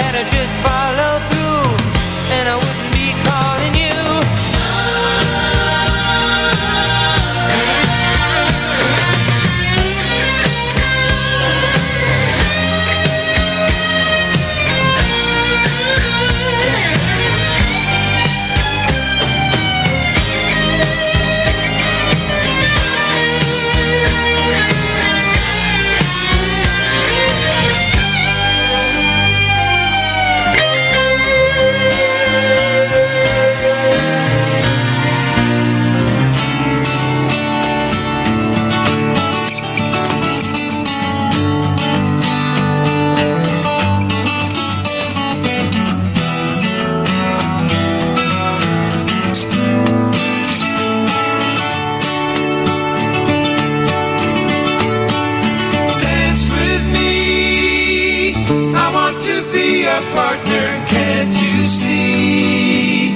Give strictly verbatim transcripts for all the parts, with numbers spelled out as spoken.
Better just follow through, and I wouldn't be calling you. Dance with me. I want to be a partner. Can't you see?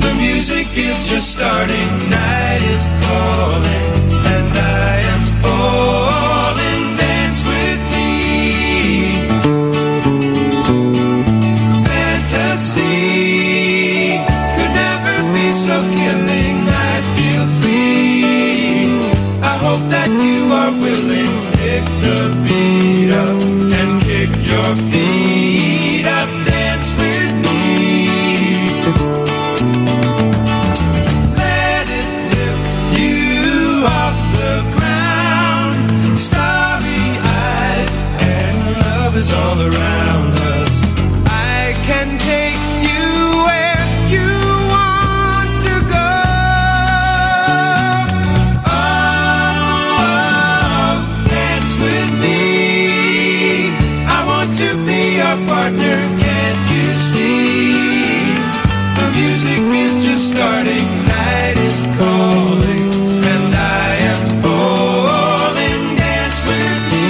The music is just starting. Night is falling, and I am falling. Dance with me. Fantasy could never be so killing. I feel free. I hope that you are willing. Pick the beat up and kick your feet up. Dance with me. Let it lift you off the ground. Starry eyes and love is all around us. I can take you where you want to go. Oh, dance with me. I want to be your partner. Can't you see? The music is just starting. Night is calling, and I am falling. Dance with me.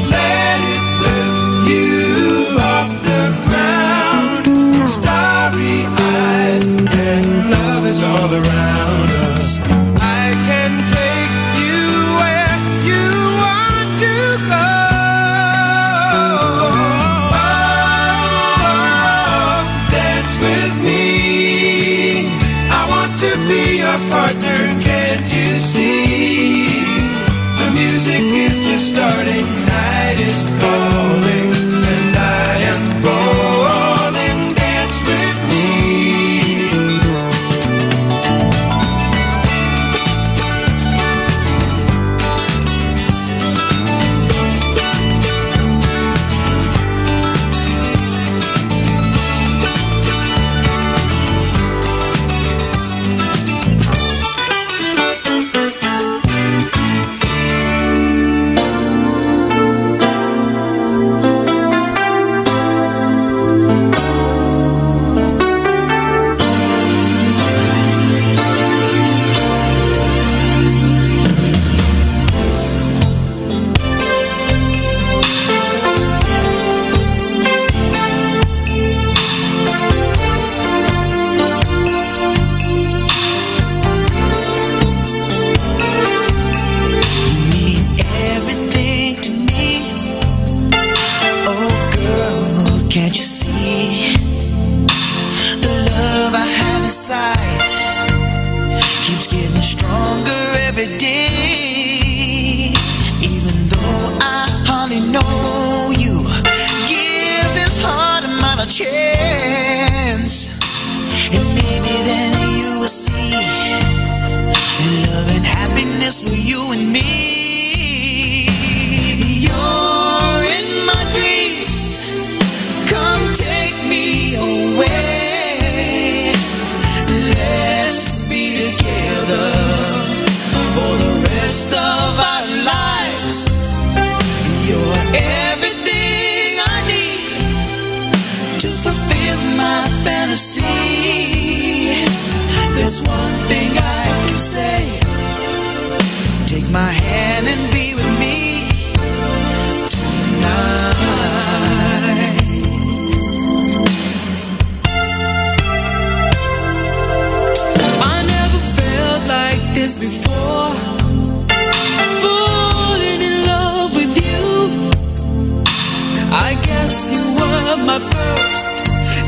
Let it lift you off the ground. Starry eyes and love is all around us. I can take you where you want to go. Dance with me. I want to be your partner. Can't you see? The music is just starting. Night is calling, and I am falling. Dance with me. As before, falling in love with you. I guess you were my first,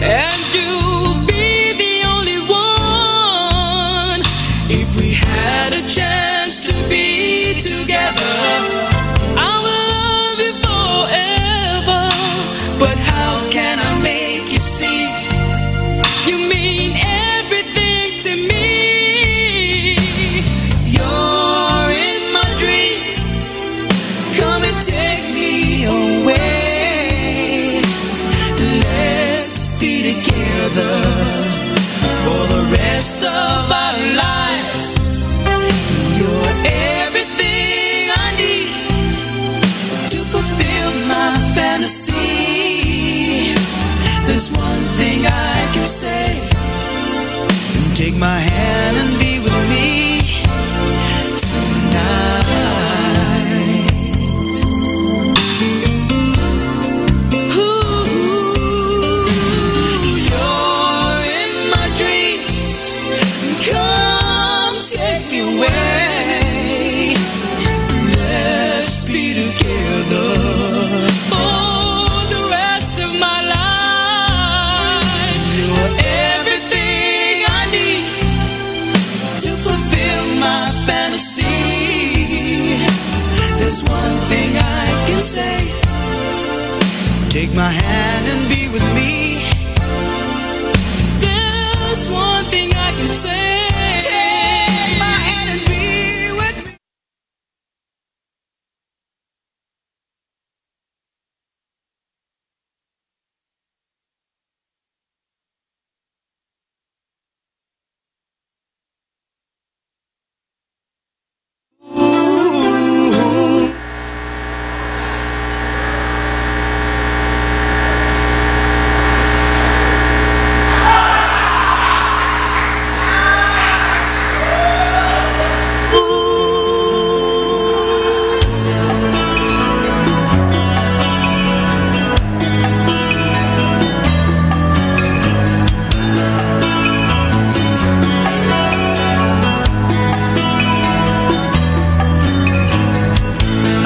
and you'll be the only one. If we had a chance to be together, I will love you forever. But how can I make you see you mean everything to me? You're in my dreams. Come and take me away. Let's be together for the rest of our lives. You're everything I need to fulfill my fantasy. There's one thing I can say. Take my hand and be with me tonight. Ooh, you're in my dreams. Come take me away. Let's be together for the rest of my life. You're everything I need to fulfill my fantasy. There's one thing I can say. Take my hand and be with me. There's one thing I can say. Take my hand and be with me.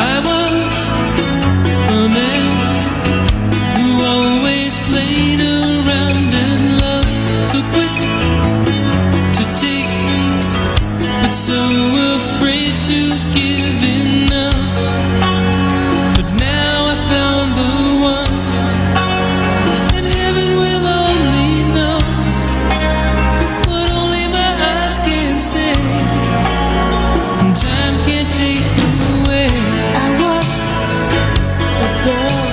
I was a man who always played around and loved, so quick to take, but so afraid to give enough. But now I found the one, and heaven will only know what only my eyes can say, and time can't take away. I was a girl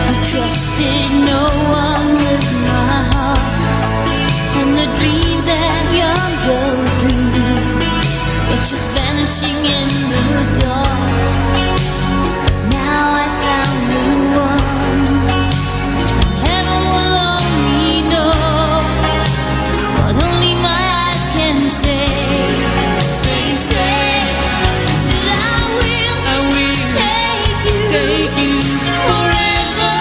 who trusted no one with my heart, and the dreams that young girls dream were just vanishing in the dark. Now I found the one. Heaven will only know what only my eyes can say. They say that I will, I will take you, take you forever.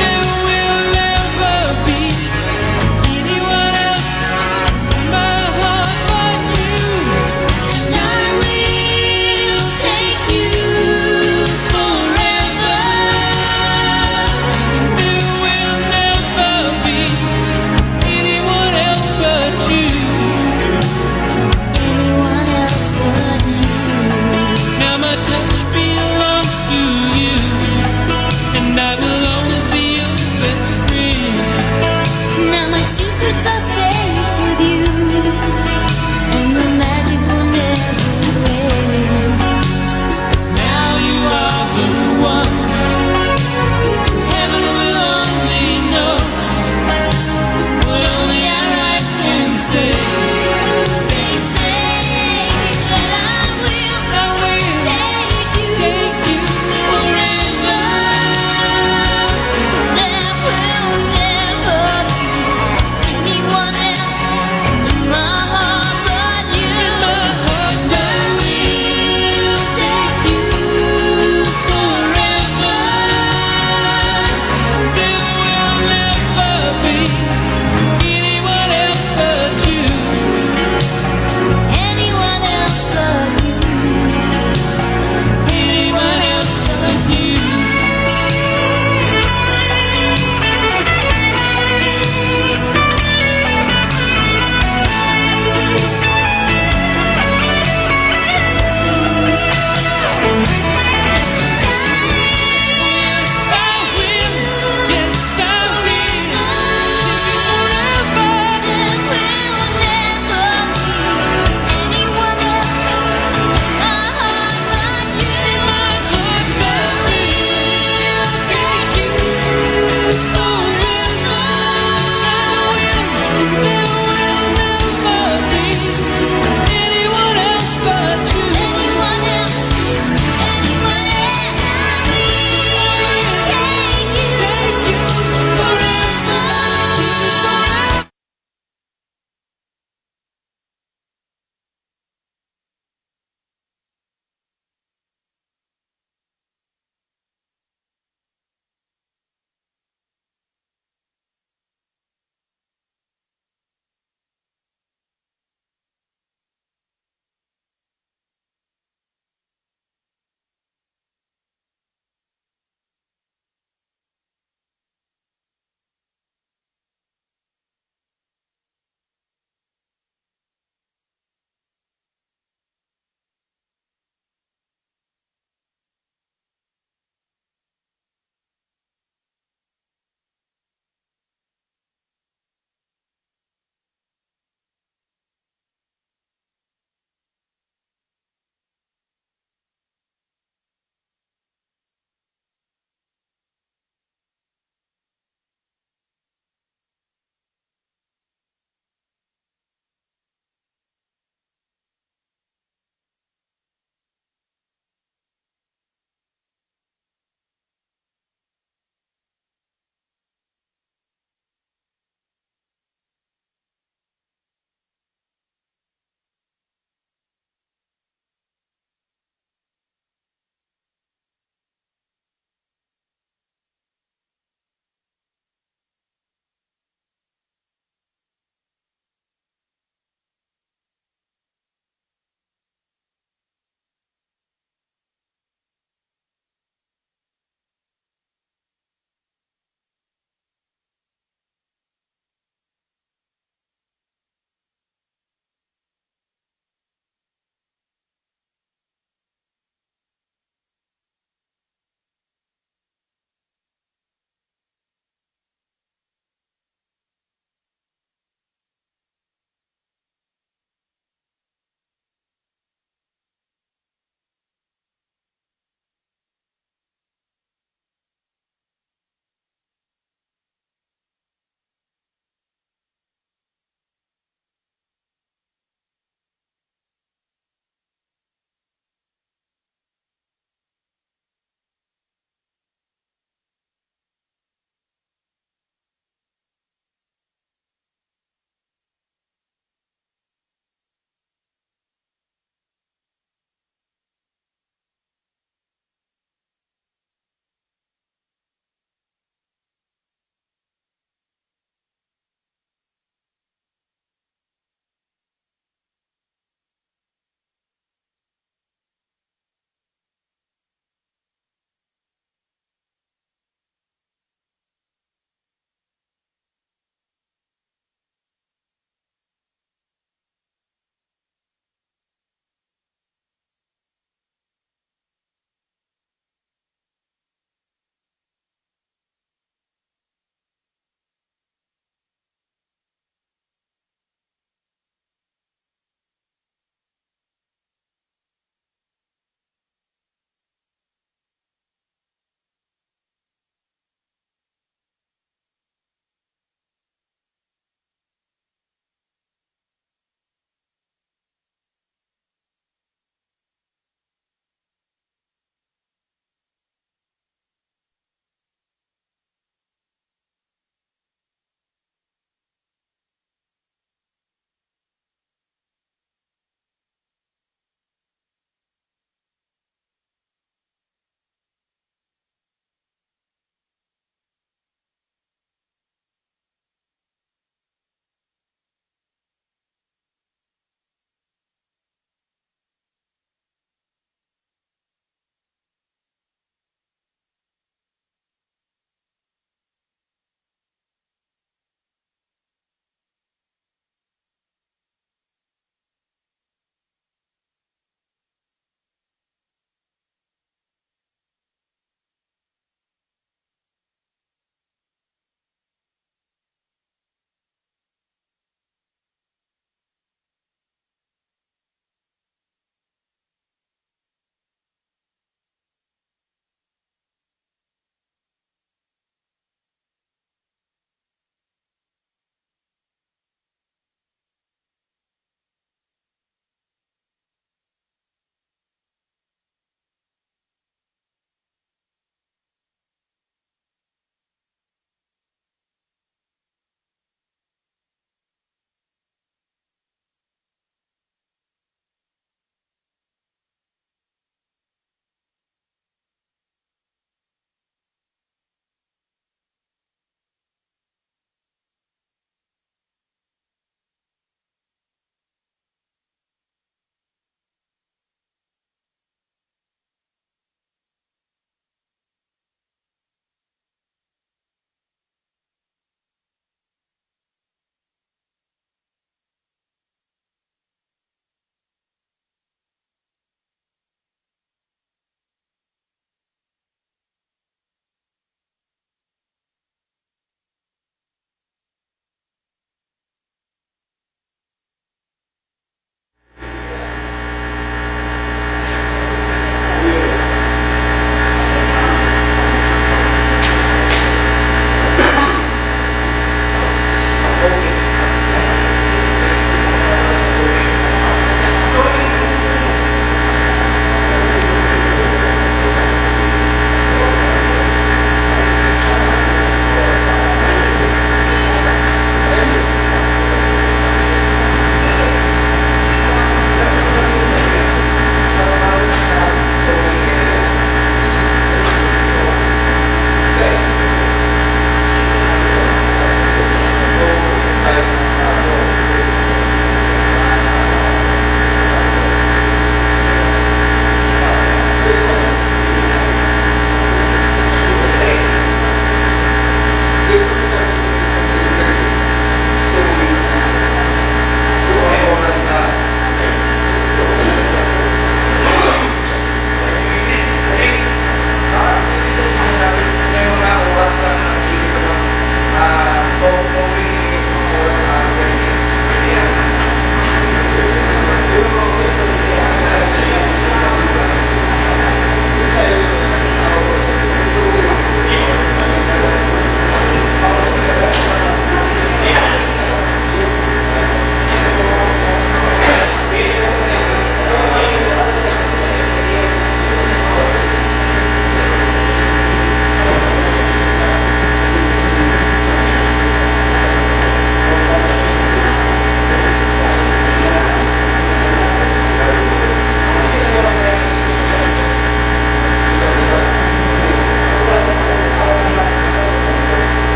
There will never be anyone else in my heart but you. And I will take you forever. There will never be anyone else but you. Anyone else but you. Now my touch belongs to you, and I will always be your best friend. Now my secrets are safe with you, and the magic will never end. Now you are the one. Heaven will only know what only our eyes can say. They say that I will, I will take you, take you forever. There will never be anyone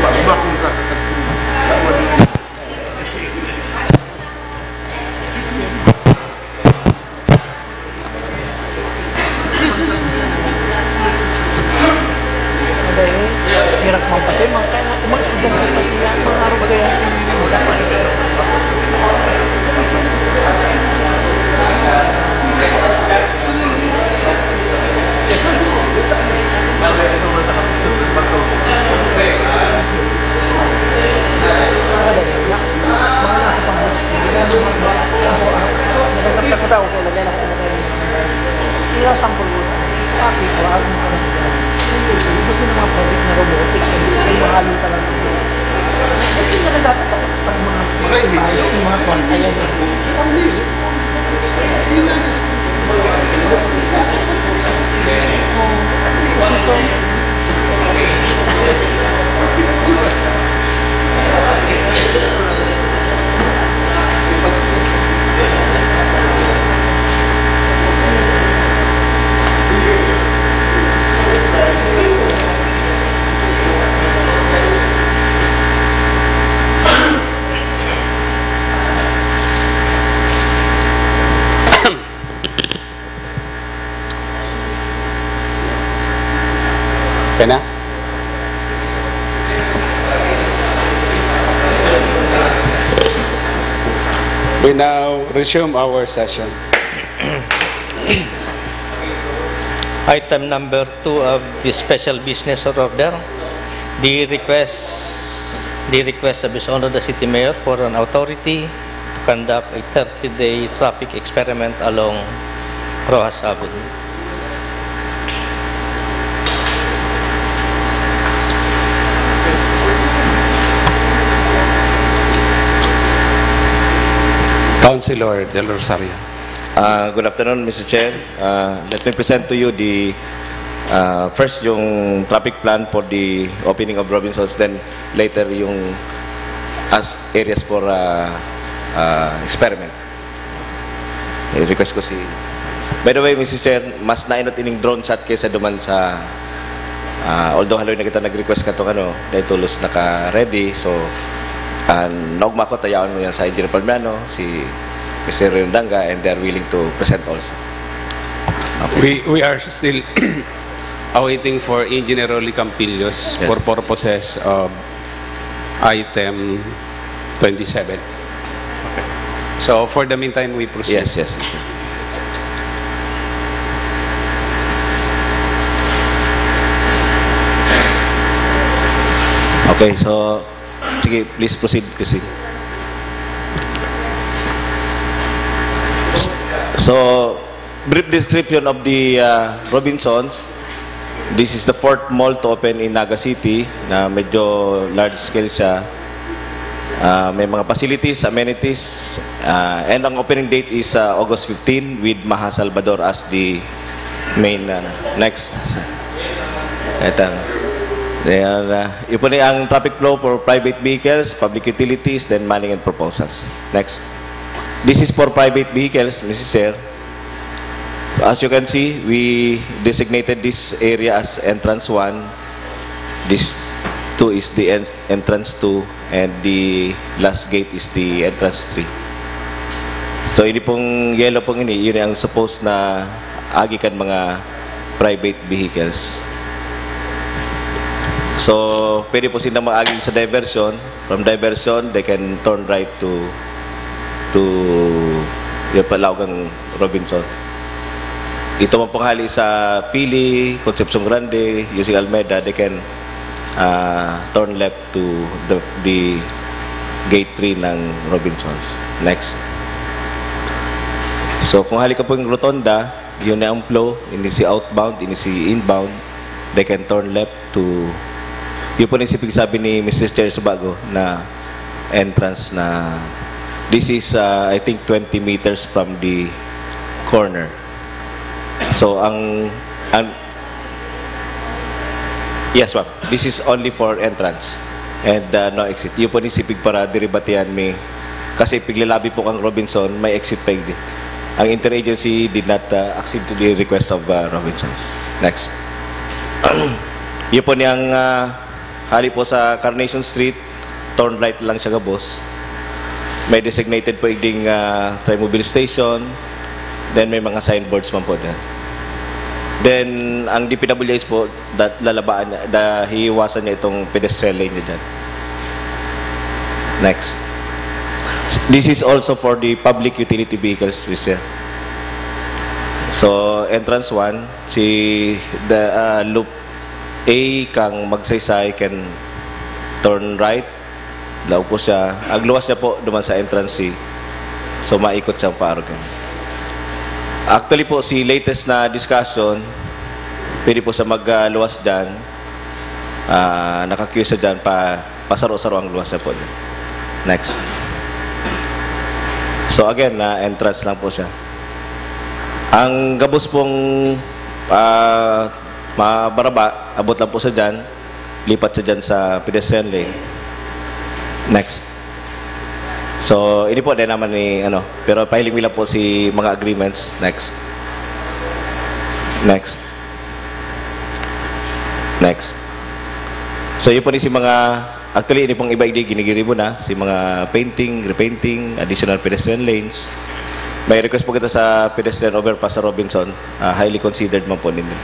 Iba kung kakatagpo. Dahil hirap mong patay, mga kaya mga estudyante, pati nga, mga araw ba yan? Mga nasa pang-, mga nasa pang-, Kaya sampol mo, ah, people, ang mga, gusto ng mga project na robotics, yung, yung mga luta lang. Hindi na dapat pag mga, Mga hindi. Yung mga kwan, ayan. Ang miss. Hindi na. Okay na? We now resume our session. Item number two of the special business order, the request, the request of His Honor the City Mayor for an authority to conduct a thirty-day traffic experiment along Roxas Avenue. Councilor Del Rosario. Uh, good afternoon, Mister Chair. Uh, let me present to you the uh, first yung traffic plan for the opening of Robinsons, then later yung as areas for uh, uh, experiment. I-request ko si... By the way, Mister Chair, mas nainot ining drone shot kaysa duman sa... Uh, although haloy na kita nag-request katong ano, dahil tulos naka-ready. So, uh, naugma ko, tayaon mo yan sa Engineer Palmiano, si Mister Rindanga, and they are willing to present also. We, we are still awaiting for Engineer Rolly Campillos Yes. for purposes of item twenty-seven. So, for the meantime, we proceed. Yes, yes, yes. Okay, so, sige, please proceed kasi. So, brief description of the uh, Robinsons. This is the fourth mall to open in Naga City na medyo large scale siya. Uh, may mga facilities, amenities, uh, and ang opening date is uh, August fifteen with Maha Salvador as the main uh, next. Ito. Ayan, uh, yun po na ang traffic flow for private vehicles, public utilities, then manning and proposals. Next. This is for private vehicles, Mister Chair. As you can see, we designated this area as entrance one. This two is the en- entrance two, and the last gate is the entrance three. So, ini pong yellow pong ini, yun ang supposed na agi kan mga private vehicles. So, pwede po sila maagi sa diversion. From diversion, they can turn right to to yung Palaogang Robinson. Ito man pong hali sa Pili, Concepcion Grande, using Almeda, they can uh, turn left to the, the gate three ng Robinsons. Next. So, kung hali ka po yung rotonda, yun na ang flow, ini si outbound, ini si inbound, they can turn left to, yun po na yung sabi ni Mister Chair Subago na entrance na, this is, uh, I think, twenty meters from the corner. So, ang, ang, yes, ma'am. This is only for entrance and uh, no exit. Yun po ni sipig para diribatihan mi. Kasi piglalabi po kang Robinson, may exit pa hindi. Ang interagency did not uh, accede to the request of uh, Robinsons. Next. Yun po niyang uh, Hali po sa Carnation Street, turn right lang siya gabos. May designated po igding ah, trimobile station. Then may mga signboards man po dyan. Then ang D P W H po, that lalabaan niya, da, hiiwasan niya itong pedestrian lane niya dyan. Next. This is also for the public utility vehicles, Mister. So, entrance one, si the ah, loop A kang Magsaysay can turn right. Laog po siya. Agluwas niya po duman sa entrance C. So, maikot siyang paarog. Actually po, si latest na discussion, pwede po siya magluwas dyan. Ah, naka-queue siya dyan pa, pasaro-saro ang luwas niya po dyan. Next. So again, na entrance lang po siya. Ang gabos pong ah, mabaraba, abot lang po sa dyan. Lipat sa dyan sa pedestrian lane. Next. So, ini po, dahil naman ni, ano, pero pahiling mi lang po si mga agreements. Next. Next. Next. So, yun po ni si mga, actually, ini pong iba, hindi, ginigiribo na, si mga painting, repainting, additional pedestrian lanes. May request po kita sa pedestrian overpass sa Robinson, ah, highly considered man po ninyo.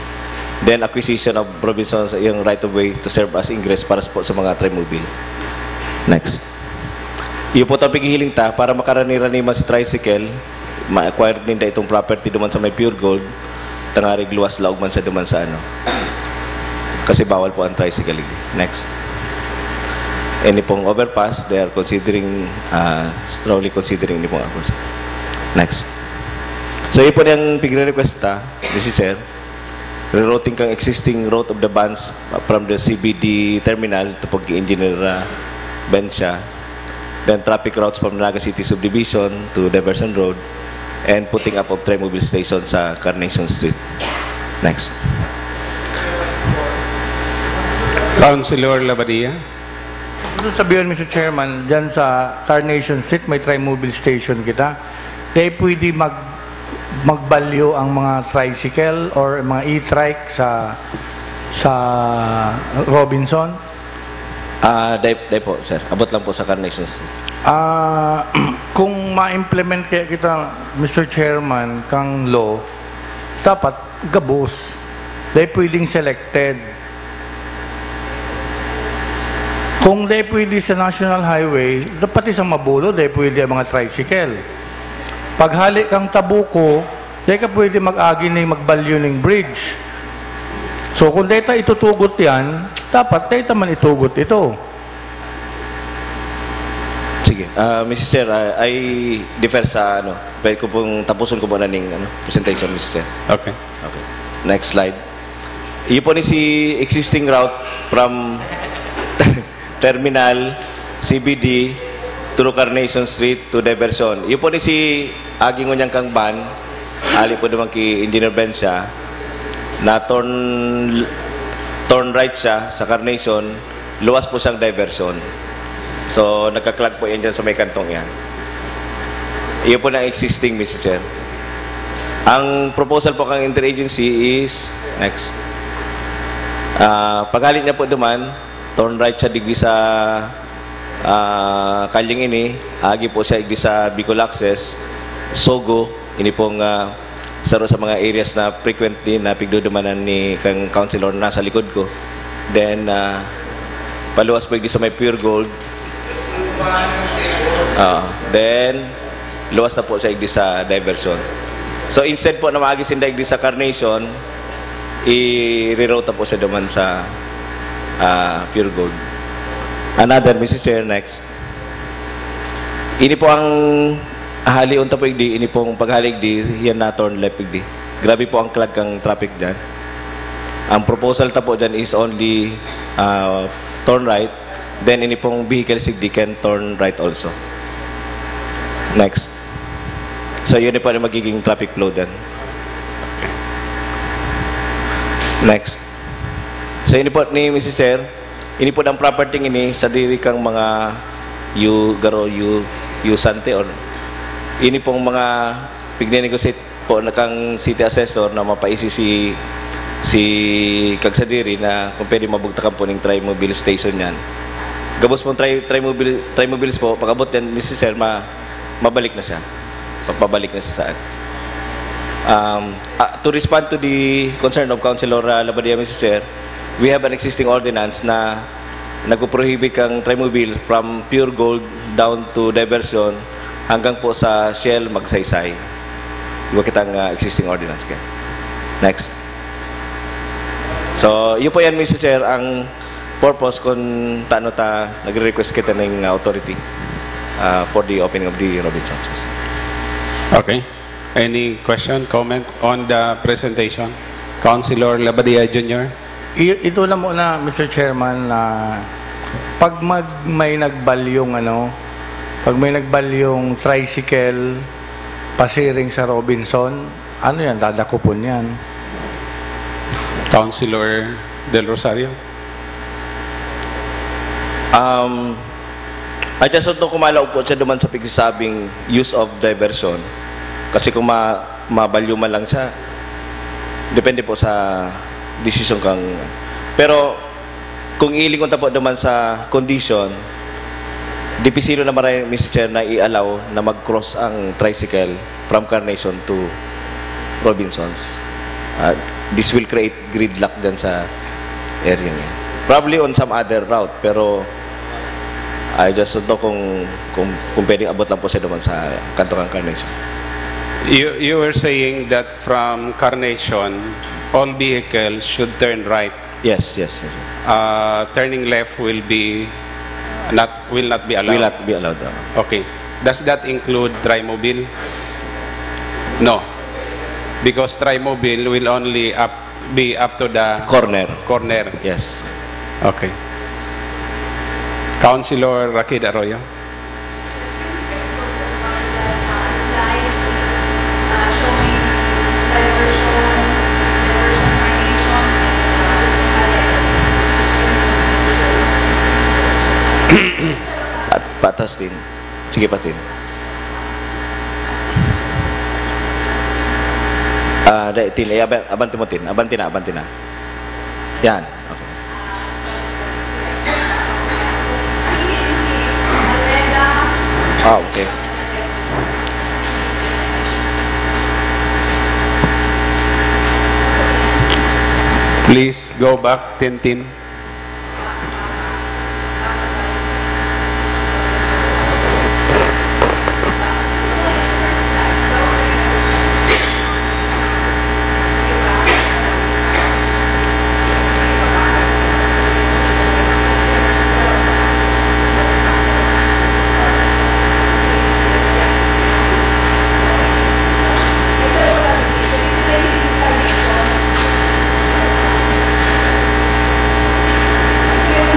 Then, acquisition of Robinson sa iyang right of way to serve as ingress para po sa mga trimobile. Next. Iyo po itong pighihiling ta, para makarani-rani man si tricycle, ma-acquire ninda itong property duman sa may Pure Gold, tangarig luwas laog man sa duman sa ano. Kasi bawal po ang tricycle. Next. Any pong overpass, they are considering, ah, strongly considering ni pong overpass. Next. So, yun po yung pigre-request ta, Mister Chair. Rerouting kang existing route of the vans from the C B D terminal to pag-engineer uh, Bencia. Then traffic routes from Naga City Subdivision to Diversion Road and putting up of trimobile station sa Carnation Street. Next. Councilor Labadia. Gusto sabihin, Mister Chairman, dyan sa Carnation Street may trimobile station kita. Di pwede mag magbalyo ang mga tricycle or mga e-trike sa sa Robinson. Ah, dai, dai po, sir. Abot lang po sa Carnation Street. Ah, kung ma-implement kaya kita, Mister Chairman, kang law, dapat gabos. Dai pwedeng selected. Kung dai pwede sa National Highway, pati sa Mabolo, dai pwede ang mga tricycle. Paghali kang Tabuco, dai ka pwede mag-agi ni magbalyo ning bridge. So kung dai ta itutugot yan, dapat dai ta man itugot ito. Sige. Ah, Mister Chair, ah, I defer sa ano, pwede ko pong tapuson ko muna ning ano, presentation, Mister Chair. Okay. Okay. Next slide. Iyo po ni si existing route from Terminal, C B D, through Carnation Street to Diversion. Iyo po ni si agi ngunyan kang van, ali po naman ki Engineer Bencia, na turn, turn right siya sa Carnation, luwas po siyang diversion. So, nagka-clog po yan dyan sa may kantong yan. Iyo po na existing, Mister Chair. Ang proposal po kang interagency is, next. Ah, paghalit niya po duman, turn right siya digdi sa ah, kalyeng ini, agi po siya igdi sa Bicol Access, Sogo, ini pong ah, saro sa mga areas na frequently na pigdudumanan ni kang councilor nasa likod ko. Then, ah, paluwas po igdi sa may Pure Gold. Ah, then, luwas na po siya igdi sa diversion. So instead po na maagi sinda igdi sa Carnation, i-reroute po siya duman sa ah, Pure Gold. Another, Mister Chair, next. Ini po ang halion ta po igdi, ini pong paghalig di, yan na turn left igdi. Grabe po ang clog kang traffic dyan. Ang proposal ta po dyan is only ah, turn right, then ini pong vehicle sigdi can turn right also. Next. So yun po ang magiging traffic flow dyan. Next. So ini po ni Mister Chair, ini po ang property ini sa diri kang mga yu garo yu yusante or ini pong mga pignenegotiate po na kang city assessor na mapaisi si si Kagsadiri na kung pwede mabugtakan po ning Trimobile station yan. Gabos pong tri-, Trimobile, Trimobiles po, pag-abot yan, Mister Chair, ma-, mabalik na siya. Papabalik na siya saan. Um, ah, to respond to the concern of Councilor, ah, Labadia, Mister Chair, we have an existing ordinance na nagpo-prohibit kang Trimobile from Pure Gold down to Diversion hanggang po sa Shell Magsaysay. Iba kitang, ah, existing ordinance kaya. Next. So, yun po yan, Mister Chair, ang purpose kung tano ta nagre-request kita ng authority, ah, for the opening of the Robinsons. Okay. Any question, comment on the presentation? Councilor Labadia Junior? I- ito na muna, Mister Chairman, na pag mag, may nagbalyong ano, pag may nagbalyong tricycle pasiring sa Robinson, ano yan, dadakupon yan? Councilor Del Rosario? Um, I just want to kumalaog po siya duman sa pagsasabing use of diversion. Kasi kung ma mabalyo man lang siya, depende po sa desisyon kang... Pero kung ilingon ta po duman sa condition, dipisilo na maray, Mister Chair, na i-allow na mag-cross ang tricycle from Carnation to Robinsons. Ah, this will create gridlock dyan sa area niya. Probably on some other route, pero I just don't know kung, kung, kung pwedeng abot lang po siya naman sa kanto ng Carnation. You, you were saying that from Carnation, all vehicles should turn right. Yes, yes, yes. Uh, turning left will be not will not be allowed. Will not be allowed. uh. Okay. Does that include Trimobile? No. Because Trimobile will only up be up to the Corner. corner. Yes. Okay. Councilor Rakid Arroyo. At patas din. Sige pa, Tin. Ah, dai, Tin, eh, aban, abanti mo, Tin. Abanti na, abanti na. Yan. Okay. Ah, okay. Please go back, Tintin.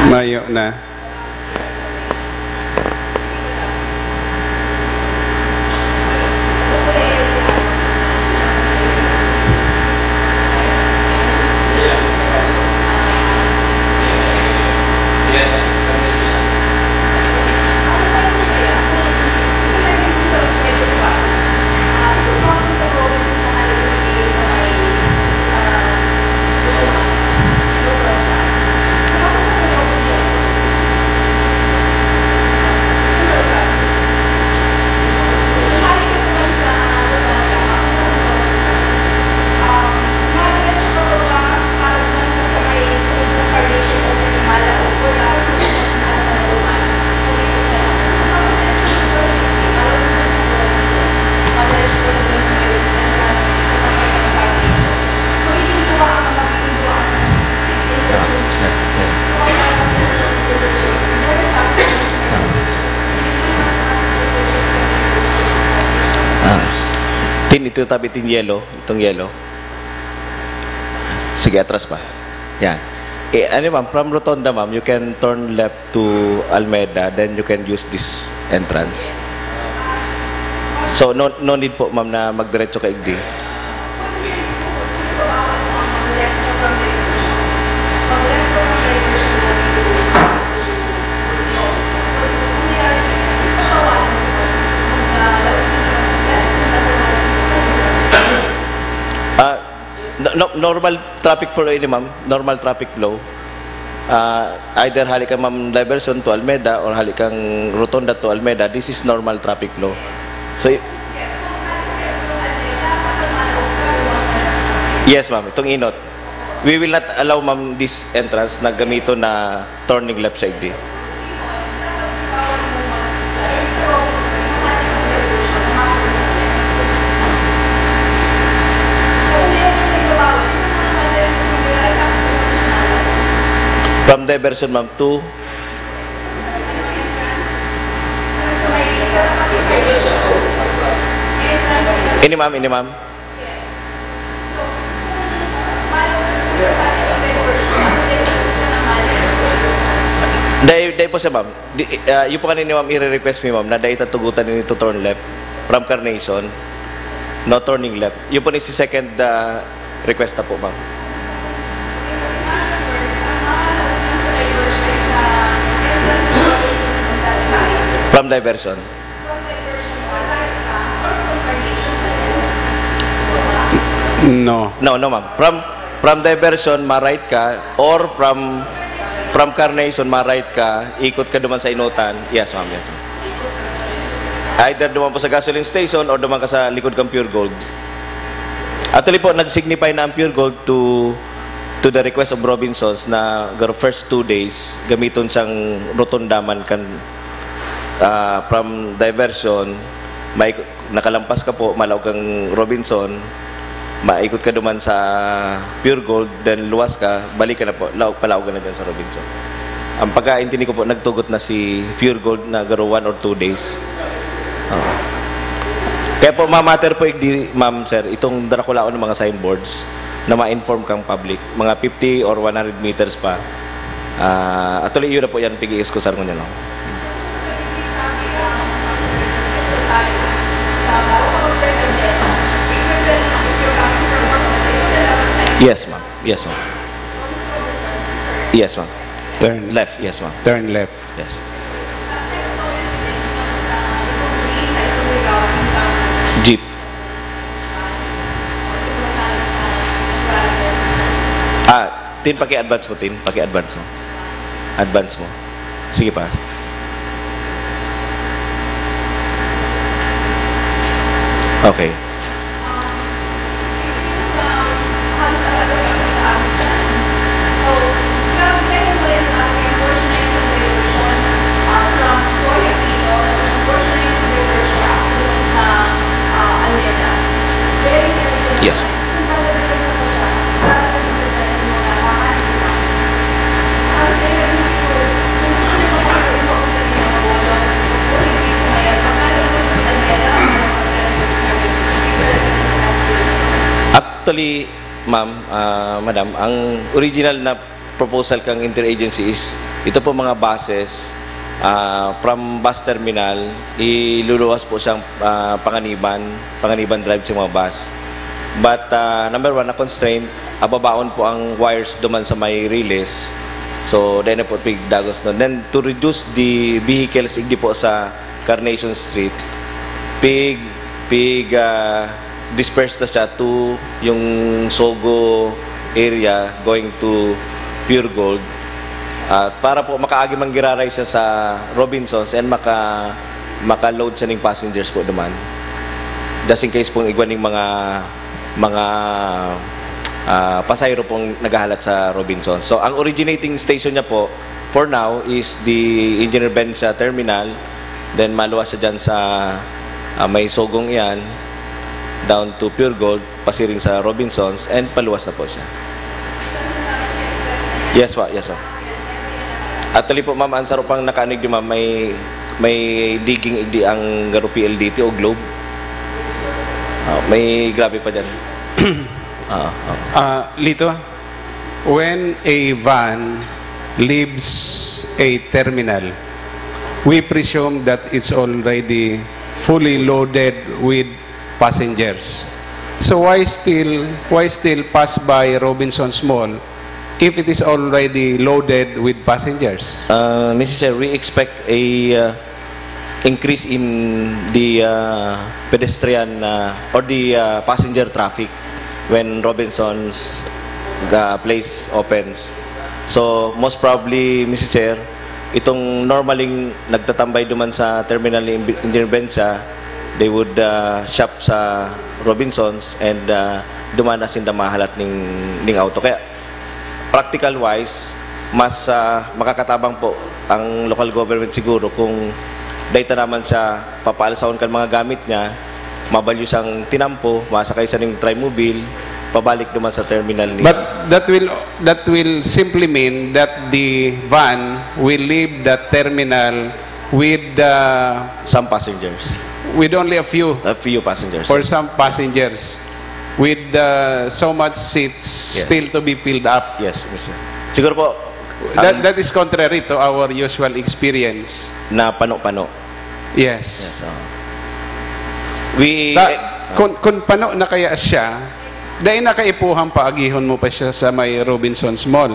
Mayo na. Ah. Tin, ito tabi, Tin, yellow. Itong yellow. Sige, atras pa. Yan. Eh, ano, ma'am, from Rotonda, ma'am, you can turn left to Almeda, then you can use this entrance. So, no, no need po, ma'am, na magdiretso ka igdi. Ah, no, No, normal traffic flow ini, ma'am. Normal traffic flow. Ah, either hali ka, ma'am, diversion to Almeda or hali kang rotonda to Almeda, this is normal traffic flow. So, y- yes, ma'am. Itong inot. We will not allow, ma'am, this entrance na gamiton na turning left sa igdi. From diversion, ma'am, to ini, ma'am, ini, ma'am. Dai, dai po siya, ma'am. Di, ah, yun po kanina, ma'am, i-request mi, ma'am, na dai ta tugutan ini to turn left from Carnation. No turning left. Yun po ni si second, ah, request na po, ma'am. From diversion. No. No, no, ma'am. From, from diversion, ma-right ka, or from, from Carnation, ma-right ka, ikot ka duman sa Inutan. Yes, ma'am. Yes, ma'am. Either duman po sa gasoline station or duman ka sa likod kang Pure Gold. Actually po, nag-signify na ang Pure Gold to, to the request of Robinsons na garo first two days, gamiton siyang rotonda man kan, ah, from diversion, may nakalampas ka po, malaog kang Robinson, maikot ka duman sa Pure Gold, then luwas ka, balik ka na po, laog, palaog ka na dyan sa Robinson. Ang pagkaintindi ko po, nagtugot na si Pure Gold na garo one or two days. Oo. Kaya po, mamatter po, igdi, ma'am, sir, itong darakulaon ng mga signboards na ma-inform kang public, mga fifty or one hundred meters pa. Ah, actually, yun na po yan, pig-i-excusar ko niya, no? Yes, ma'am. Yes, ma'am. Yes, ma'am. Turn left. Left, yes, ma'am. Turn left. Yes. Jeep. Ah, Tin, paki-advance mo, Tin. Paki-advance mo. Advance mo. Sige pa. Okay. Yes. Actually, ma'am, ah, madam, ang original na proposal kang interagency is ito po mga buses, ah, from bus terminal, iluluwas po siyang, ah, Panganiban, Panganiban Drive sa mga bus. But, ah, number one, na-constraint, ababaon po ang wires duman sa may release. So, dahil na po pigdagos nun. Then, to reduce the vehicles, igdi po sa Carnation Street, pig, pig, ah, disperse na siya to yung Sogo area going to Pure Gold. At para po makaagi man giraray siya sa Robinsons and maka, maka-load siya ning passengers po duman. Just in case pong igwa ning mga, mga, ah, pasahero pong naghahalat sa Robinsons. So, ang originating station niya po, for now, is the Engineer Bencia Terminal. Then, maluwas siya dyan sa, ah, may Sogong iyan, down to Pure Gold, pasiring sa Robinsons, and paluwas na po siya. Yes, wa. Yes, wa. Actually po, ma'am, ang saro pang nakanig di, ma'am, may, may digging di ang garo P L D T o Globe. Ah, may grabe pa dyan. Ah, ah. Ah, Lito, when a van leaves a terminal, we presume that it's already fully loaded with passengers. So why still, why still pass by Robinsons Mall if it is already loaded with passengers? Uh, Mister Chair, we expect a, uh, increase in the, uh, pedestrian, uh, or the, uh, passenger traffic. when Robinson's, uh, place opens. So, most probably, Mister Chair, itong normaling nagtatambay duman sa terminal ni Independencia, they would, uh, shop sa Robinson's and, uh, duman na sinda mahalat ning, ning auto. Kaya, practical wise, mas, ah, makakatabang po ang local government siguro kung dai ta naman siya papaalsahon kan mga gamit niya, mabalyo siyang tinampo, masakay sa ning Trimobile, pabalik naman sa terminal ni But that will, that will simply mean that the van will leave the terminal with, uh, some passengers. With only a few. A few passengers. For some passengers. With, uh, so much seats Yeah. still to be filled up. Yes, Mister Siguro po, That, ang that is contrary to our usual experience. Na pano-pano. Yes. Yes, oo. We, Ta-, eh, kung, kung pano na kaya siya, dahil nakaipuhan pa, agihon mo pa siya sa may Robinson's Mall.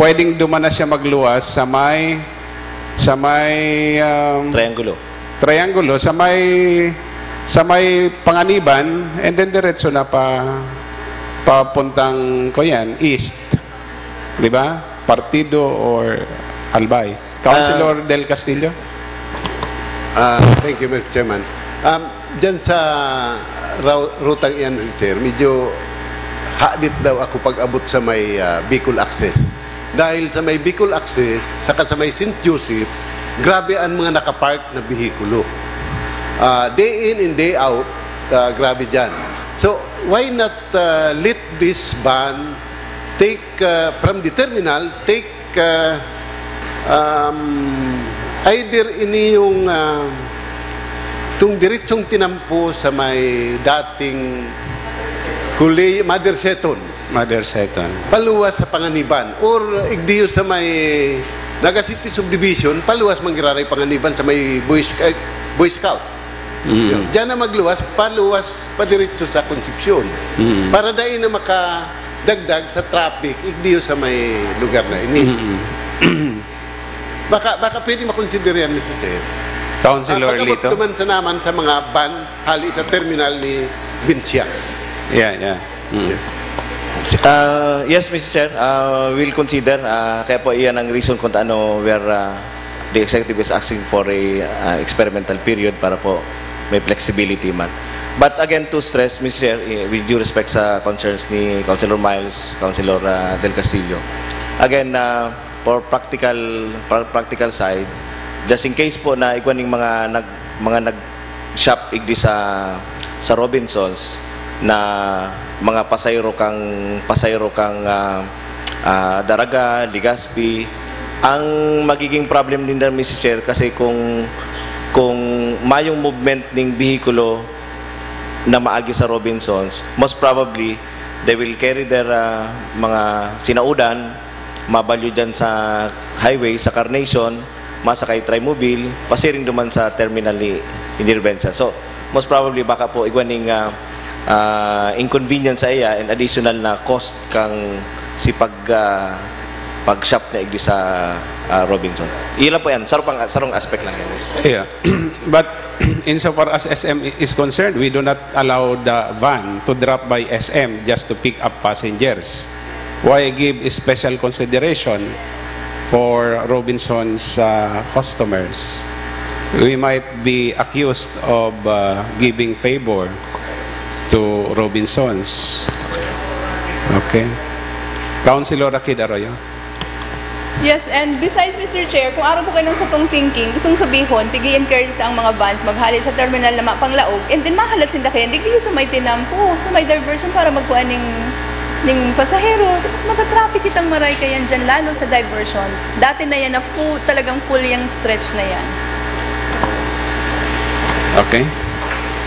Pwedeng duman na siya magluwas sa may, sa may, um, Triangulo. Triangulo, sa may, sa may Panganiban, and then diretso na pa, papuntang, kuyan, east. Di ba? Partido or Albay. Councilor Ah. Del Castillo? Ah, thank you, Mister Chairman. Um, dyan sa raw-, rutang iyan, Mister Chair, medyo hadit daw ako pag-abot sa may, ah, Bicol Access. Dahil sa may Bicol Access, saka sa may Saint Joseph, grabe ang mga nakapark na behikulo. Ah, day in and day out, ah, grabe dyan. So, why not, ah, let this van take, ah, from the terminal, take, ah, um, either ini yung, ah, itong diretsong tinampo sa may dating Kuli-, Mother Seton. Mother Seton. Paluwas sa Panganiban. Or igdiyo sa may Naga City Subdivision, paluwas manggiraray Panganiban sa may Boy Sc-, Boy Scout. Mm. Diyan na magluwas, paluwas, padiretso sa Concepcion. Mm. Para dai na makadagdag sa traffic, igdiyo sa may lugar na ini. Mm. Baka, baka pwede makonsider yan, Mister Chair. Councilor Ah, pag-abot Lito? naman sa naman sa mga van, hali sa terminal ni Bincia. Yeah, yeah. Mm. Ah, yes, Mister Chair, ah, we'll consider. Ah, kaya po iyan ang reason kung ano we are, ah, the executive is asking for a, ah, experimental period para po may flexibility man. But again, to stress, Mister Chair, eh, with due respect sa concerns ni Councilor Miles, Councilor, ah, Del Castillo, again, ah, for practical, pra-, practical side, just in case po na igwa ning mga nag-, mga nag-shop igdi sa, sa Robinsons na mga pasahero kang, pasahero kang, ah, ah, Daraga, Legazpi, ang magiging problem din na, Mister Chair, kasi kung, kung mayong movement ning behikulo na maagi sa Robinsons, most probably, they will carry their, ah, mga sinaudan, mabalyo dyan sa highway, sa Carnation, masakay Trimobile, pasiring duman sa terminal ni Independencia. So, most probably, baka po igwa ning, ah, ah, inconvenience sa iya and additional na cost kang si pag, ah, pag-shop na igdi sa, ah, Robinson. Iyan lang po yan. Sarong pang-, sarong aspect lang yan. Yeah. But insofar as S M is concerned, we do not allow the van to drop by S M just to pick up passengers. Why give special consideration for Robinson's, uh, customers? We might be accused of, uh, giving favor to Robinsons. Okay. Councilor Rakid Arroyo. Yes, and besides, Mister Chair, kung araw po kayo ng satong thinking, gustong sabihon, pigi-encourage ta ang mga vans maghali sa terminal na mapanglaog, and then mahalat sinda kayan, digdi sa may tinampo, sa may diversion para magkuha ning, ning pasahero. Mata-traffic kitang maray kayan dyan, lalo sa diversion. Dati na yan na full, talagang full yung stretch na yan. Okay.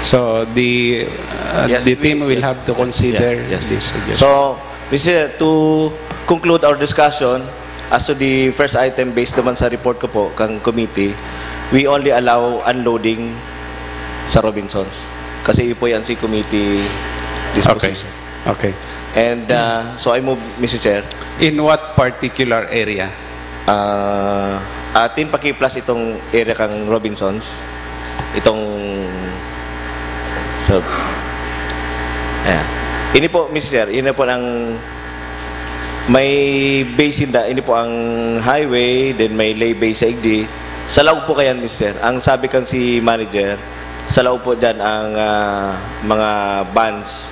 So, the, uh, Yes, the we, team will yes. have to consider Yeah, yes. this suggestion. So, Mister Chair, to conclude our discussion, as to the first item, based naman sa report ko po, kang committee, we only allow unloading sa Robinsons. Kasi ipo yan si committee disposition. Okay. Okay. And, uh, so I move, Mister Chair. In what particular area? Ah, atin paki-plus itong area kang Robinsons. Itong, so, ayan. Ini po, Mister Chair, ini po ang may base inda, ini po ang highway, then may lay base sa igdi. Sa laog po kayan, Mister. Ang sabi kan si manager, sa laog po dyan ang ah, mga vans.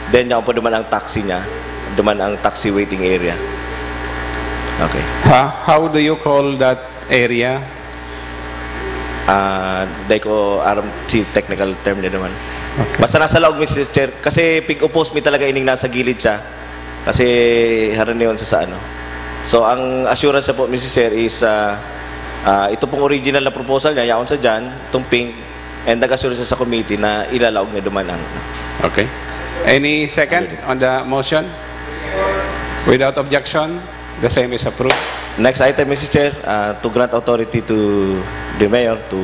Then, yan po duman ang taxi niya. Duman ang taxi waiting area. Okay. Ha? How do you call that area? Ah, dai ko aram si technical term niya naman. Okay. Basta nasa laog, Mister Chair. Kasi pig-oppose mi talaga ining nasa gilid siya. Kasi haranion sa, sa ano. So, ang assurance na po, Mister Chair, is ah, ah, ito pong original na proposal niya, yaon sa dyan, itong pink, and nag-assure siya sa committee na ilalaog niya duman ang Okay. Any second on the motion? Without objection, the same is approved. Next item, Mister Chair, ah, to grant authority to the mayor to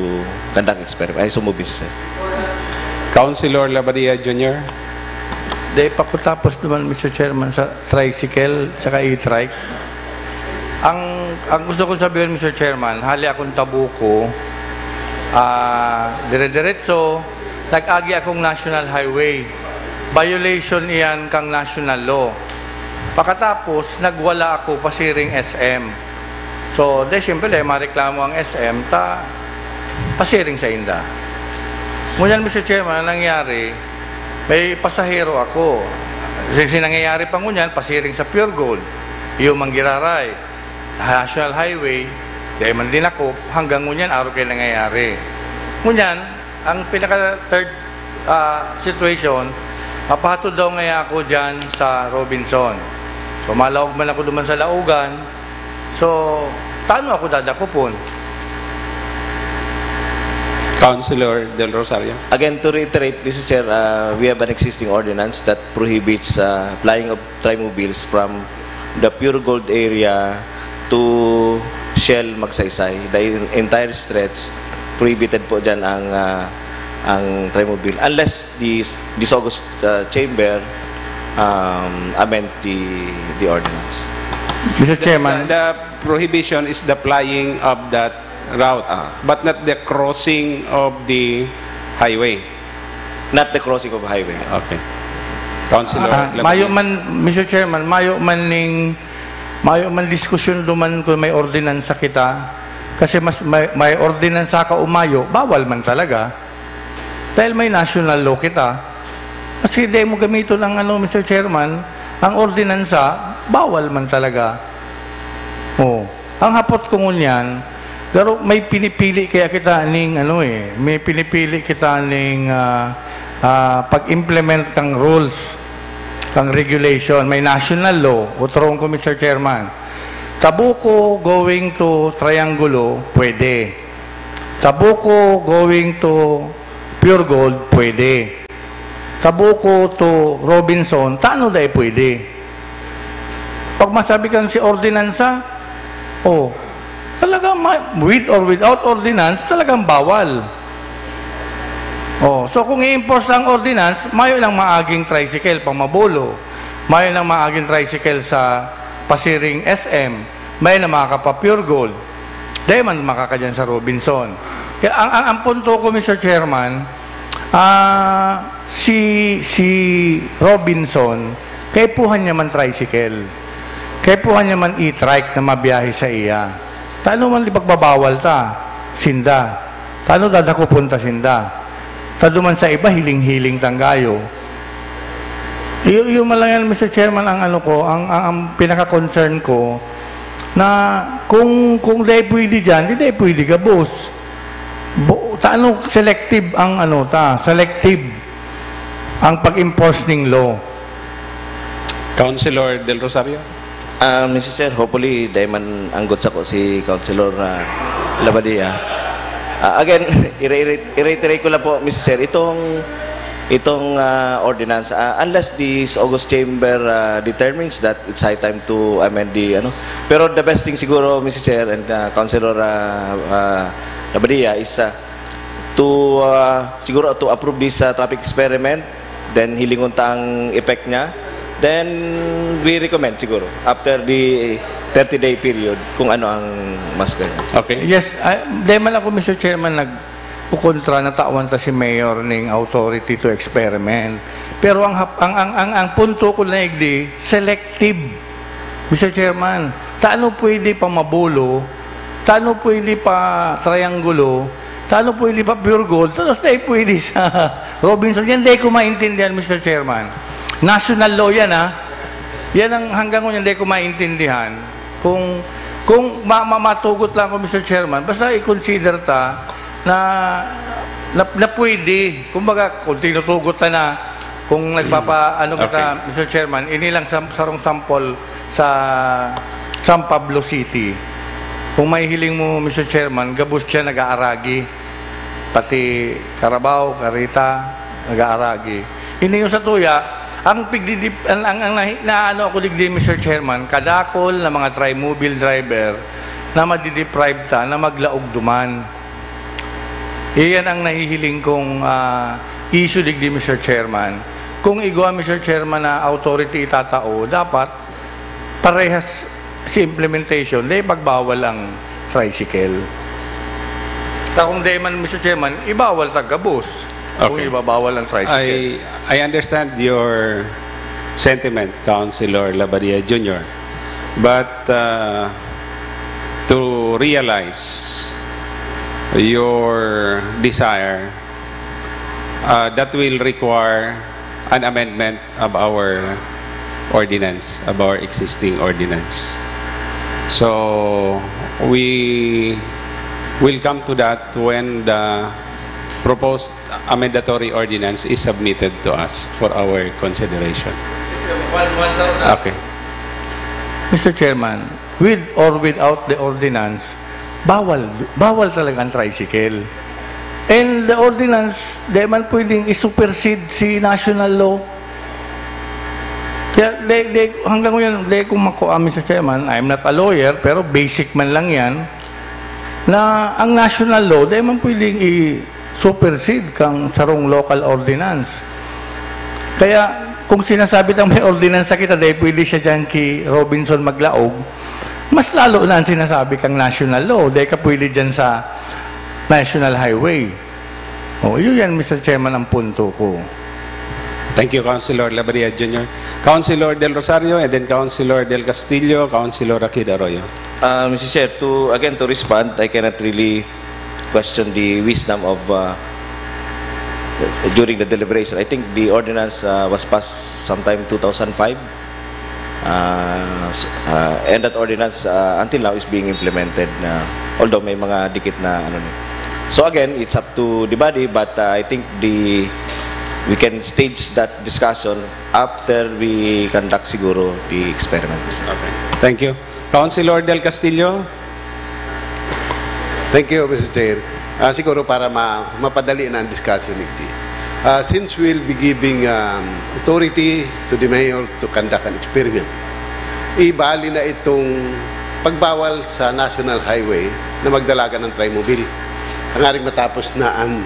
conduct experiment. Ay, sumubis, sir. Councilor Labadia Junior. Di pa ko tapos naman, Mister Chairman, sa tricycle, saka e-trike. Ang, ang gusto ko sabihin, Mister Chairman, hali akong Tabuco, ah, dire-diretso, nag-agi akong National Highway. Violation iyan kang national law. Pakatapos, nagwala ako pasiring S M. So, de, siyempre, dahil mareklamo ang S M, ta, pasiring sa inda. Ngunyan, Mister Chairman, ang nangyari, may pasahero ako. Kasi nangyayari pa ngunyan, pasiring sa Pure Gold. Yung manggiraray, National Highway, dahil man dinakop, hanggang ngunyan, araw kayo nangyayari. Ngunyan, ang pinaka third ah, situation, mapahatod daw ngaya ako dyan sa Robinson. So, malaog man ako duman sa Laogan. So, tano ako dadakopon? Councilor Del Rosario. Again, to reiterate, Mister Chair, uh, we have an existing ordinance that prohibits uh, flying of trimobiles from the Pure Gold area to Shell Magsaysay. The entire stretch, prohibited po dyan ang, uh, ang trimobile. Unless the, this August uh, chamber um, amends the, the ordinance. Mister Chairman, The prohibition is the flying of that route, Ah. but not the crossing of the highway. Not the crossing of highway. Okay. Councilor ah, Labadia. mayo man, Mister Chairman, mayo man ning mayo man diskusyon duman kung may ordinansa kita. Kasi mas may, may ordinansa ka o mayo, bawal man talaga. Dahil may national law kita. Kasi di mo gamiton ang ano, Mister Chairman, ang ordinansa, bawal man talaga. Oh, ang hapot ko ngunyan, pero may pinipili kaya kita ning ano eh, may pinipili kita ning ah, ah, pag-implement kang rules, kang regulation, may national law, utroon ko, Mister Chairman. Tabuco going to Triangulo, pwede. Tabuco going to Pure Gold, pwede. Tabuco to Robinson, tano dai pwede? Pag masabi kang si ordinansa, oh, talaga ma- with or without ordinance, talagang bawal. Oh, so kung i-enforce ang ordinance, mayo nang maaging tricycle pang Mabolo, mayo nang maaging tricycle sa pasiring S M, mayo na makakapa Pure Gold, dahil man makakadyan sa Robinson. Kaya ang, ang, ang punto ko, Mister Chairman, ah, si, si Robinson, kaipuhan niya man tricycle. Kaipuhan niya man e-trike na mabiyahe sa iya. Tano man di pagbabawal ta, sinda. Tano dadakopon ta sinda. Ta duman sa iba, hiling-hiling tanggayo. Iyo, iyo man lang yan, Mister Chairman, ang ano ko, ang, ang, ang pinaka-concern ko, na kung, kung dai pwede dyan, di dai pwede gabos. Bo, tano selective ang ano ta, selective ang pag-enforce ning law. Councilor Del Rosario. Ah, Mister Chair, hopefully, dai man anggot sako si Councilor ah, Labadia. Ah, again, i-re-, i-reiterate ko lang po, Mister Chair, itong itong ah, ordinance, ah, unless this August Chamber ah, determines that it's high time to amend the ano. Pero the best thing siguro, Mister Chair and ah, Councilor ah, ah, Labadia, is ah, to ah, siguro to approve this ah, traffic experiment, then hilingon ta ang effect niya, then we recommend siguro after the thirty-day period kung ano ang mas ganyan. Okay. Yes, ah, dahil man ako, Mister Chairman, nag, Kontra na tawan ta si Mayor ning authority to experiment. Pero ang hap-, ang, ang, ang, ang punto ko na igdi, selective. Mister Chairman, taano pwede pa Mabulo? Taano pwede pa Triangulo? Taano pwede pa Pure Gold? Tapos dai pwede sa Robinson. Yan dai ko maintindihan, Mister Chairman. National law yan, ha? Yan ang hanggang ngayon dai ko maintindihan. Kung, kung ma-, ma-, matugot lang ako, Mister Chairman, basta i-consider ta na, na, na pwede. Kumbaga, kung tinutugot ta na, kung nagpapa-, ano ba ta, Okay. Mister Chairman, ini lang sam-, sarong sample sa San Pablo City. Kung mahihiling mo, Mister Chairman, gabos siya nag-aaragi. Pati karabaw, kareta, nag-aaragi. Ini yung sa tuya, ang pigdidip-, ang, ang, ang nahi-, naano ako digdi, Mister Chairman, kadakol na mga trimobile driver na madideprive ta na maglaog duman. Iyan ang nahihiling kong, ah, issue digdi, Mister Chairman. Kung igwa, Mister Chairman, na authority itatao, dapat parehas si implementation, dai pagbawal ang tricycle. Ta kung dai man, Mister Chairman, ibawal ta gabos kung Okay. ibabawal ang tricycle. I, I understand your sentiment, Councilor Labadia Junior. But, uh, to realize your desire, uh, that will require an amendment of our ordinance, of our existing ordinance. So, we will come to that when the proposed amendatory ordinance is submitted to us for our consideration. One, one, sir, na- Okay. Mister Chairman, with or without the ordinance, bawal, bawal talaga ang tricycle. And the ordinance, di man pwedeng i-supersede si national law. Kaya, di, di, hanggang ngayon, di ko makuha, Mister Chairman, I'm not a lawyer, pero basic man lang yan, na ang national law, di man pwedeng i-supersede kang sarong local ordinance. Kaya, kung sinasabi tang may ordinance na kita, dahil pwede siya dyan kay Robinson maglaog, mas lalo na ang sinasabi kang national law, dahil ka pwede dyan sa national highway. O, yun yan, Mister Chairman, ang punto ko. Thank you, Councilor Labria Junior. Councilor Del Rosario, and then Councilor Del Castillo, Councilor Akid Arroyo. Uh, Mister Chair, to, again, to respond, I cannot really question the wisdom of, uh, during the deliberation. I think the ordinance, uh, was passed sometime two thousand five. Uh, s-, uh, and that ordinance, uh, until now is being implemented na, although may mga dikit na ano ni. So again, it's up to the body, but, uh, I think the, we can stage that discussion after we conduct siguro the experiment. Okay. Thank you. Councilor Del Castillo? Thank you, Mister Chair. Ah, siguro para ma-, mapadali na ang discussion, igdi. Ah, since we'll be giving, um, authority to the mayor to conduct an experiment, ibali na itong pagbawal sa national highway na magdalagan ng trimobile. Tangaring matapos na ang,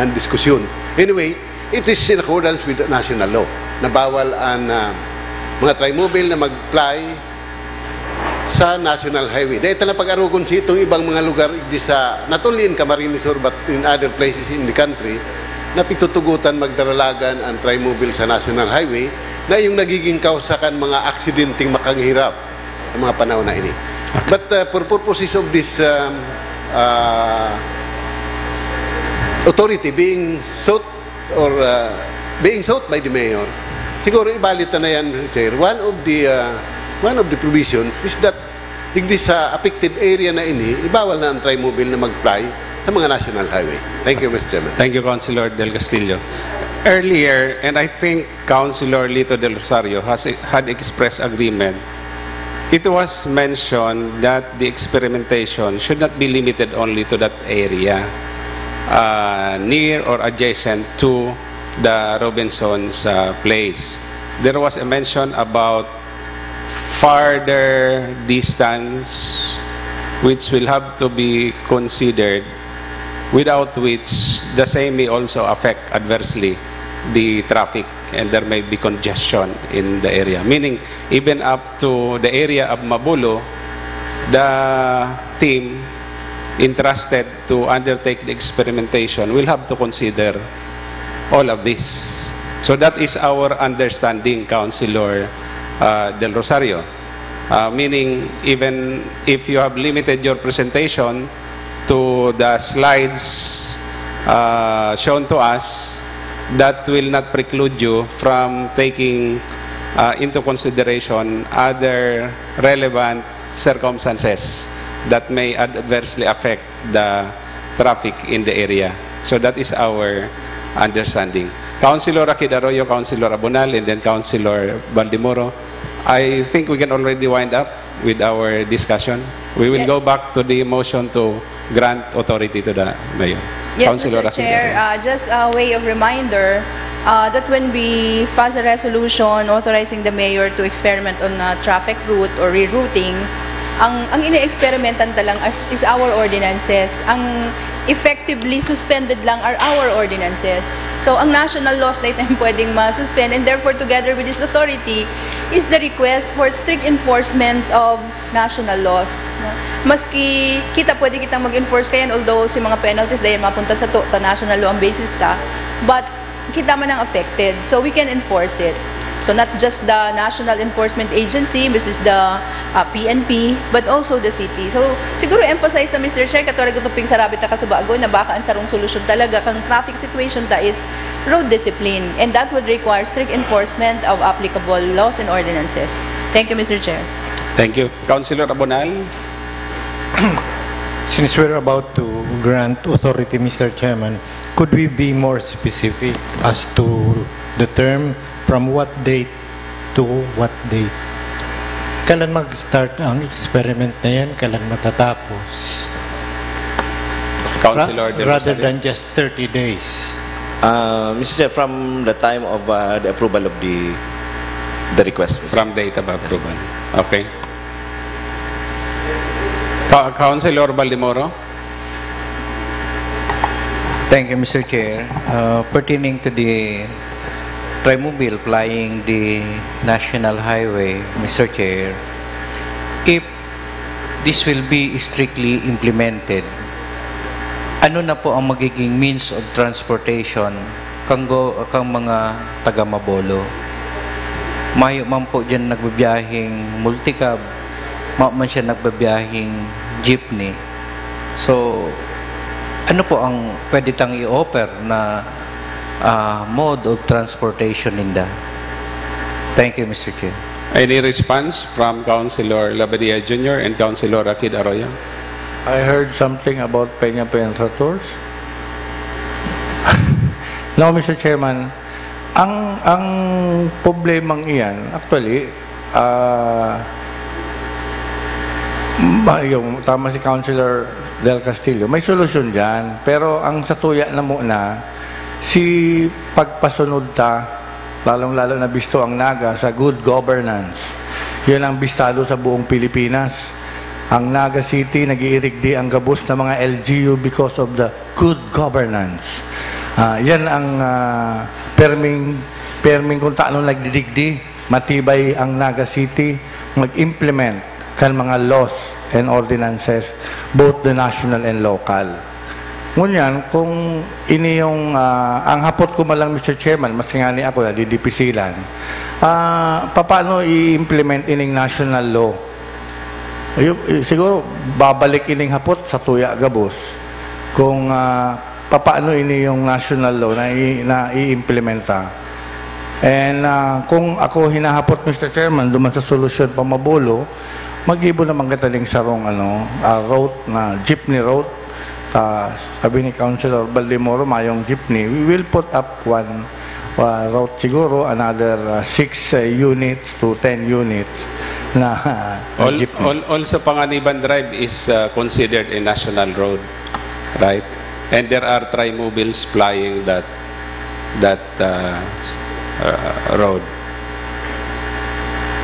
ang diskusyon. Anyway, it is in accordance with the national law na bawal ang, ah, mga trimobile na mag-ply sa national highway. Dahil na pag-arugon sa itong ibang mga lugar, di sa, not only in Camarines Sur, but in other places in the country, na pitutugutan magdaralagan ang trimobile sa national highway, na yung nagiging kausakan mga aksidenteng makanghirap sa mga panahon na ini. But, uh, for purposes of this, um, uh, authority being sought or, uh, being sought by the mayor, siguro ibali ta na yan, sir. One of the, uh, one of the provisions is that digdi sa affected area na ini, ibawal na ang trimobile na mag-ply sa mga national highway. Thank you, Mister Chairman. Thank you, Councilor Del Castillo. Earlier, and I think Councilor Lito Del Rosario has, had expressed agreement, it was mentioned that the experimentation should not be limited only to that area, uh, near or adjacent to the Robinson's, uh, place. There was a mention about farther distance which will have to be considered, without which the same may also affect adversely the traffic and there may be congestion in the area. Meaning, even up to the area of Mabulo, the team entrusted to undertake the experimentation will have to consider all of this. So that is our understanding, Councilor uh, Del Rosario. Uh, meaning, even if you have limited your presentation to the slides uh, shown to us, that will not preclude you from taking uh, into consideration other relevant circumstances that may adversely affect the traffic in the area. So that is our understanding. Councilor Akid Arroyo, Councilor Abonal, and then Councilor Baldemoro, I think we can already wind up with our discussion. We will Yes. go back to the motion to grant authority to the mayor. Yes, Councilor Mister Akid Chair. Arroyo. Uh, just a way of reminder uh, that when we pass a resolution authorizing the mayor to experiment on uh, traffic route or rerouting, ang ang ini-experimentan ta lang as, is our ordinances. Ang effectively suspended lang are our ordinances. So, ang national laws na ito yung pwedeng ma-suspend, and therefore, together with this authority, is the request for strict enforcement of national laws. No? Maski kita, pwede kitang mag-enforce kayan, although si mga penalties dahil mapunta sa to, ta national law ang basis ta, but kita man ang affected. So, we can enforce it. So, not just the National Enforcement Agency, which is the uh, P N P, but also the city. So, siguro emphasize na, Mister Chair, katulad ko itong pinsarabi ta kasubago, na baka ang sarong solusyon talaga kang traffic situation ta is road discipline. And that would require strict enforcement of applicable laws and ordinances. Thank you, Mister Chair. Thank you. Councilor Abonal? Since we're about to grant authority, Mister Chairman, could we be more specific as to the term, from what date to what date? Kailan mag-start ang experiment na yan? Kailan matatapos? Councilor Ra- Del rather Rosario? Than just thirty days. Uh, Mister Chair, from the time of uh, the approval of the the request. From date of approval. Okay. Ka- Councilor Baldemoro? Thank you, Mister Chair. Uh, pertaining to the Trimobile plying the National Highway, Mister Chair, if this will be strictly implemented, ano na po ang magiging means of transportation kang, go, kang mga taga Mabolo? Mayo man po dyan nagbibiyahing multicab, mayo man siya nagbibiyahing jeepney. So, ano po ang pwede tang i-offer na uh, mode of transportation ninda? Thank you, Mister Chair. Any response from Councilor Labadia Junior and Councilor Akid Arroyo? I heard something about Peña Peña Tours. No, Mister Chairman, ang ang problemang iyan, actually, ah, ma- yung, tama si Councilor Del Castillo, may solusyon dyan. Pero ang satuya na muna, si pagpasunod ta, lalong-lalo na bisto ang Naga sa good governance. Yun ang bistado sa buong Pilipinas. Ang Naga City, nag-iirigdi ang gabos na mga L G U because of the good governance. Ah, yan ang ah, perming, perming kung taano nagdidigdi, matibay ang Naga City mag-implement kan mga laws and ordinances, both the national and local. Ngunyan, kung ini yung, ah, ang hapot ko man lang, Mister Chairman, mas nga ni ako nadidipisilan, ah, paano i-implement ining national law? Ayun, eh, siguro, babalik ining hapot satuya gabos kung ah, paano ini yung national law na, i- na i-implementa. And ah, kung ako hinahapot, Mister Chairman, duman sa solusyon pa Mabolo, mag-ibo naman kita ning sarong ano, ah, route na jeepney route. Ah, sabi ni Councilor Baldemoro, mayong jeepney. We will put up one ah, route siguro, another ah, six ah, units to ten units na ah, Al- jeepney. al- also, Panganiban Drive is uh, considered a national road, right? And there are trimobiles plying that that uh, uh, road.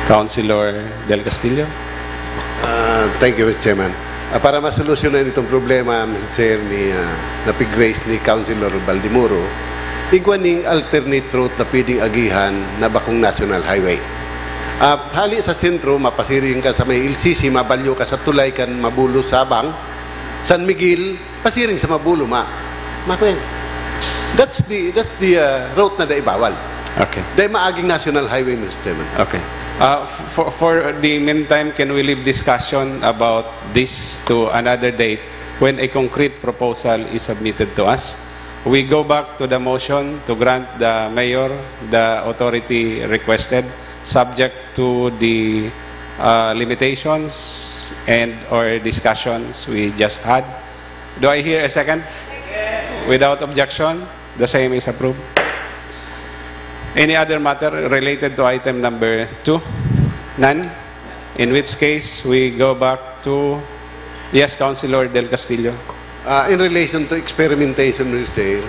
Councilor Del Castillo? Ah, thank you, Mister Chairman. Ah, para masolusyonan itong problema, Mister Chair, ni, ah, na pig-raise ni Councilor Baldemoro, igwa ning alternate route na pwedeng agihan na bakong National Highway. Ah, hali sa sentro, mapasiring ka sa may L C C, mabalyo ka sa tulay kan Mabulo Sabang, San Miguel, pasiring sa Mabolo, ma. Mako yan. That's the, that's the uh, route na dai bawal. Okay. Dai maaging national highway, Mister Chairman. Okay. Uh, for, for the meantime, can we leave discussion about this to another date when a concrete proposal is submitted to us? We go back to the motion to grant the mayor the authority requested, subject to the uh, limitations and or discussions we just had. Do I hear a second? Without objection, the same is approved. Any other matter related to item number two? None? In which case, we go back to, yes, Councilor Del Castillo. Uh, in relation to experimentation, Mister Chair,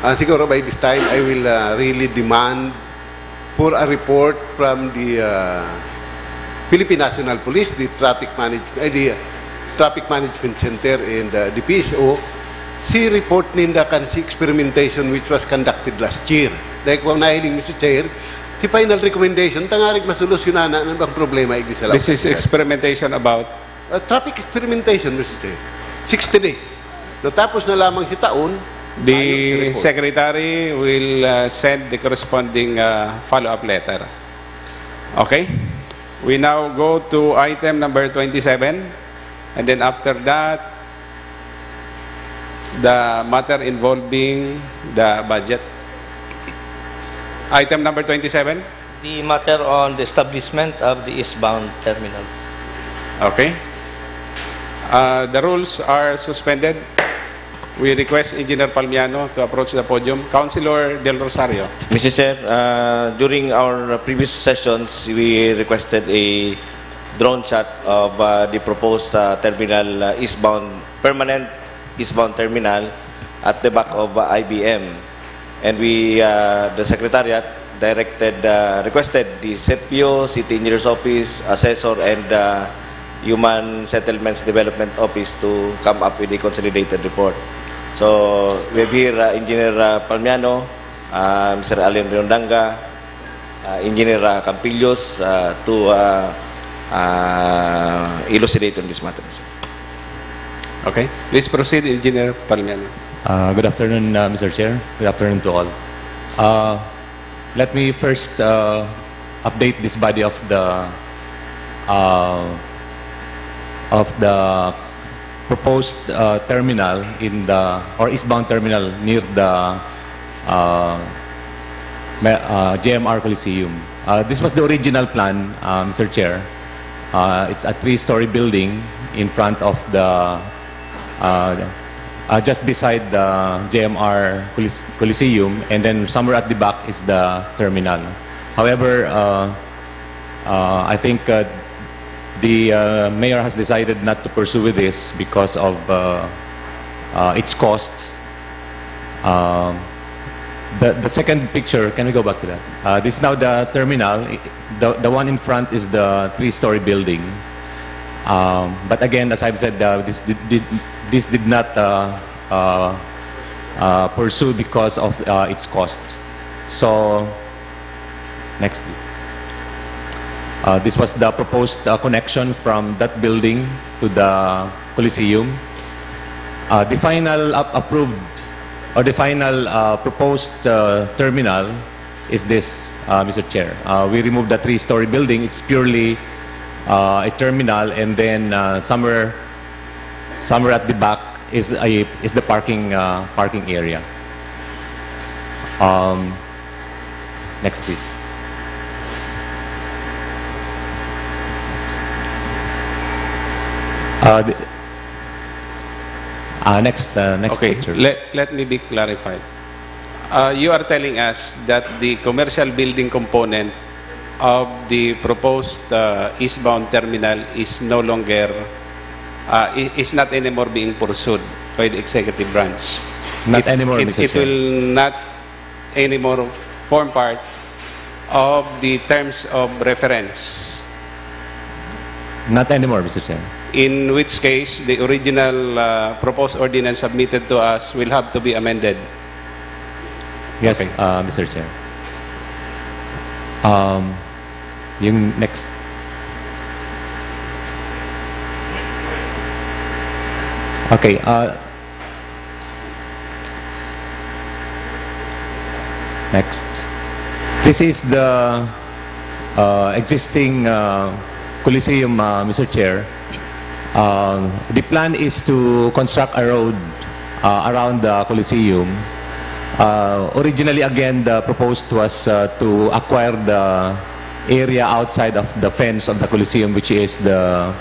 uh, siguro by this time, I will uh, really demand for a report from the uh, Philippine National Police, the traffic manage, uh, the uh, traffic management center and uh, the P S O, si report ninda kan si experimentation which was conducted last year. Like what nahiling, Mister Chair, si final recommendation, tangarig masolusyonan na ang problema igdi sa This is experimentation about Uh, traffic experimentation, Mister Chair. sixty days. Natapos na lamang si taon, The secretary will uh, send the corresponding uh, follow-up letter. Okay? We now go to item number twenty-seven. And then after that, the matter involving the budget. Item number twenty-seven. The matter on the establishment of the eastbound terminal. Okay. Uh, the rules are suspended. We request Engineer Palmiano to approach the podium. Councilor Del Rosario. Mister Chair, uh, during our previous sessions, we requested a drone shot of uh, the proposed uh, terminal uh, eastbound, permanent eastbound terminal at the back of uh, I B M. And we, uh, the Secretariat, directed, uh, requested the C P O, City Engineer's Office, Assessor, and uh, Human Settlements Development Office to come up with a consolidated report. So, we have here uh, Engineer uh, Palmiano, uh, Mister Allen Riondanga, uh, Engineer uh, Campillos uh, to uh, uh, elucidate on this matter. Okay. Please proceed, Engineer Palmiano. Uh, good afternoon, uh, Mister Chair. Good afternoon to all. Uh, let me first uh, update this body of the uh, of the proposed uh, terminal in the or eastbound terminal near the uh, me- uh, J M R Coliseum. Uh, this was the original plan, uh, Mister Chair. Uh, it's a three-story building in front of the uh, uh, just beside the J M R Colis- Coliseum, and then somewhere at the back is the terminal. However, uh, uh, I think uh, the uh, mayor has decided not to pursue with this because of uh, uh, its cost. Um, the, the second picture, can we go back to that? Uh, this is now the terminal. I- The, the one in front is the three-story building. Um, but again, as I've said, uh, this did, did this did not uh, uh, uh, pursue because of uh, its cost. So, next, please. Uh, this was the proposed uh, connection from that building to the Coliseum. Uh, the final up- approved or the final uh, proposed uh, terminal is this, uh, Mister Chair. Uh, we removed the three-story building. It's purely uh, a terminal, and then uh, somewhere, somewhere at the back is a is the parking uh, parking area. Um, next, please. Uh, the, uh, next, uh, next Okay, picture. let, let me be clarified. Uh, you are telling us that the commercial building component of the proposed uh, eastbound terminal is no longer, uh, i- is not anymore being pursued by the executive branch. Not It- anymore, it, Mister It Chair. Will not anymore form part of the terms of reference. Not anymore, Mister Chair. In which case, the original uh, proposed ordinance submitted to us will have to be amended. Yes, Okay. uh, Mister Chair. Um, yung next. Okay. Uh, next. This is the uh, existing uh, Coliseum, uh, Mister Chair. Uh, the plan is to construct a road uh, around the Coliseum. Uh, originally, again, the proposed was uh, to acquire the area outside of the fence of the Coliseum, which is the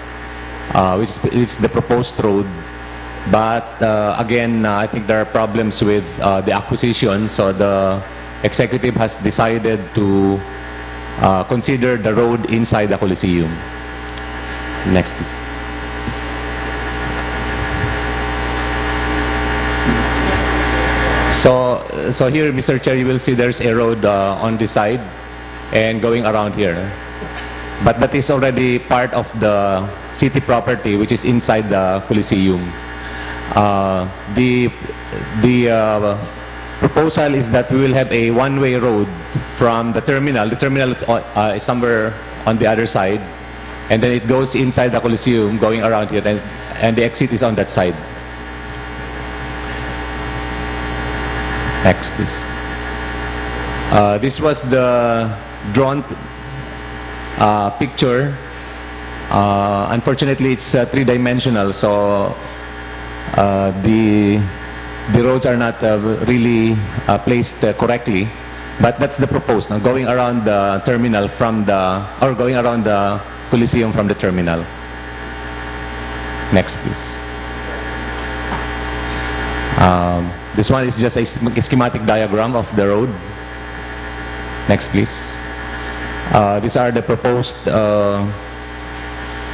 uh, which, which is the proposed road. But uh, again, uh, I think there are problems with uh, the acquisition, so the executive has decided to uh, consider the road inside the Coliseum. Next, please. So, so here, Mister Chair, you will see there's a road uh, on the side and going around here. But that is already part of the city property, which is inside the Coliseum. Uh, the the uh, proposal is that we will have a one-way road from the terminal. The terminal is, uh, is somewhere on the other side, and then it goes inside the Coliseum, going around here, and, and the exit is on that side. Next, please. Uh, this was the drawn uh, picture. Uh, unfortunately, it's uh, three-dimensional, so uh, the the roads are not uh, really uh, placed uh, correctly. But that's the proposed, no? Going around the terminal from the or going around the Coliseum from the terminal. Next, please. Um, this one is just a schem- schematic diagram of the road. Next, please. Uh, these are the proposed. Uh,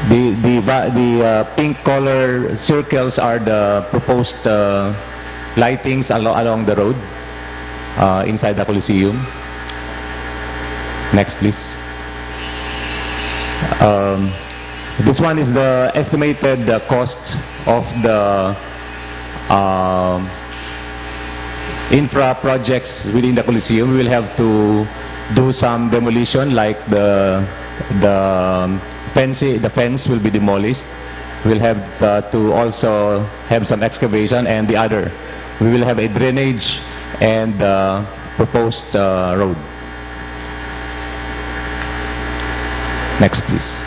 the the va- the uh, pink color circles are the proposed uh, lightings alo- along the road uh, inside the Coliseum. Next, please. Um, this one is the estimated uh, cost of the um, infra projects within the Coliseum. We will have to do some demolition, like the the fence. The fence will be demolished. We'll have uh, to also have some excavation and the other. We will have a drainage and uh, proposed uh, road. Next, please.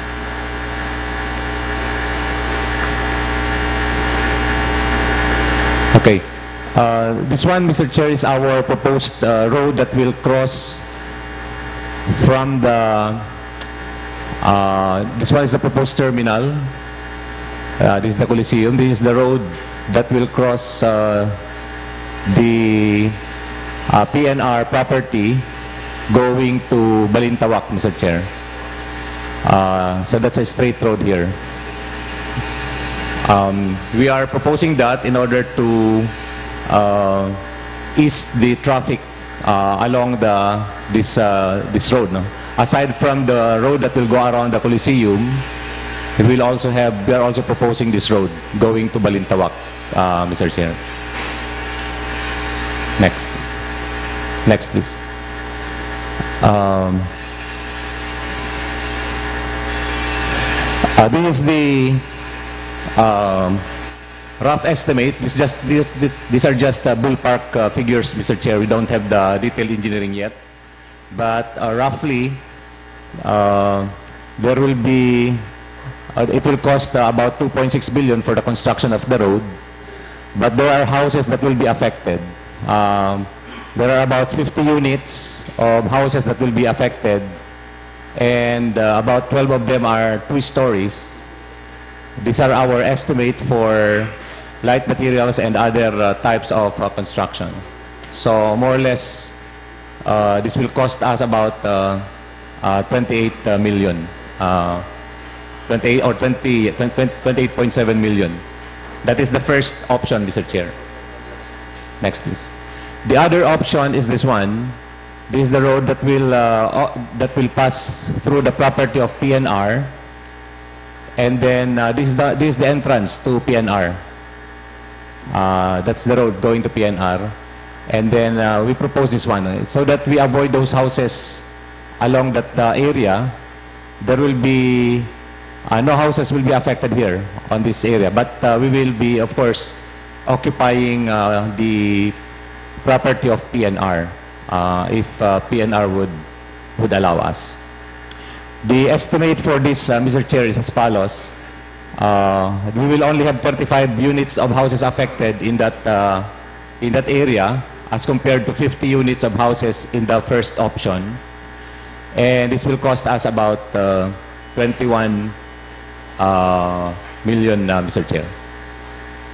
Okay. Uh, this one, Mister Chair, is our proposed uh, road that will cross from the. Uh, this one is the proposed terminal. Uh, this is the Coliseum. This is the road that will cross uh, the uh, P N R property going to Balintawak, Mister Chair. Uh, so that's a straight road here. Um, we are proposing that in order to uh, ease the traffic uh, along the this uh, this road. No? Aside from the road that will go around the Coliseum, we will also have we are also proposing this road going to Balintawak, uh, Mister Chair. Next, please. Next, please. Um, uh, this is the um, rough estimate. This just this, this these are just uh, ballpark uh, figures, Mister Chair. We don't have the detailed engineering yet, but uh, roughly uh, there will be uh, it will cost uh, about two point six billion for the construction of the road. But there are houses that will be affected. Um, there are about fifty units of houses that will be affected, and uh, about twelve of them are two stories. These are our estimate for light materials and other uh, types of uh, construction. So more or less, uh, this will cost us about uh, uh, twenty-eight million, uh, twenty-eight or twenty, twenty, twenty-eight point seven million. That is the first option, Mister Chair. Next, please. The other option is this one. This is the road that will uh, o- that will pass through the property of P N R, and then uh, this is the this is the entrance to P N R. Uh, that's the road going to P N R, and then uh, we propose this one uh, so that we avoid those houses along that uh, area. There will be Uh, no houses will be affected here on this area, but uh, we will be, of course, occupying uh, the property of P N R uh, if uh, P N R would would allow us. The estimate for this, uh, Mister Chair, is as follows. Uh, we will only have thirty-five units of houses affected in that uh, in that area as compared to fifty units of houses in the first option. And this will cost us about uh, twenty-one uh, million, uh, Mister Chair.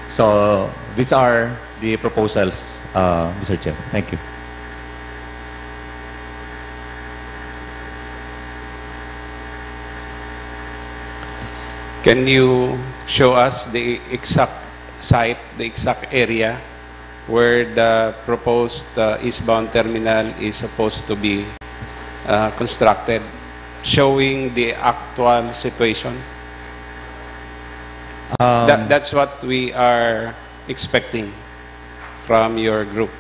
So these are the proposals, uh, Mister Chair. Thank you. Can you show us the exact site, the exact area where the proposed uh, eastbound terminal is supposed to be uh, constructed, showing the actual situation? Um, that, that's what we are expecting from your group.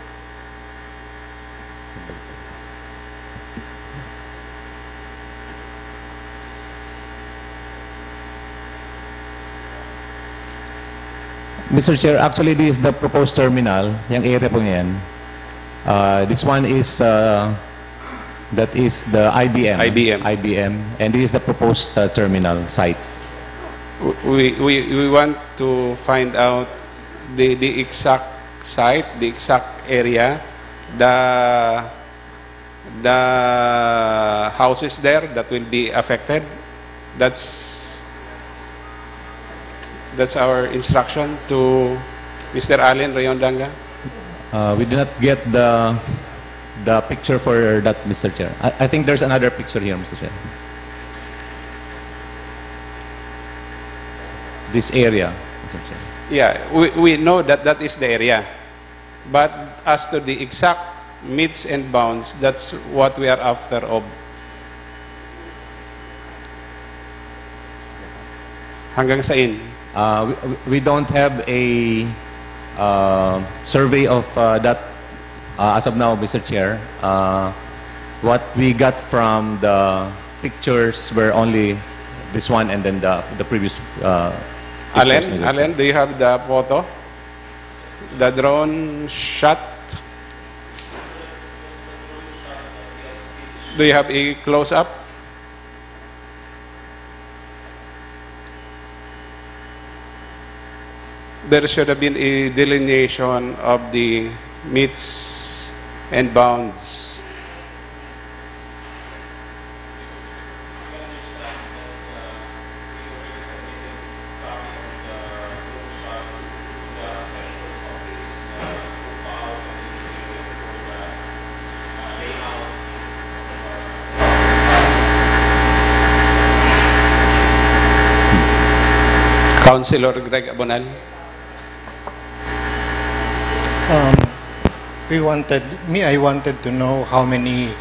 Mister Chair, actually this is the proposed terminal, yung area po niyan. Uh, this one is uh, that is the I B M. I B M. I B M, and this is the proposed uh, terminal site. We, we, we want to find out the, the exact site, the exact area, the the houses there that will be affected. That's that's our instruction to Mister Allen Rayon Danga. Uh, we do not get the the picture for that, Mister Chair. I, I think there's another picture here, Mister Chair. This area, Mister Chair. Yeah, we, we know that that is the area. But as to the exact metes and bounds, that's what we are after of. Hanggang sain? Uh, we, we don't have a uh, survey of uh, that uh, as of now, Mister Chair. Uh, what we got from the pictures were only this one and then the, the previous uh, Allen, Allen, do you have the photo? The drone shot. Do you have a close-up? There should have been a delineation of the metes and bounds. Councilor Greg Abonal. Um, we wanted, me, I wanted to know how many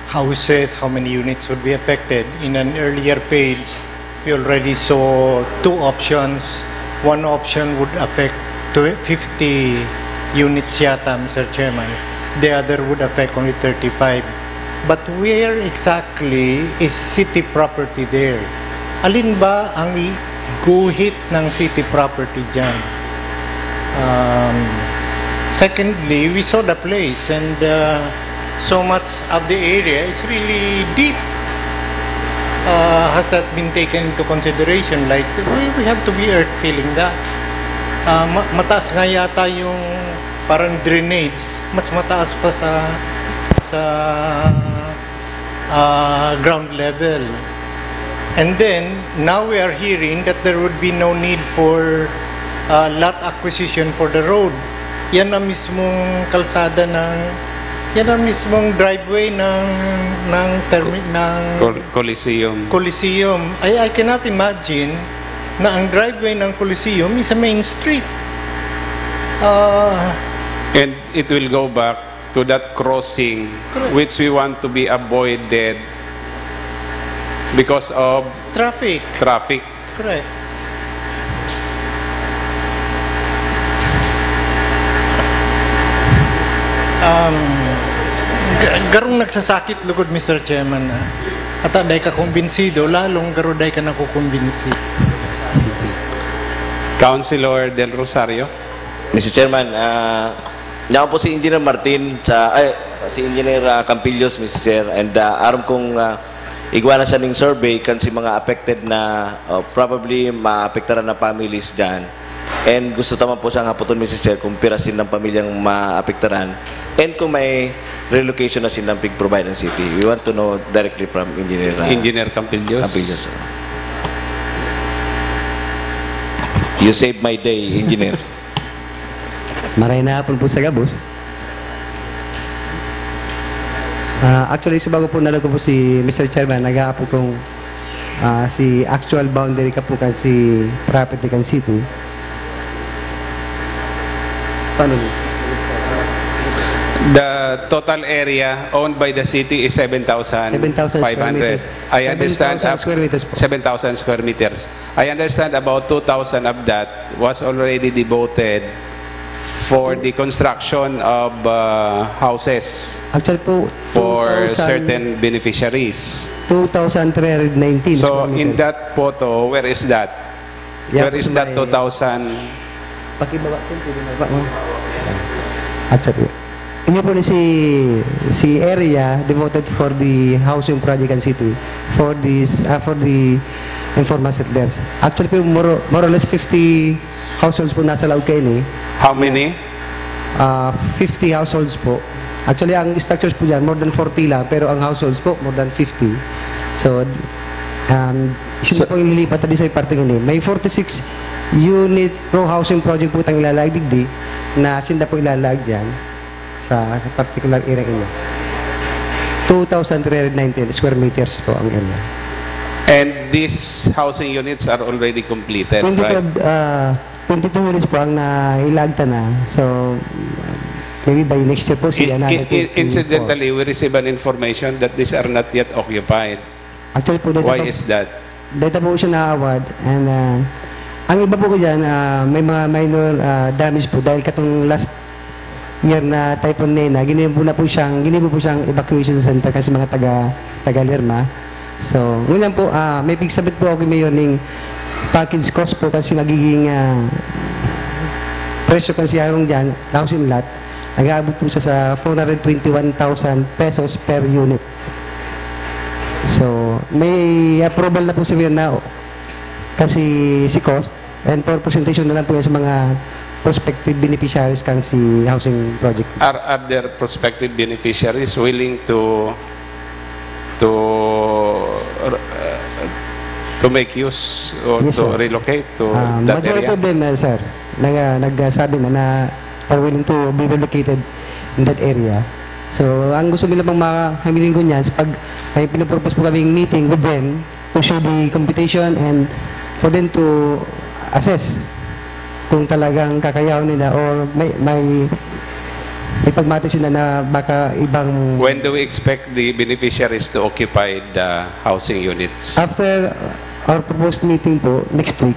houses, how many units would be affected. In an earlier page, we already saw two options. One option would affect tw- fifty units yata, Mister Chairman. The other would affect only thirty-five. But where exactly is city property there? Alin ba ang guhit ng city property dyan? Um, secondly, we saw the place and uh, so much of the area is really deep. Uh, has that been taken into consideration? Like, we, we have to be earth feeling that. Uh, ma- mataas nga yata yung parang drainage, mas mataas pa sa sa uh, ground level. And then, now we are hearing that there would be no need for uh, lot acquisition for the road. Yan ang mismong kalsada ng, yan ang mismong driveway ng ng termi, ng Col- Coliseum. Coliseum. I I cannot imagine na ang driveway ng Coliseum is a main street. Uh, And it will go back to that crossing Correct. Which we want to be avoided because of traffic. Traffic. Correct. Um, garong nagsasakit lugod, Mister Chairman, na Ata, dai ka kumbinsido, lalong garo dai ka nakukumbinsi. Councilor Del Rosario. Mister Chairman, ah, nako po si Engineer Martin, sa, ay, si Engineer ah, Campillos, Mister Chair, and ah, aram kong ah, igwa na siya ning survey kan si mga affected na, oh, probably maapektaran na families dyan. And gusto ta man po siyang hapoton, Mister Chair, kung pira silang pamilyang maapektaran and kung may relocation na silang pig-provide ng city. We want to know directly from Engineer ah, Engineer Campillos. Campillos. You saved my day, Engineer. Maray na hapon po sa gabos. Ah, actually, subago po nalo ko po si Mister Chairman, nag-aapod kong ah, si actual boundary ka po kan si property kan city. Paano? The total area owned by the city is seven thousand five hundred. Seven thousand square meters. I understand Seven thousand up- square meters po. Seven thousand square meters. I understand about two thousand of that was already devoted for the construction of uh, houses Actually po, for two thousand, certain beneficiaries. two thousand three hundred nineteen So, square in meters. That photo, where is that? Yeah, Where is that may- two thousand? Pakibaba po, pwede na ba? Oh. At sabi, inyo po ni si, si area devoted for the housing project and city for this, ah, for the informal settlers. Actually po, more, more or less fifty households po nasa laog kayo ni. How many? Ah, fifty households po. Actually, ang structures po dyan, more than forty lang, pero ang households po, more than fifty. So, um, sino So- po yung lilipat na di sa parting ini? May forty-six unit row housing project po itang ilalaag digdi na sinda po ilalaag dyan sa, sa particular area ini. Two thousand three hundred nineteen square meters po ang area. And these housing units are already completed, right? Twenty-two, ah, twenty-two units po ang nailaag ta na. So, maybe by next year po, si I- another i- i- twenty-four. Incidentally, we receive an information that these are not yet occupied. Actually po, dito Why po, is that? dito po siya na-award. And ah, ang iba po ko dyan, ah, may mga minor ah, damage po dahil katong last year na Typhoon Nena, ginibo na po siyang, ginibo po siyang evacuation center kasi mga taga, taga Lerma. So, ngunyan po, ah, may pigsabit po ako ngayon ning package cost po kasi magiging ah, presyo kasi harong dyan, housing lot, nag-aabot po siya sa four hundred twenty-one thousand pesos per unit. So, may approval na po si Mirna kasi si cost and for presentation na lang po yan sa mga prospective beneficiaries kan si housing project. Are other prospective beneficiaries willing to to uh, to make use or Yes, to sir. relocate to Ah, that majority area? Of them, uh, sir, nag, nagsasabi na, na are willing to be relocated in that area. So, ang gusto nila pang mga hamiling ko niyan, sa pag may pinapropose po kaming meeting with them to show the computation and for them to assess kung talagang kakayahon nila or may may ipagmati sila na baka ibang When do we expect the beneficiaries to occupy the housing units? After our proposed meeting po next week,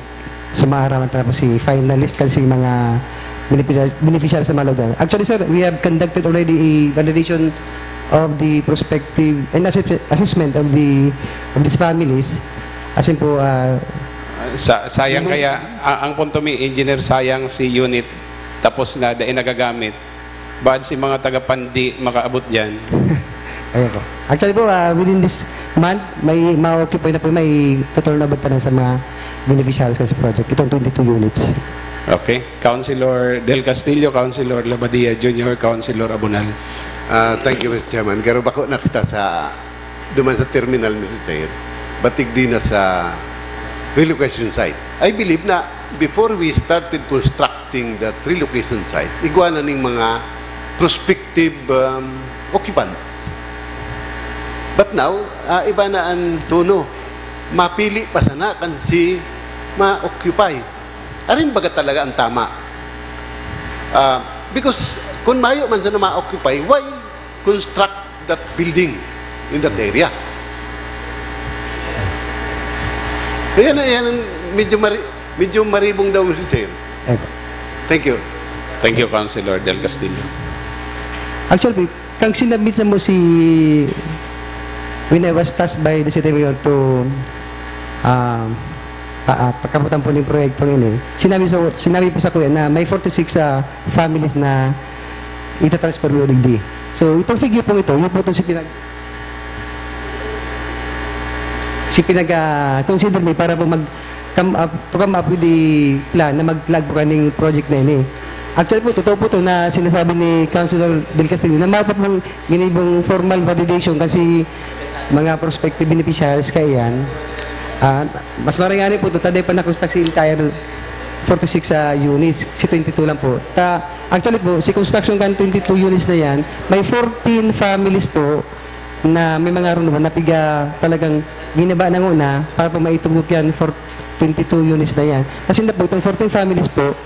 so maaraman tapos si finalist kasi mga beneficiaries, beneficiaries na malaw dyan. Actually, sir, we have conducted already a validation of the prospective and assess- assessment of the of these families. As in po, ah, Sa, sayang Hindi. Kaya, ang, ang punto mi, engineer, sayang si unit tapos na dai nagagamit. Baad si mga taga-Pandi makaabot dyan? Ayan po. Actually po, ah, within this month, may ma-occupy na po, may turnover pa na sa mga beneficiaries sa project. Itong twenty-two units. Okay. Councilor Del Castillo, Councilor Labadia Junior, Councilor Abunal. Ah, thank you, Mister Chairman. Garo bako na kita sa duman sa terminal, Mister Chair. Batig din na sa relocation site. I believe na before we started constructing that relocation site, igwa na ning mga prospective um, occupant. But now, ah, iba na ang tono. Mapili pa sana kan si ma-occupy. Arin baga talaga ang tama? Ah, because kung mayo man sana ma-occupy, why construct that building in that area? Ayan, ayan, medyo, mari, medyo maribong daw, Mister Chair. Ayan po. Thank you. Thank you, Councilor Del Castillo. Actually, kang sinabit sa mo si When I was tasked by the city mayor to, ah, ah, ah, pagkabutan po ng proyektong ini, sinabi, so, sinabi po sa kuya na may forty-six, ah, families na itatransfer mo digdi. So, itong figure po ito, yun po itong si pinag-, si pinag, ah, consider mo para po mag, come up, to come up with the plan na mag-flag po kaning project na ini. Actually po, totoo po to na sinasabi ni Councilor Del Castillo na mapa pong ginibong formal validation kasi mga prospective beneficiaries kaiyan. Ah, mas marayani po to, taday pa na-construct si entire forty-six, ah, units, si twenty-two lang po. Ta, actually po, si construction kan twenty-two units na yan, may fourteen families po na may mga harong naman na piga talagang ginaba na nguna para po maitugok yan for twenty-two units na yan. Kasi na po, itong fourteen families po,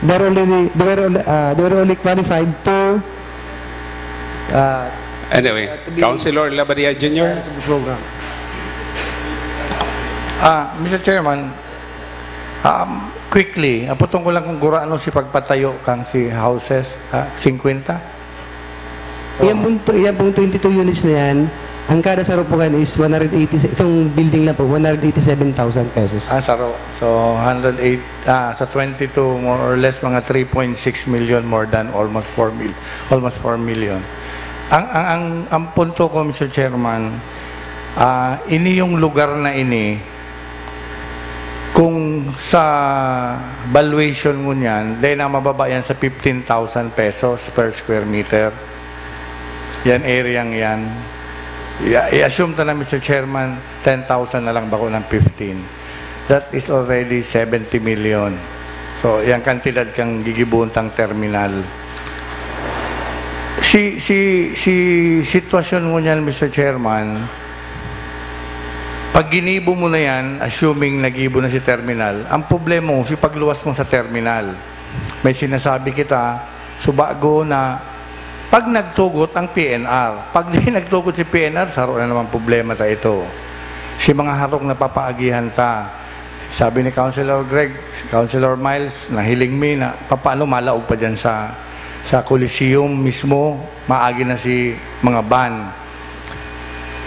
they were only, they were only, ah, they were only qualified to, ah, Anyway, uh, to be Councilor Labaria Junior. Sa program. Ah, Mister Chairman, um, quickly, aputong ko lang kung gurano si pagpatayo kang si houses, ah, fifty? Yan pong, yan pong twenty-two units na yan, ang kada saro po kan is one hundred eighty, itong building na po, one hundred eighty-seven thousand pesos. Ah, saro. So, one hundred eight, ah, sa twenty-two, more or less, mga three point six million, more than almost four mil, almost four million. Ang, ang, ang, ang punto ko, Mister Chairman, ah, ini yung lugar na ini, kung sa valuation ngunyan, dahil na mababa yan sa fifteen thousand pesos per square meter. Yan, area yan. I- i-assume ta na, Mister Chairman, ten thousand na lang bako ng fifteen. That is already seventy million. So, yan kantidad kang gigibuon tang terminal. Si, si, si sitwasyon ngunyan, Mister Chairman, pag ginibo mo na yan, assuming nagibo na si terminal, ang problema mo, si pagluwas mo sa terminal. May sinasabi kita, subago na pag nagtugot ang P N R. Pag di nagtugot si P N R, saro na naman problema ta ito. Si mga harong na papaagihan ta. Sabi ni Councilor Greg, Councilor Miles, nahiling mi na papaano malaog pa dyan sa, sa Coliseum mismo, maagi na si mga van.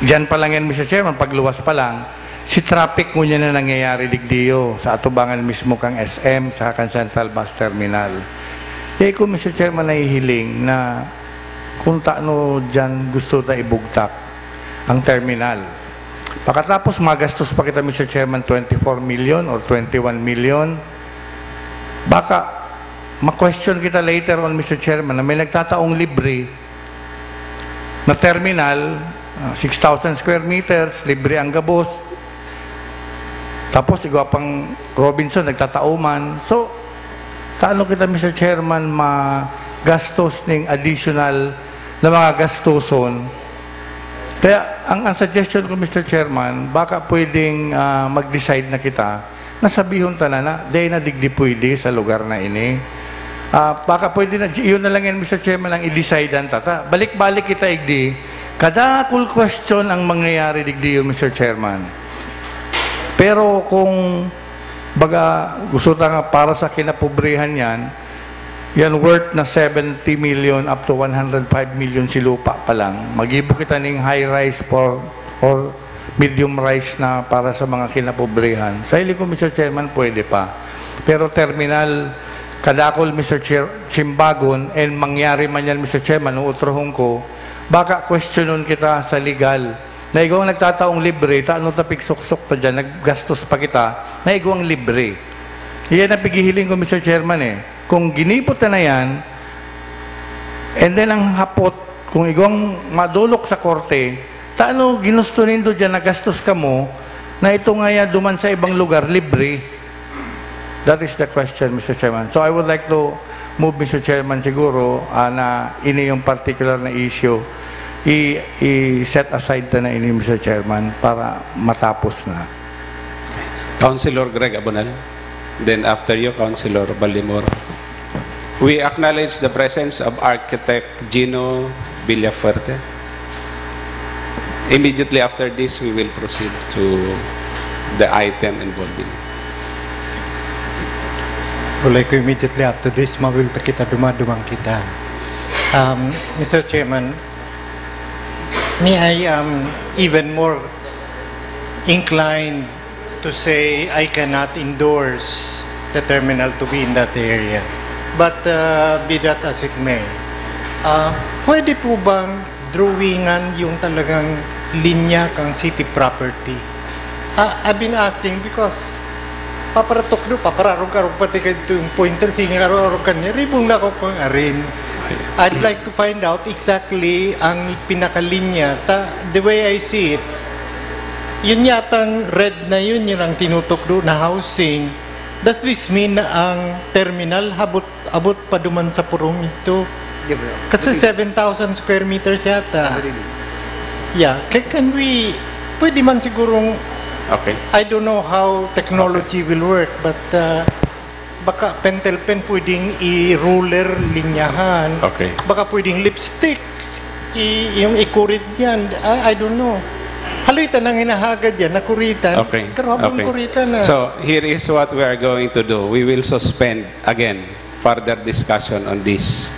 Diyan pa lang yan, Mister Chairman, pagluwas pa lang, si traffic ngunyan na nangyayari digdiyo sa atubangan mismo kang S M sa kan Central Bus Terminal. Kaya ko, Mister Chairman, nahihiling na kung taano diyan gusto ta ibugtak ang terminal. Pagkatapos, magastos pa kita, Mister Chairman, twenty-four million or twenty-one million. Baka ma-question kita later on, Mister Chairman, na may nagtataong libre na terminal, ah, six thousand square meters, libre ang gabos. Tapos, igwa pang Robinson, nagtatao man. So, taano kita, Mister Chairman, magastos ning additional na mga gastuson? Kaya, ang, ang suggestion ko, Mister Chairman, baka pwedeng, ah, mag-decide na kita, nasabihon ta na na, dai na digdi pwede sa lugar na ini. Ah, baka pwede na, yun na lang yan, Mister Chairman, ang i-decide-an ta. Ta, balik-balik kita igdi, kadakul question ang mangyayari digdi yun, Mister Chairman. Pero kung, baga, gusto ta nga para sa kinapobrehan yan, yan worth na seventy million up to one hundred five million si lupa pa lang. Magibo kita ning high-rise for or medium rise na para sa mga kinapobrehan. Sa hiling ko, Mister Chairman, pwede pa. Pero terminal, kadakul, Mister Chair, simbagon, and mangyari man yan, Mister Chairman, utrohon ko, baka questionon kita sa legal. Na igwang nagtataong libre, ta ano ta pigsuksok pa dyan, naggastos pa kita, na igwang libre. Iyan ang pighihiling ko, Mister Chairman, eh. Kung ginibo ta na yan, and then ang hapot, kung igwang madolok sa korte, ta ano ginusto nindo dyan, nagastos kamo, na ito nga yan duman sa ibang lugar, libre. That is the question, Mister Chairman. So I would like to move, Mister Chairman, siguro, ah, na ini yung particular na issue, i, i-set aside ta na ini, Mister Chairman, para matapos na. Councilor Greg Abonal. Then after you, Councilor Baldemoro. We acknowledge the presence of Architect Gino Villafuerte. Immediately after this, we will proceed to the item involving. Ulay ko, immediately after this, mawil ta kita, dumadumang kita. Um, Mister Chairman, Me, I am even more inclined to say I cannot endorse the terminal to be in that area. But uh, be that as it may, uh, pwede po bang drawingan yung talagang linya kang city property? Uh, I've been asking because paparatok do, papararog-arog pati ka itong pointer, sige, arog-arog ka niya, ribong na ako pang arin. I'd like to find out exactly ang pinakalinya. Ta, the way I see it, yun yatang red na yun, yun ang tinutukdo na housing. Does this mean na ang terminal habot, abot pa duman sa purong ito? Di ba? Kasi Di ba? seven thousand square meters yata. Di ba? Yeah, can, can we, pwede man sigurong, Okay. I don't know how technology will work, but uh, baka pentel pen pwedeng i-ruler, linyahan. Okay. Baka pwedeng lipstick. I, yung ikurit yan. I, I don't know. Haloy ta nang hinahagad yan, nakuritan. Okay. Grabe ang Okay. kuritan na. So, here is what we are going to do. We will suspend again further discussion on this.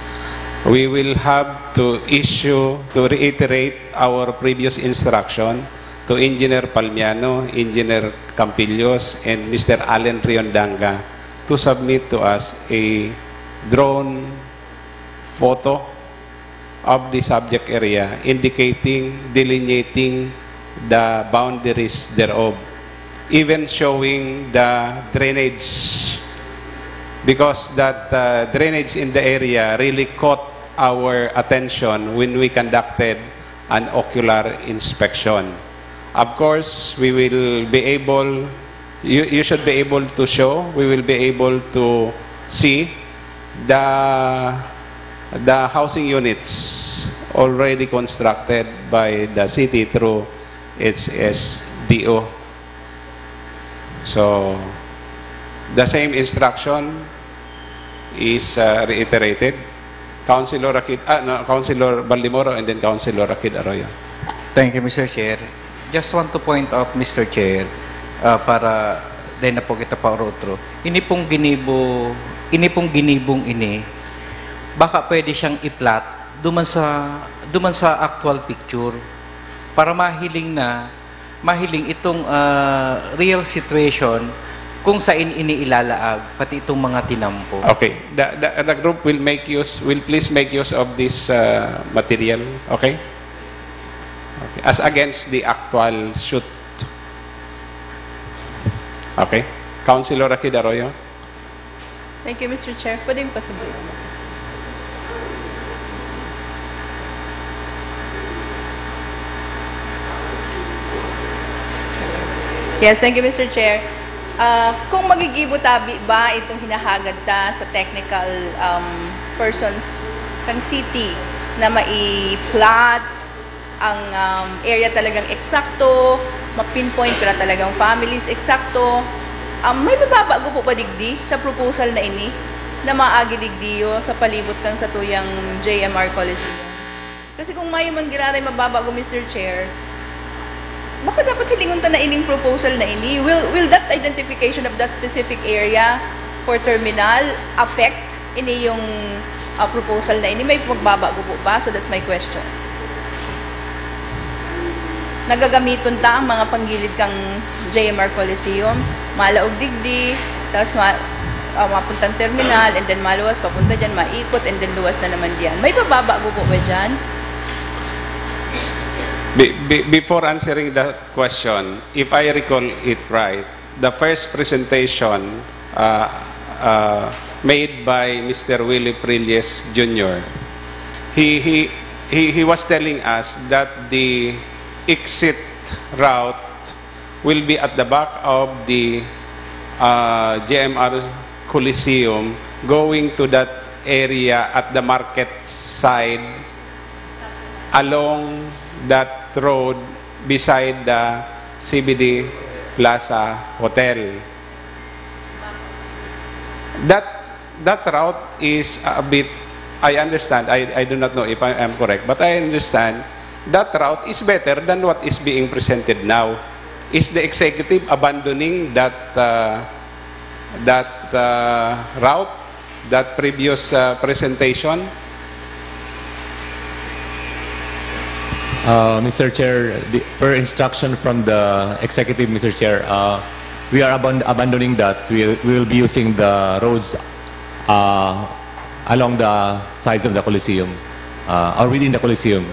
We will have to issue, to reiterate our previous instruction to Engineer Palmiano, Engineer Campillos, and Mister Allen Riondanga to submit to us a drone photo of the subject area indicating, delineating the boundaries thereof, even showing the drainage, because that uh, drainage in the area really caught our attention when we conducted an ocular inspection. Of course, we will be able, you, you should be able to show, we will be able to see the, the housing units already constructed by the city through its S D O. So, the same instruction is uh, reiterated. Councilor Akid, ah, no, Councilor Baldemoro and then Councilor Akid Arroyo. Thank you, Mister Chair. Just want to point out, Mister Chair, uh, para din na po kita pa otro. Ini pong ginibo, ini pong ginibong ini, baka pwede siyang i-plot duman sa, duman sa actual picture para mahiling na, mahiling itong ah, real situation kung saan ini ilalaag, pati itong mga tinampo. Okay. The, the, the group will make use, will please make use of this uh, material. Okay? Okay. As against the actual shoot. Okay. Councilor Akid Arroyo. Thank you, Mister Chair. Pwedeng pasabay. Yes, thank you, Mister Chair. Ah, kung magigibo tabi ba itong hinahagad ta sa technical um, persons kang city na mai-plot ang um, area talagang eksakto, ma-pinpoint pira talagang families eksakto, um, may mababago po ba digdi sa proposal na ini na maagi digdiyo sa palibot kang satuyang J M R Coliseum? Kasi kung mayo man giraray mababago, Mister Chair, baka dapat hilingon ta na ining proposal na ini. Will, will that identification of that specific area for terminal affect ini yung ah, proposal na ini? May pagbabago po ba? So that's my question. Nagagamiton ta ang mga panggilid kang J M R Coliseum, malaog digdi, tapos ma ah, mapuntang terminal, and then maluwas, papunta dyan, maikot, and then luwas na naman diyan. May pababago po ba dyan? Be- be- before answering that question, if I recall it right, the first presentation uh, uh, made by Mister Willie Prilles Junior, he, he, he, he was telling us that the exit route will be at the back of the uh, J M R Coliseum, going to that area at the market side along that road beside the C B D Plaza Hotel. That that route is a bit, I understand, I, I do not know if I am correct, but I understand that route is better than what is being presented now. Is the executive abandoning that uh, that uh, route, that previous uh, presentation? Uh, Mister Chair, the, per instruction from the executive, Mister Chair, uh, we are abandon abandoning that. We will be using the roads uh, along the sides of the Coliseum uh, or within the Coliseum,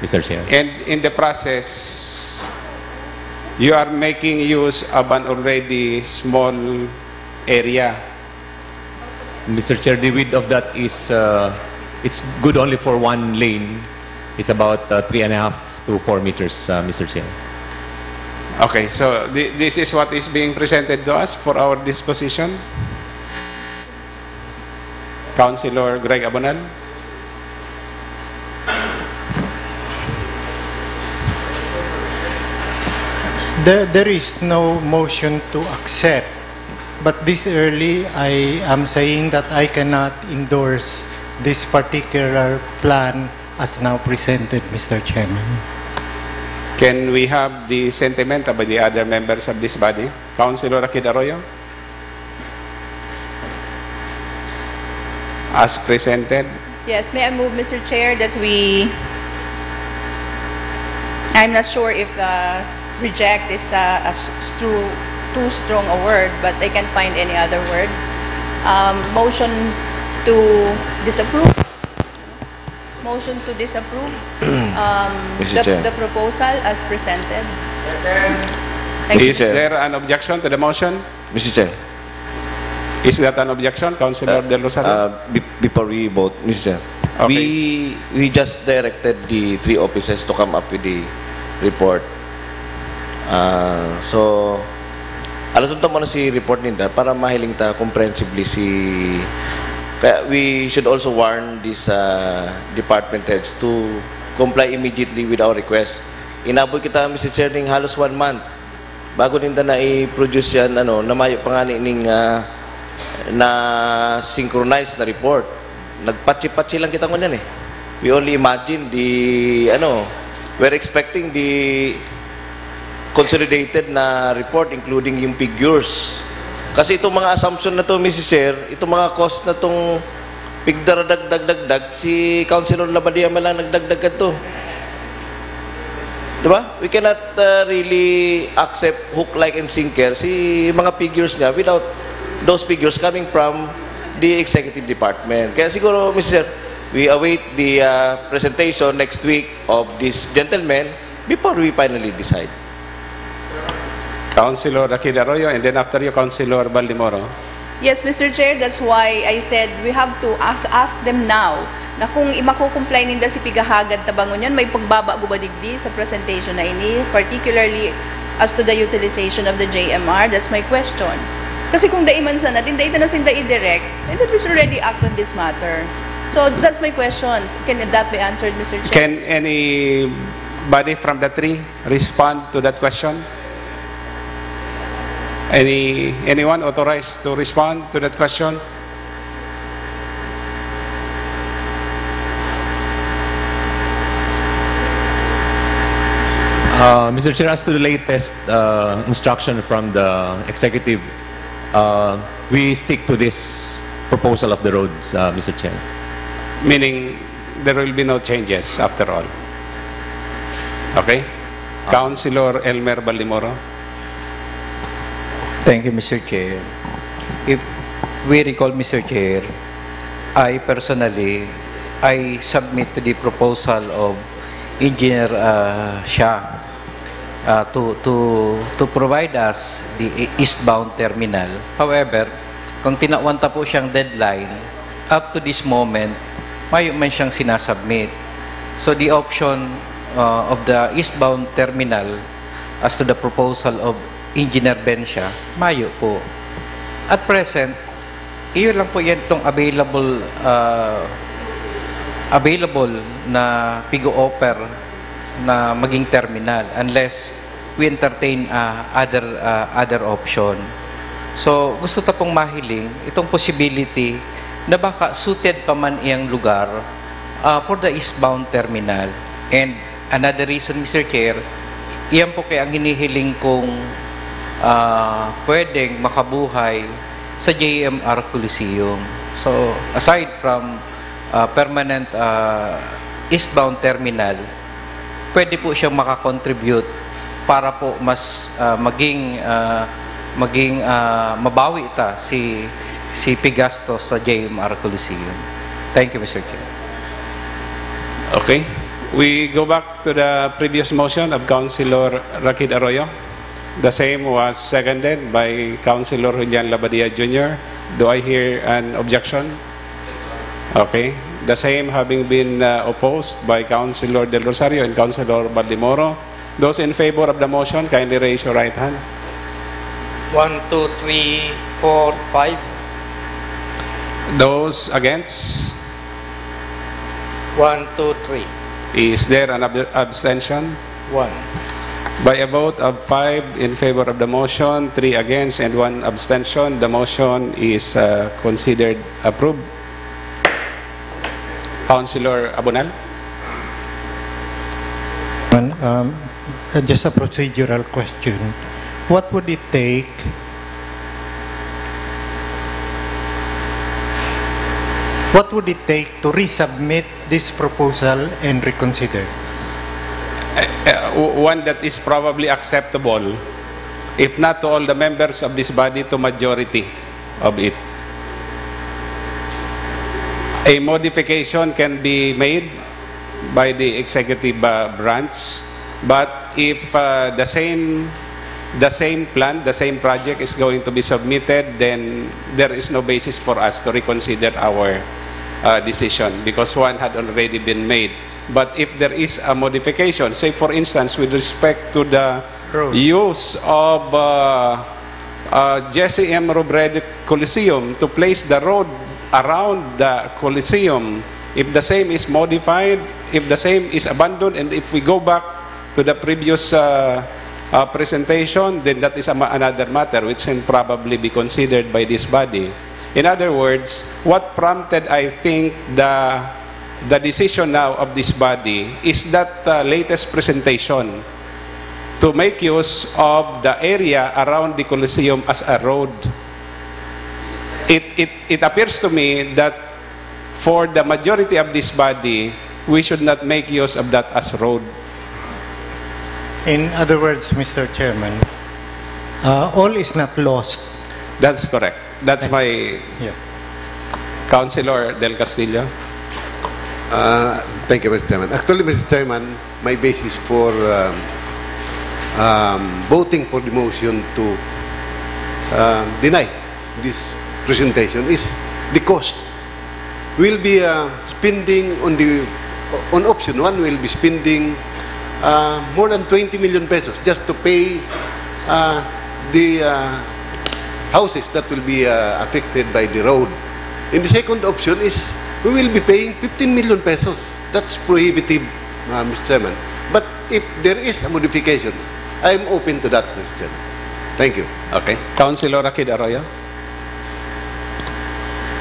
Mister Chair. And in the process, you are making use of an already small area. Mister Chair, the width of that is uh, it's good only for one lane. It's about uh, three and a half to four meters, uh, Mister Chair. Okay, so th- this is what is being presented to us for our disposition. Councilor Greg Abonal. There, there is no motion to accept, but this early, I am saying that I cannot endorse this particular plan as now presented, Mister Chairman. Can we have the sentiment of the other members of this body? Councilor Akid Arroyo? As presented? Yes, may I move, Mister Chair, that we... I'm not sure if uh, reject is uh, a s- too, too strong a word, but I can't find any other word. Um, motion to disapprove. Motion to disapprove um, Mister the, Chair. the proposal as presented. Thank Mister Is Chair. there an objection to the motion? Mister Chair, Is that an objection, Councilor Del Rosario? uh, be- before we vote, Mister Chair, Okay. we we just directed the three offices to come up with the report. Uh, so, alas mo na si report ninda para mahiling ta comprehensively si... Kaya we should also warn these uh, department heads to comply immediately with our request. Inabot kita, Mister Chair, ning halos one month bago ninda na i-produce yan, ano, na mayo pa nga ning uh, na synchronize na report. Nagpatsi-patsi lang kita ngunyan eh. We only imagine the, ano, we're expecting the consolidated na report, including yung figures. Kasi itong mga assumption na to, Mister Chair, itong mga cost na tong pigdaradagdagdagdag, si Councilor Labadia man lang nagdagdag to. Diba? We cannot uh, really accept hook, line, and sinker si mga figures niya without those figures coming from the executive department. Kaya siguro, Mister Chair, we await the uh, presentation next week of this gentleman before we finally decide. Councilor Akid Arroyo, and then after you, Councilor Baldemoro. Yes, Mister Chair, that's why I said we have to ask, ask them now na kung i- makukumply ninda si pigahagad ta ba ngunyan, may pagbabago ba digdi sa presentation na ini, particularly as to the utilization of the J M R? That's my question. Kasi kung dai man sana, din dai ta na sinda i-direct, and then we should already act on this matter. So that's my question. Can that be answered, Mister Chair? Can anybody from the three respond to that question? Any anyone authorized to respond to that question? Uh, Mister Chair, as to the latest uh, instruction from the executive, uh, we stick to this proposal of the roads, uh, Mister Chair. Meaning there will be no changes after all. Okay? Councilor Elmer Baldemoro. Thank you, Mister Chair. If we recall, Mister Chair, I personally, I submit the proposal of Engineer uh, Shah uh, to, to, to provide us the e- eastbound terminal. However, kung tinawan ta po siyang deadline, up to this moment, mayo man siyang sinasubmit. So the option uh, of the eastbound terminal as to the proposal of Engineer Bencia, mayo po. At present, iyo lang po yan itong available uh, available na pig-o-offer na maging terminal unless we entertain uh, other uh, other option. So gusto ta pong mahiling itong possibility na baka suited pa man iyang lugar uh, for the eastbound terminal. And another reason, Mister Chair, iyan po kaya ang hinihiling kong uh, pwedeng makabuhay sa J M R Coliseum. So aside from uh, permanent uh, eastbound terminal, pwede po siyang makakontribute para po mas, ah, maging, ah, maging, ah, mabawi ta si, si Pegasto sa J M R Coliseum. Thank you, Mister Chair. Okay. We go back to the previous motion of Councilor Rakid Arroyo. The same was seconded by Councilor Julian Labadia Junior Do I hear an objection? Okay. The same having been uh, opposed by Councilor Del Rosario and Councilor Baldemoro, those in favor of the motion, kindly raise your right hand. One, two, three, four, five. Those against? One, two, three. Is there an ab- abstention? One. By a vote of five in favor of the motion, three against, and one abstention, the motion is uh, considered approved. Councilor Abonal? And, um, uh, just a procedural question. What would it take? What would it take to resubmit this proposal and reconsider? Uh, uh, one that is probably acceptable, if not to all the members of this body, to majority of it. A modification can be made by the executive uh, branch, but if uh, the same the same plan, the same project is going to be submitted, then there is no basis for us to reconsider our uh, decision because one had already been made. But if there is a modification, say for instance, with respect to the Road. use of uh, uh, Jesse M. Robredo Coliseum to place the road around the Coliseum, if the same is modified, if the same is abandoned, and if we go back to the previous uh, uh, presentation, then that is a, ma- another matter which can probably be considered by this body. In other words, what prompted, I think, the the decision now of this body is that uh, latest presentation to make use of the area around the Coliseum as a road. It, it, it appears to me that for the majority of this body, we should not make use of that as road. In other words, Mister Chairman, uh, all is not lost. That's correct. That's my Yeah. Councilor Del Castillo. Uh, thank you, Mister Chairman. Actually, Mister Chairman, my basis for um, um, voting for the motion to uh, deny this presentation is the cost. We'll be uh, spending on the on option one. We'll be spending uh, more than twenty million pesos just to pay uh, the uh, houses that will be uh, affected by the road. And the second option is we will be paying fifteen million pesos. That's prohibitive, uh, Mister Chairman. But if there is a modification, I am open to that, Mister Chairman. Thank you. Okay. Councilor Rakid Arroyo.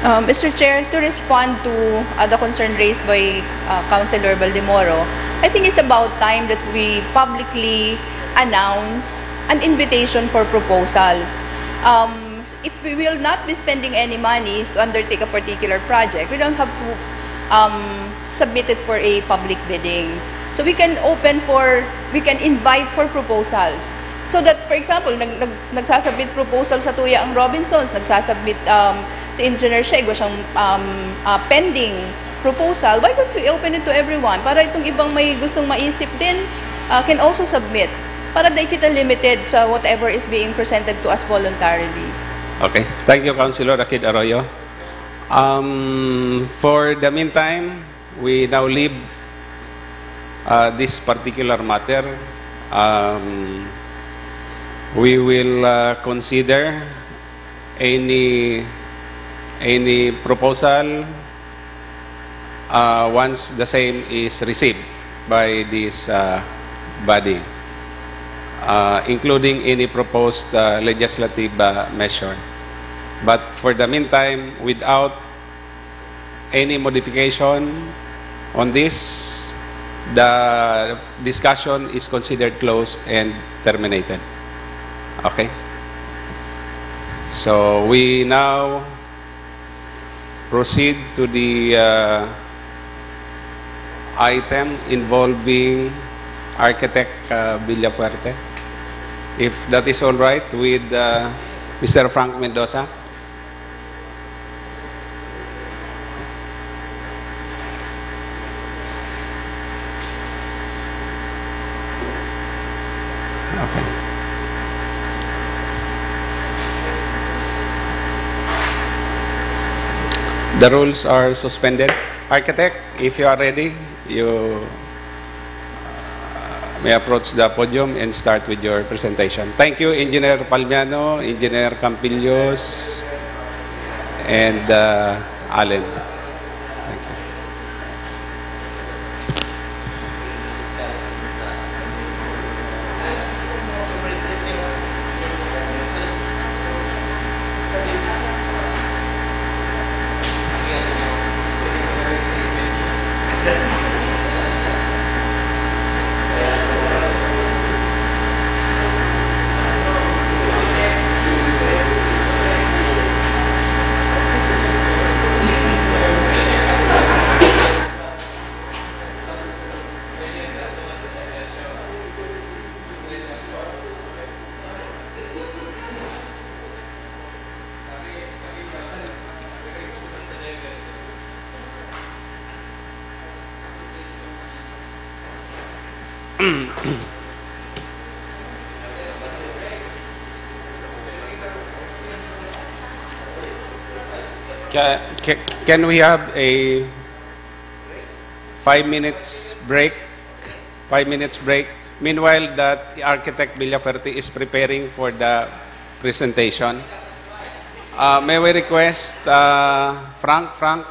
Uh, Mister Chair, to respond to uh, the concern raised by uh, Councilor Baldemoro, I think it's about time that we publicly announce an invitation for proposals. Um, if we will not be spending any money to undertake a particular project, we don't have to um, submit it for a public bidding. So we can open for, we can invite for proposals. So that, for example, nag, nag, nagsasubmit proposal sa tuya ang Robinsons, nagsasubmit um, si Engineer Sheg, wa siyang um, uh, pending proposal, why don't we open it to everyone? Para itong ibang may gustong maisip din, uh, can also submit. Para di kita limited sa whatever is being presented to us voluntarily. Okay. Thank you, Councilor Rakid Arroyo. Um, for the meantime, we now leave uh, this particular matter. Um, we will uh, consider any any proposal uh, once the same is received by this uh, body, uh, including any proposed uh, legislative uh, measure. But for the meantime, without any modification on this, the discussion is considered closed and terminated. Okay? So we now proceed to the uh, item involving Architect uh, Villafuerte. If that is all right with uh, Mister Frank Mendoza. Okay. The rules are suspended. Architect, if you are ready, you uh, may approach the podium and start with your presentation. Thank you, Engineer Palmiano, Engineer Campillos, and uh, Allen. Thank you. Can, can, can we have a five minutes break? Five minutes break. Meanwhile, that architect Villafuerte is preparing for the presentation. Uh, may we request, uh, Frank, Frank?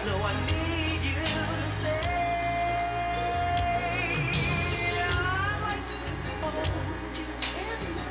No, I need you to stay. I like to hold you in my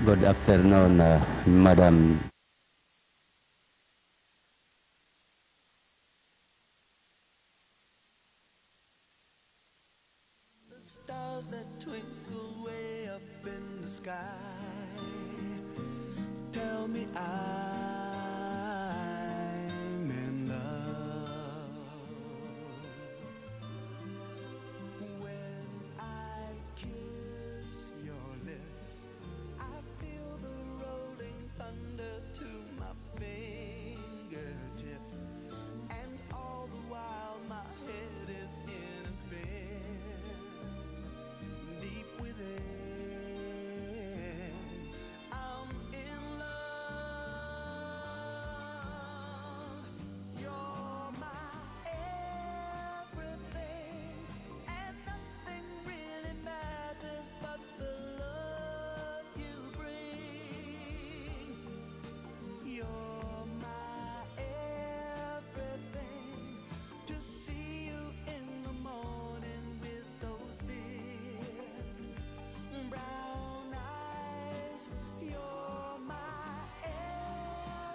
Good afternoon, uh, Madam. The stars that twinkle way up in the sky tell me I'm in love. When I kiss your lips, I feel the rolling thunder to my fingertips, and all the while my head is in a spin. Deep within, I'm in love. You're my everything, and nothing really matters but the love you bring. You're my everything. To see you in the morning with those big brown eyes. You're my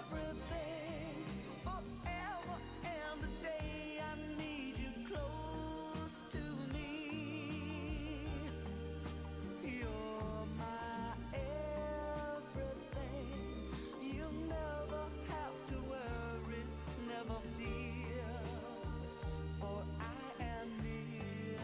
everything. Forever and a day, I need you close to me. You're my everything. You never have to worry, never fear, for I am near.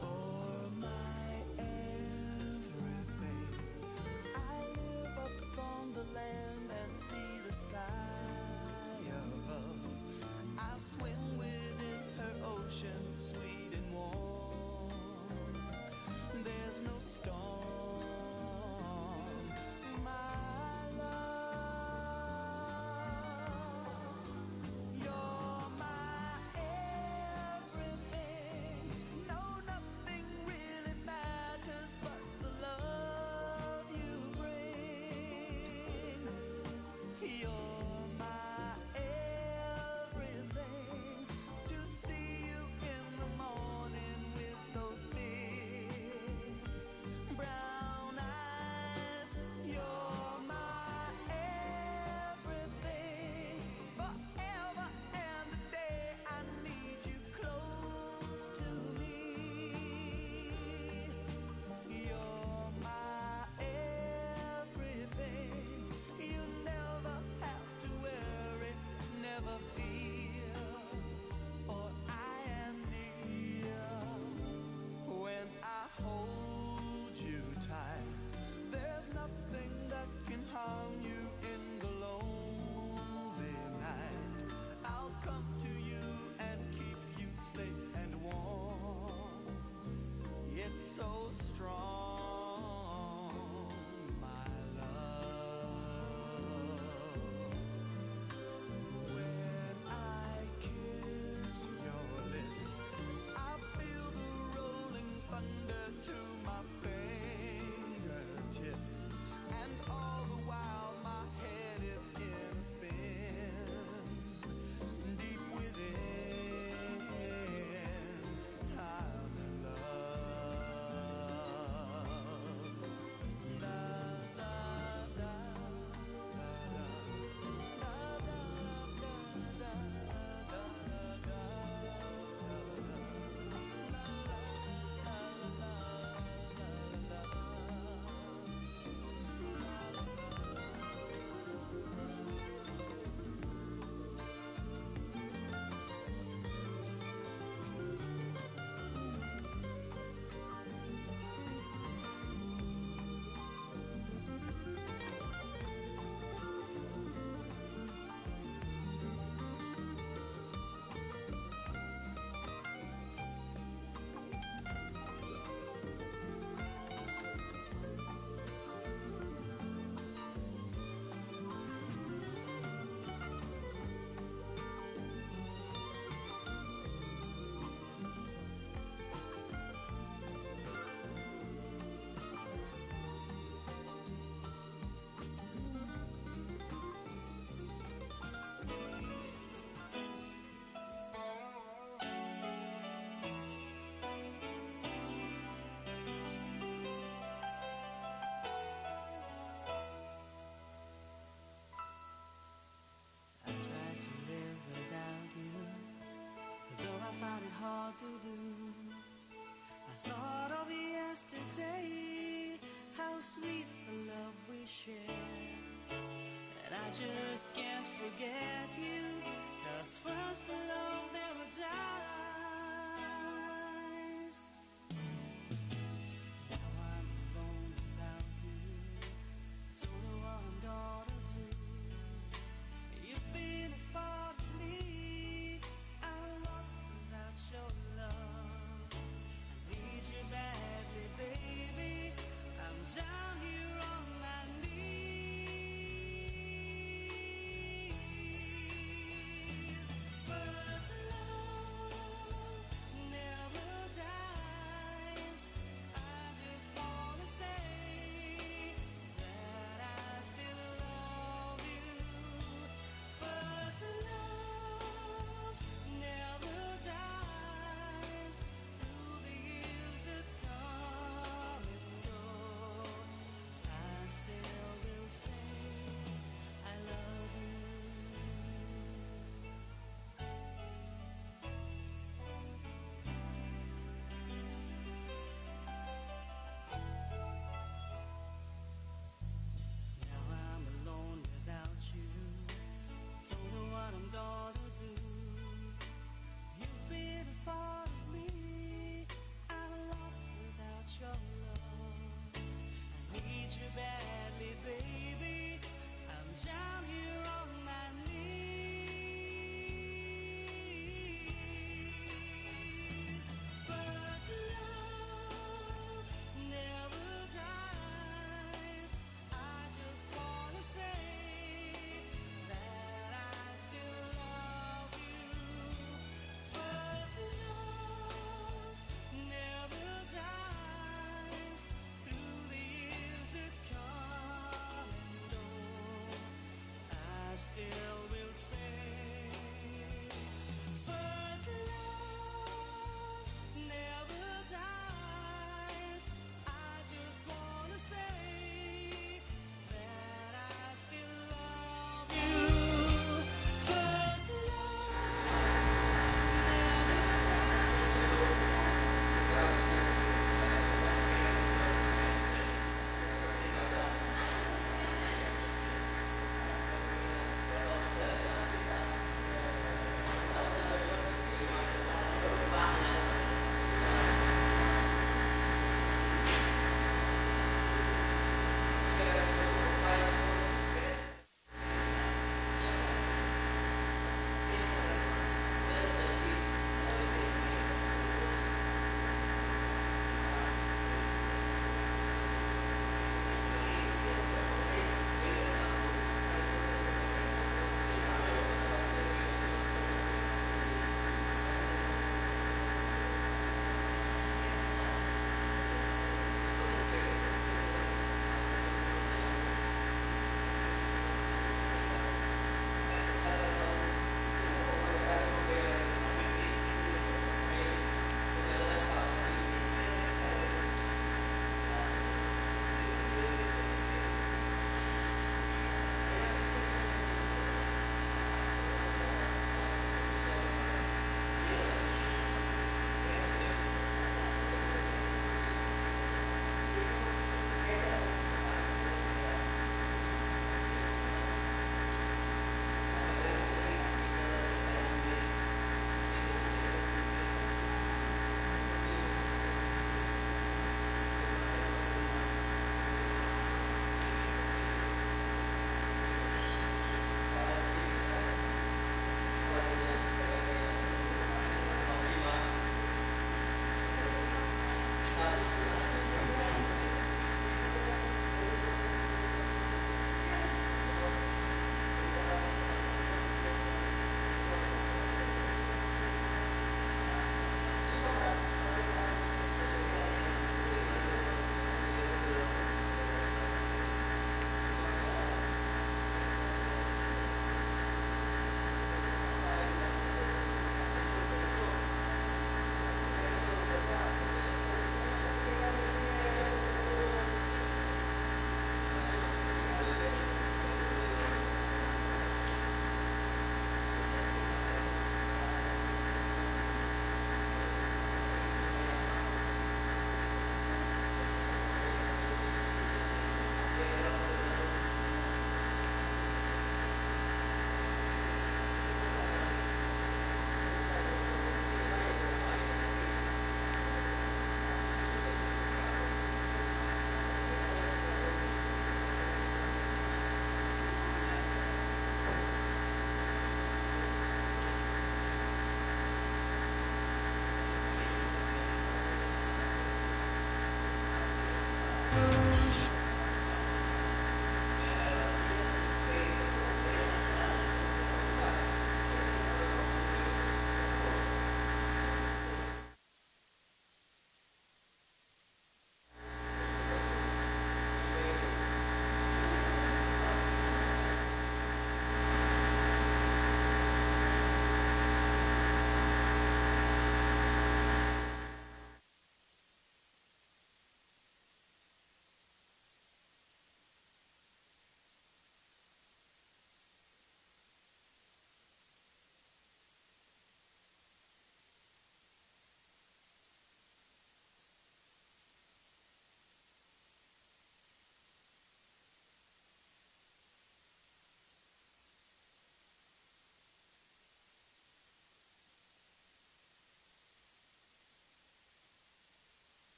You're my everything. I live upon the land and see the sky above. I swim within her ocean, sweet and warm. There's no storm, my love. You're my everything. No, nothing really matters but the love you bring. You're my everything. To see you in the morning with those big brown eyes. You're my everything. Forever and a day, I need you close to me. You're my everything. You never have to worry, never fear, for I am near. When I hold you tight, there's nothing that can harm you in the lonely night. I'll come to you and keep you safe and warm. It's so strong, my love. When I kiss your lips, I feel the rolling thunder to my fingertips, and all the while my head is in a spin. Deep within, I'm in love. hard to do. I thought of yesterday, how sweet the love we shared. And I just can't forget you, 'cause first the love never dies. Now I'm alone without you, don't know what I'm gonna do. You've been a part of me, I'm lost without your love. I need you badly, baby, I'm down here on my knees.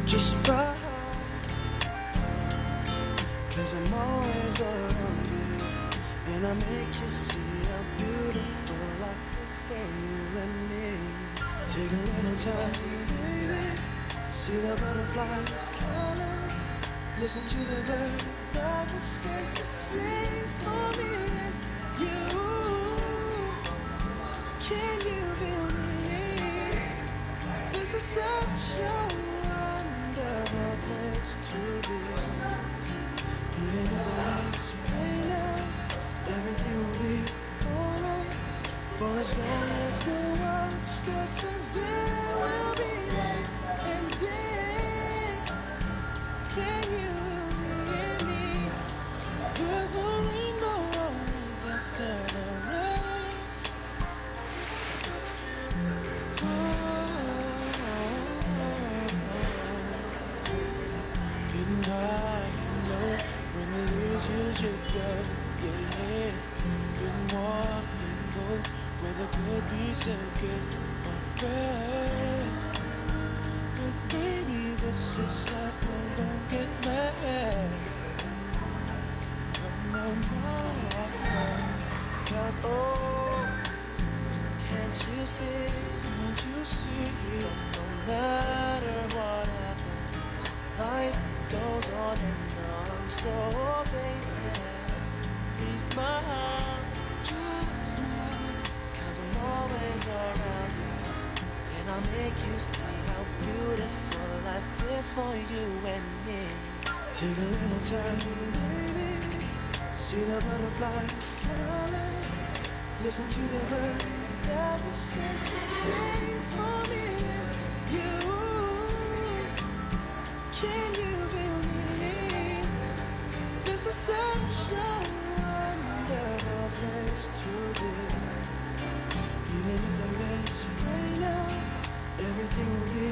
Just by, cause I'm always around you, and I make you see how beautiful life is for you and me. Take a little time, baby. See the butterflies color. Listen to the birds that were sent to sing for me and you. Can you feel me? This is such a wonderful place to be. Even if the lights rain out, everything will be alright. For as long as the world still turns, there will be night and day. Can you hear me? There's a rainbow always after the rain. Didn't I know when it is you should go? Yeah, yeah. Didn't want to go where the good be so good. But baby, this is life, no, don't get mad. No, no, no. Cause oh, can't you see? Can't you see? That no matter what happens, life goes on and on. So baby, please smile, just smile. Cause I'm always around you, and I'll make you see how beautiful life is for you and me. Take a little time, baby. See the butterflies color. Listen to the birds that were sent to sing for me and you. Can you feel me? This is such a wonderful place to be. Even if the rains rain out, everything will be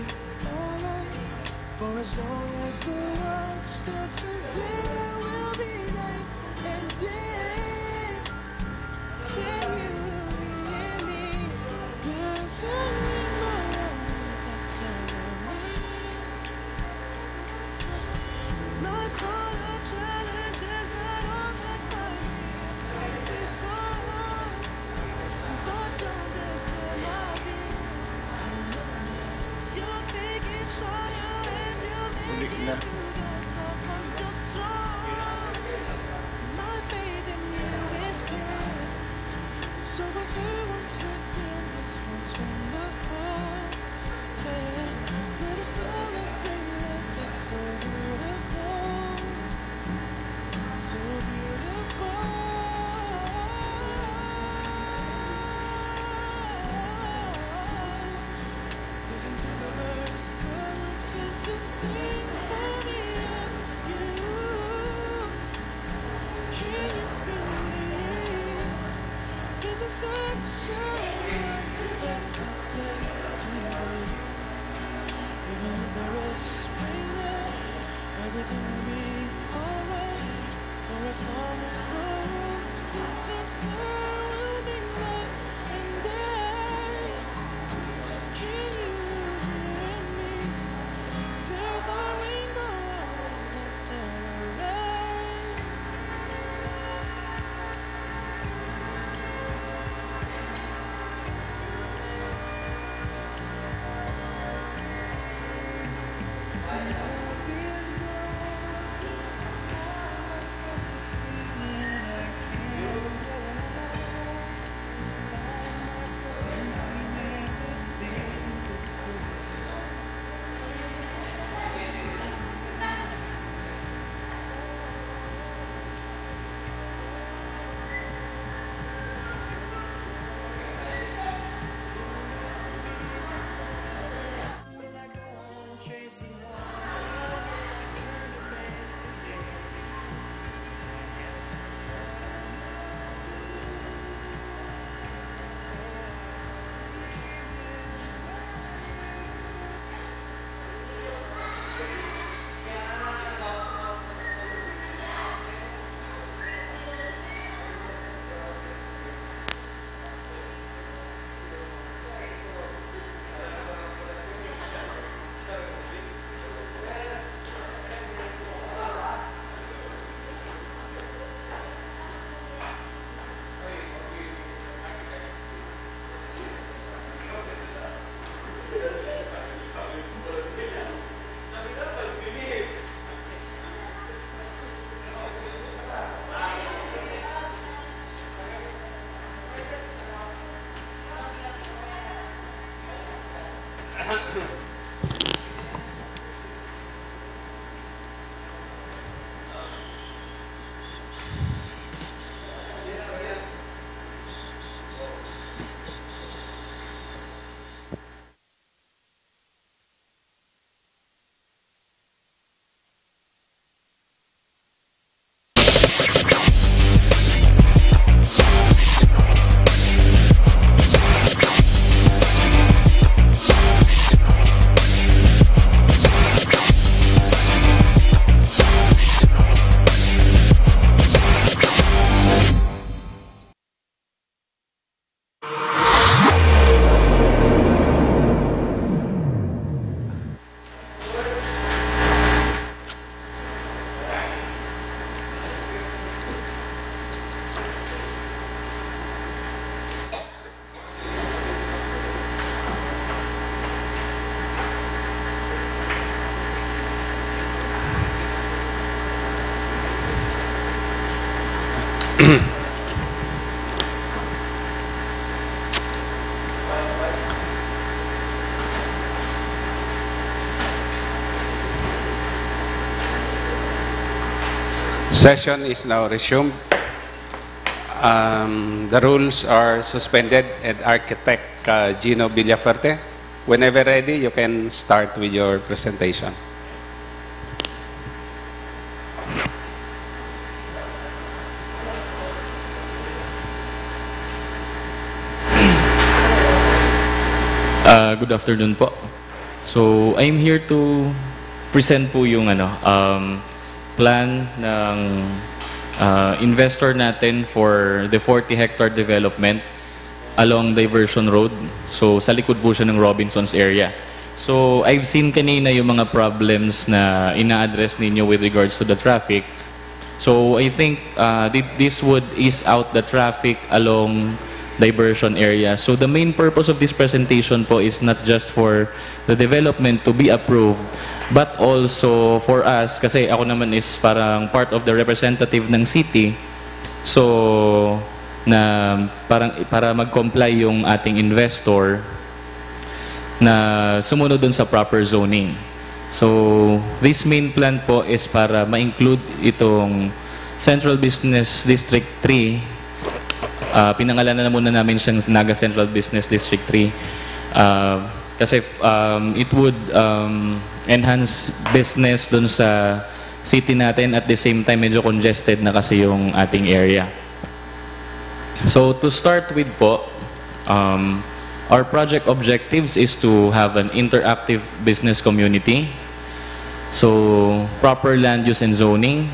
alright. For as long as the world still turns, there will be night and day. Can you hear me? There's a rainbow right after the rain. Life's full of challenges, not all the time we are happy, but, but don't despair, my dear. You'll take it stronger and you'll make it through the storm. I'm so strong. My faith in you is clear. So I say once again, this one's wonderful. Let us celebrate life, it's so beautiful. So beautiful. Listen to the birds, they were sent to sing for me and you. Can you feel me? This is such a wonderful place to be. Even if there is pain, everything will be alright. For as long as the world still turns, there will be night and day. Can you hear me? There's a rainbow always after the rain. Session is now resumed. Um, the rules are suspended, and Architect uh, Gino Villafuerte, whenever ready, you can start with your presentation. Uh, good afternoon po. So, I'm here to present po yung ano, um, plan ng uh, investor natin for the forty hectare development along Diversion Road. So, sa likod po siya ng Robinsons area. So, I've seen kanina yung mga problems na ina-address ninyo with regards to the traffic. So I think uh, this would ease out the traffic along diversion area. So the main purpose of this presentation po is not just for the development to be approved, but also for us, kasi ako naman is parang part of the representative ng city, so na parang para mag-comply yung ating investor na sumunod dun sa proper zoning. So, this main plan po is para ma-include itong Central Business District three. Uh, pinangalanan na muna namin siyang Naga Central Business District three. Uh, kasi um, it would um, enhance business dun sa city natin, at the same time medyo congested na kasi yung ating area. So to start with po, um, our project objectives is to have an interactive business community. So proper land use and zoning,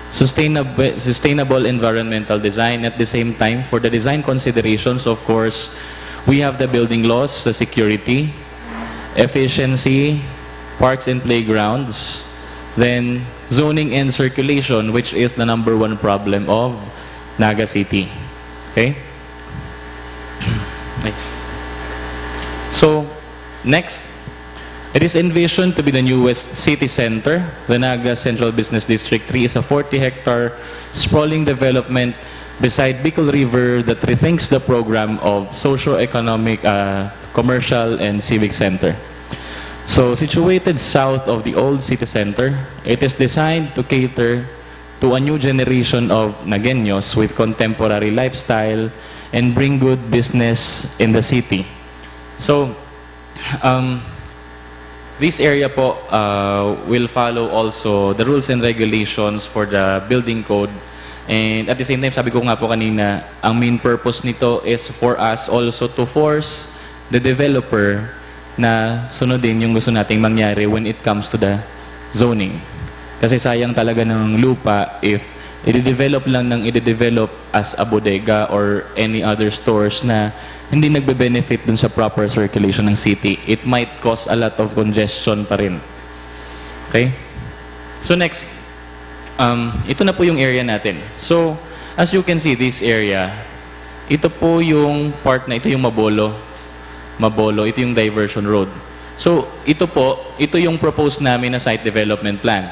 sustainable, sustainable environmental design. At the same time, for the design considerations, of course, we have the building laws, the security, efficiency, parks and playgrounds, then zoning and circulation, which is the number one problem of Naga City. Okay? So, next, it is envisioned to be the newest city center. The Naga Central Business District three is a forty-hectare sprawling development beside Bicol River that rethinks the program of socio-economic, uh, commercial, and civic center. So, situated south of the old city center, it is designed to cater to a new generation of Nagueños with contemporary lifestyle and bring good business in the city. So, um, this area po uh, will follow also the rules and regulations for the building code. And at the same time, sabi ko nga po kanina, ang main purpose nito is for us also to force the developer na sundin yung gusto nating mangyari when it comes to the zoning. Kasi sayang talaga ng lupa if i-develop lang ng i-develop as a bodega or any other stores na hindi nagbe-benefit dun sa proper circulation ng city. It might cause a lot of congestion pa rin. Okay? So next, um, ito na po yung area natin. So, as you can see, this area, ito po yung part na ito yung Mabolo. Mabolo, ito yung diversion road. So, ito po, ito yung proposed namin na site development plan.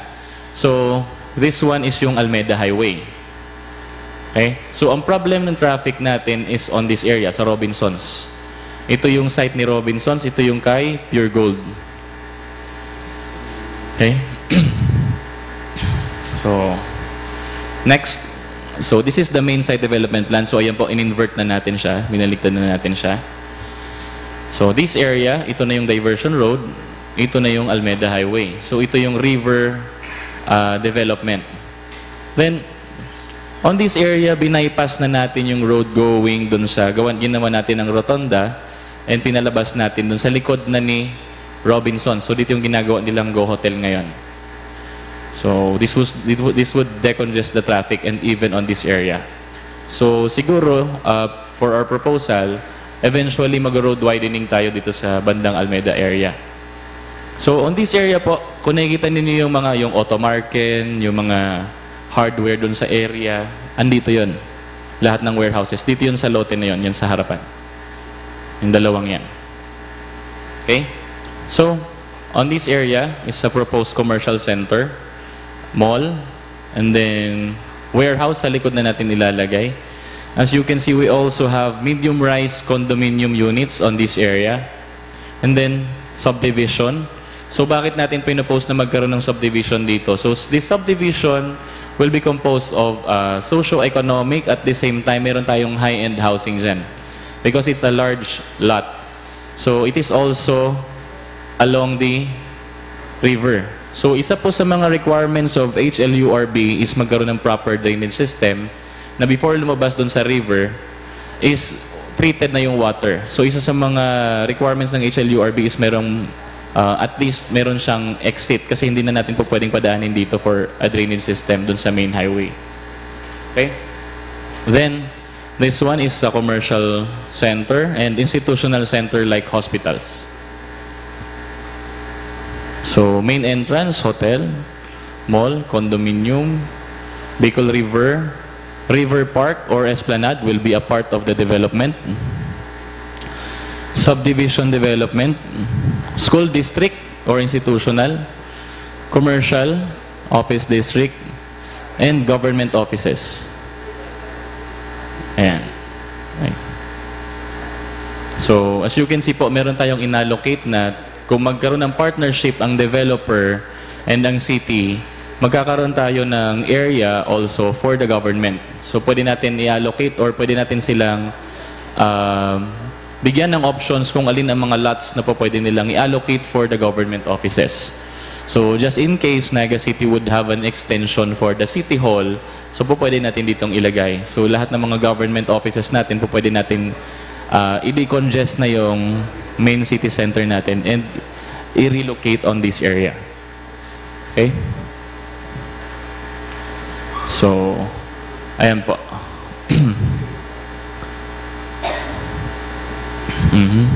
So, this one is yung Almeda Highway. Okay? So, ang problem ng traffic natin is on this area, sa Robinsons. Ito yung site ni Robinsons, ito yung kay Pure Gold. Okay? So, next. So, this is the main site development plan. So, ayan po, in-invert na natin siya. Binaliktad na natin siya. So, this area, ito na yung diversion road. Ito na yung Almeda Highway. So, ito yung river uh, development. Then, on this area, binypass na natin yung road going dun sa gawan, ginawa natin ng rotonda and pinalabas natin dun sa likod na ni Robinson. So, dito yung ginagawa nilang Go Hotel ngayon. So, this was this would decongest the traffic and even on this area. So, siguro, uh, for our proposal, eventually mag-road widening tayo dito sa bandang Almeda area. So, on this area po, kung nakikita ninyo yung mga, yung Automarken, yung mga hardware dun sa area, andito yon. Lahat ng warehouses, dito yun sa lote na yun, yan sa harapan. Yung dalawang yan. Okay? So, on this area is a proposed commercial center, mall, and then warehouse sa likod na natin ilalagay. As you can see, we also have medium-rise condominium units on this area. And then, subdivision. So, bakit natin pinopose na magkaroon ng subdivision dito? So, this subdivision will be composed of uh, socio-economic, at the same time, meron tayong high-end housing dyan. Because it's a large lot. So, it is also along the river. So, isa po sa mga requirements of H L U R B is magkaroon ng proper drainage system na before lumabas doon sa river is treated na yung water. So, isa sa mga requirements ng H L U R B is merong, uh, at least meron siyang exit kasi hindi na natin po pwedeng padaanin dito for a drainage system doon sa main highway. Okay? Then, this one is a commercial center and institutional center like hospitals. So, main entrance, hotel, mall, condominium, Bicol River, River Park or Esplanade will be a part of the development. Subdivision development, school district or institutional, commercial, office district, and government offices. Ayan. Okay. So, as you can see po, meron tayong inallocate na kung magkaroon ng partnership ang developer and ang city, magkakaroon tayo ng area also for the government. So, pwede natin i-allocate or pwede natin silang um, bigyan ng options kung alin ang mga lots na po pwede nilang i-allocate for the government offices. So, just in case Naga City would have an extension for the City Hall, so po pwede natin ditong ilagay. So, lahat ng mga government offices natin po pwede natin uh, i-decongest na yung main city center natin and i-relocate on this area. Okay? So, ayan po. Mhm.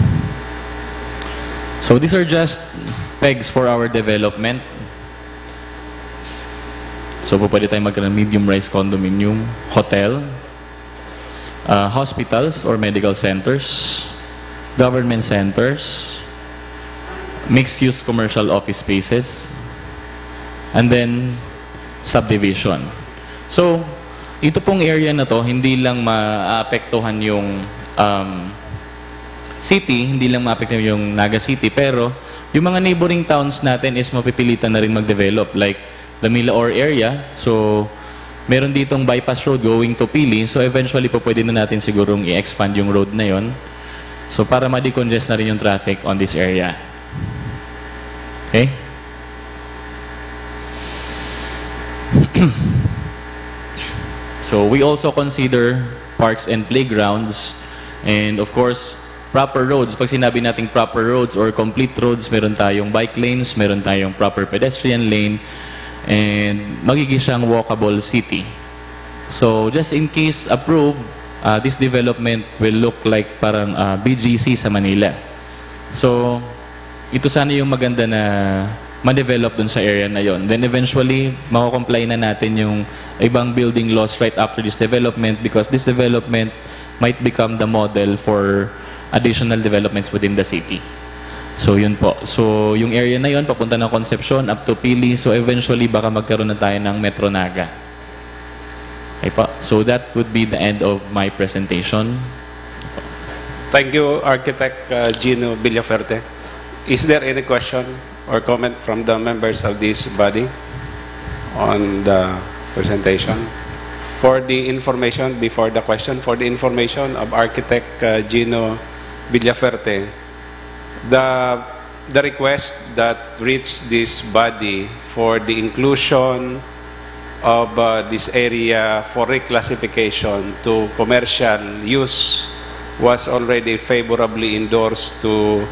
So, these are just pegs for our development. So, po pwede tayo magkaroon ng medium-rise condominium, hotel, uh, hospitals or medical centers, government centers, mixed-use commercial office spaces, and then subdivision. So, ito pong area na to, hindi lang maapektuhan yung um, city, hindi lang maapektuhan yung Naga City, pero yung mga neighboring towns natin is mapipilitan na rin mag-develop. Like, the Milaor area. So, meron ditong bypass road going to Pili. So, eventually po pwede na natin sigurong i-expand yung road na yon. So, para ma-decongest na rin yung traffic on this area. Okay? So, we also consider parks and playgrounds. And of course, proper roads. Pag sinabi nating proper roads or complete roads, meron tayong bike lanes, meron tayong proper pedestrian lane, and magiging siyang walkable city. So, just in case approved, uh, this development will look like parang uh, B G C sa Manila. So, ito sana yung maganda na ma-develop dun sa area na yon. Then eventually, mako-comply na natin yung ibang building laws right after this development because this development might become the model for additional developments within the city. So, yun po. So, yung area na yon papunta ng Concepcion up to Pili. So, eventually, baka magkaroon na tayo ng Metro Naga. Okay po. So, that would be the end of my presentation. Thank you, Architect uh, Gino Villafuerte. Is there any question or comment from the members of this body on the presentation? For the information, before the question, for the information of Architect uh, Gino Villafuerte, the, the request that reached this body for the inclusion of uh, this area for reclassification to commercial use was already favorably endorsed to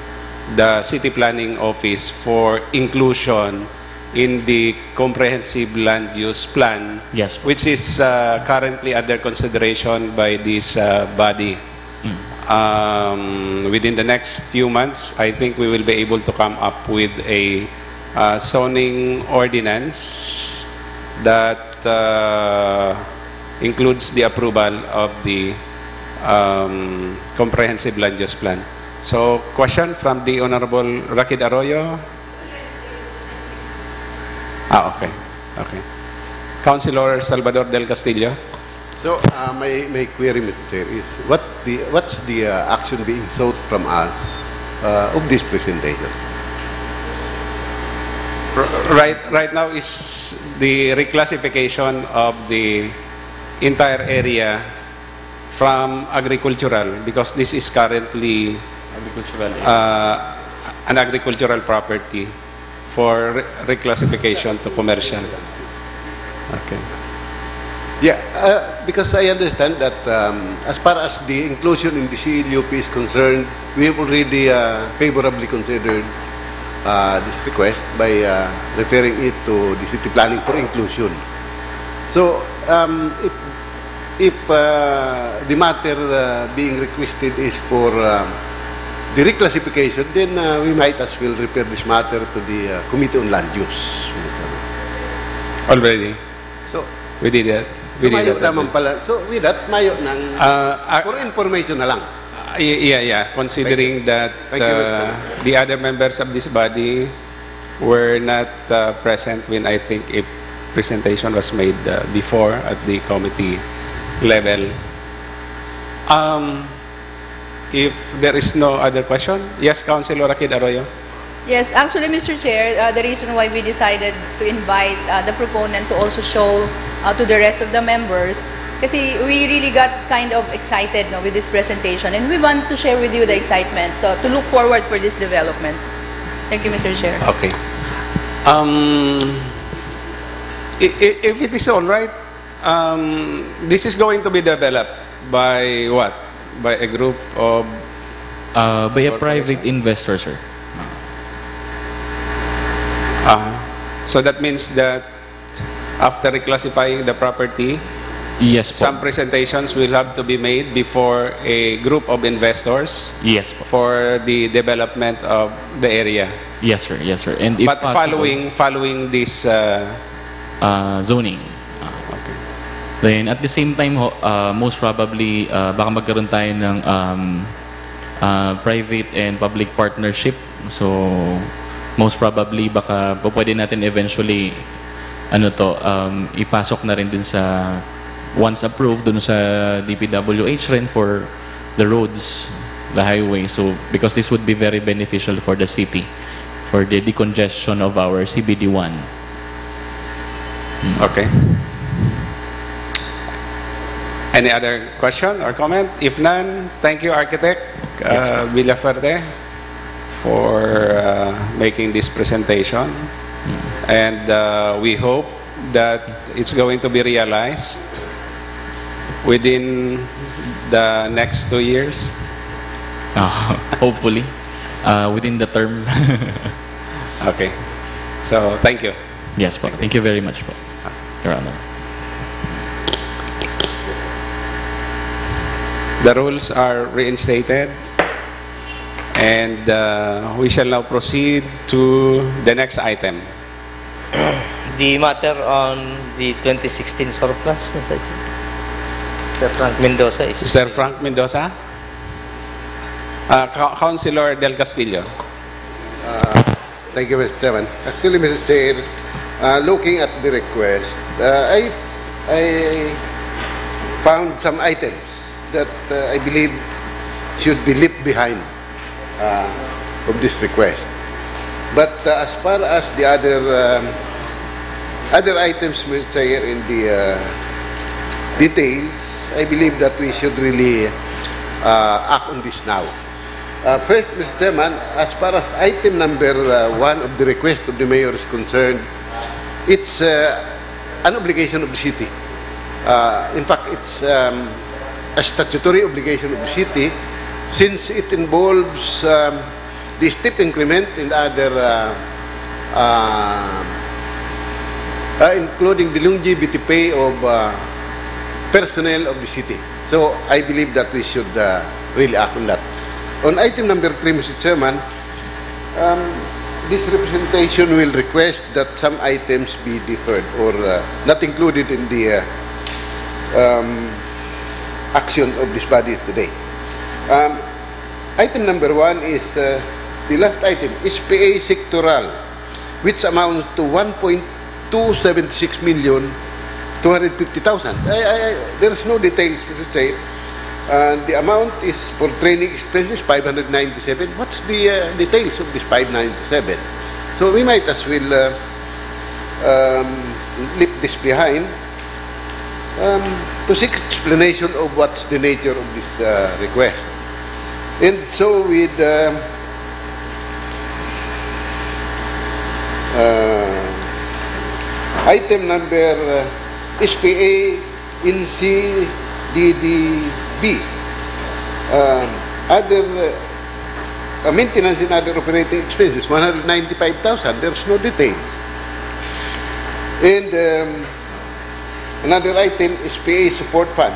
the City Planning Office for inclusion in the comprehensive land use plan, Yes po. which is uh, currently under consideration by this uh, body. Mm. Um, within the next few months, I think we will be able to come up with a uh, zoning ordinance that uh, includes the approval of the um, comprehensive land use plan. So, question from the Honorable Rakid Arroyo. Ah, okay. Okay. Councilor Salvador Del Castillo. So, uh, my, my query, Mister Chair, is what the, what's the uh, action being sought from us uh, of this presentation? R- right, right now is the reclassification of the entire area from agricultural, because this is currently Agricultural. uh, an agricultural property for re- reclassification to commercial. Okay. Yeah, uh, because I understand that um, as far as the inclusion in the C L U P is concerned, we have already uh, favorably considered uh, this request by uh, referring it to the city planning for inclusion. So, um, if, if uh, the matter uh, being requested is for um, the reclassification, then uh, we might as well refer this matter to the uh, Committee on Land Use, Mister Chairman. Already. So, We did that. We did mayo that. naman pala. So, with that, mayo ng Uh, uh, for information na lang. Uh, y- yeah, yeah. Considering that Thank you, Mister uh, the other members of this body were not uh, present when I think a presentation was made uh, before at the committee level. Um, if there is no other question, yes, Councilor Rakid Arroyo. Yes, actually, Mister Chair, uh, the reason why we decided to invite uh, the proponent to also show uh, to the rest of the members, kasi we really got kind of excited, no, with this presentation, and we want to share with you the excitement uh, to look forward for this development. Thank you, Mister Chair. Okay. Um, i- i- if it is all right, um, this is going to be developed by what? By a group of Uh, by a Corporation. Private investor, sir. Uh, so that means that after reclassifying the property, Yes po. some presentations will have to be made before a group of investors Yes po. for the development of the area. Yes, sir. Yes, sir. And if But possible, following following this uh, uh, zoning. Ah. Okay. Then at the same time ho, uh, most probably uh, baka magkaroon tayo ng um, uh, private and public partnership. So most probably baka po pwede natin eventually ano to um, ipasok na rin dun sa once approved dun sa D P W H rin for the roads, the highway. So because this would be very beneficial for the city for the decongestion of our C B D one. Okay. Any other question or comment? If none, thank you, Architect Yes, uh, Villafuerte, for uh, making this presentation. And uh, we hope that it's going to be realized within the next two years. Ah, hopefully, uh, within the term. Okay. So, thank you. Yes po. Thank you very much po, Your Honor. The rules are reinstated, and uh, we shall now proceed to the next item. The matter on the twenty sixteen surplus, Mister Chair. Mister Frank Mendoza is Sir Frank Mendoza, uh, Cou- Councilor Del Castillo. Thank you, Mister Chairman. Actually, Mister Chair, uh, looking at the request, uh, I I found some items that uh, I believe should be left behind uh, of this request. But uh, as far as the other um, other items, Mister Chair, in the uh, details, I believe that we should really uh, act on this now. Uh, first, Mister Chairman, as far as item number uh, one of the request of the mayor is concerned, it's uh, an obligation of the city. Uh, in fact, it's um, a statutory obligation of the city since it involves um, the steep increment in other, uh, uh, uh, including the longevity pay of uh, personnel of the city. So I believe that we should uh, really act on that. On item number three, Mister Chairman, um, this representation will request that some items be deferred or uh, not included in the uh, um, action of this body today. Um, item number one is uh, the last item, S P A sectoral, which amounts to one point two seven six million two hundred fifty thousand. I, I, I, there is no details to say. Uh, the amount is for training expenses, five hundred ninety-seven. What's the uh, details of this five ninety-seven? So we might as well uh, um, leave this behind um, to seek explanation of what's the nature of this uh, request. And so with uh, uh, item number uh, S P A N C D D B, um, other uh, maintenance and other operating expenses, one hundred ninety-five thousand. There's no details. And um, another item is P A support fund.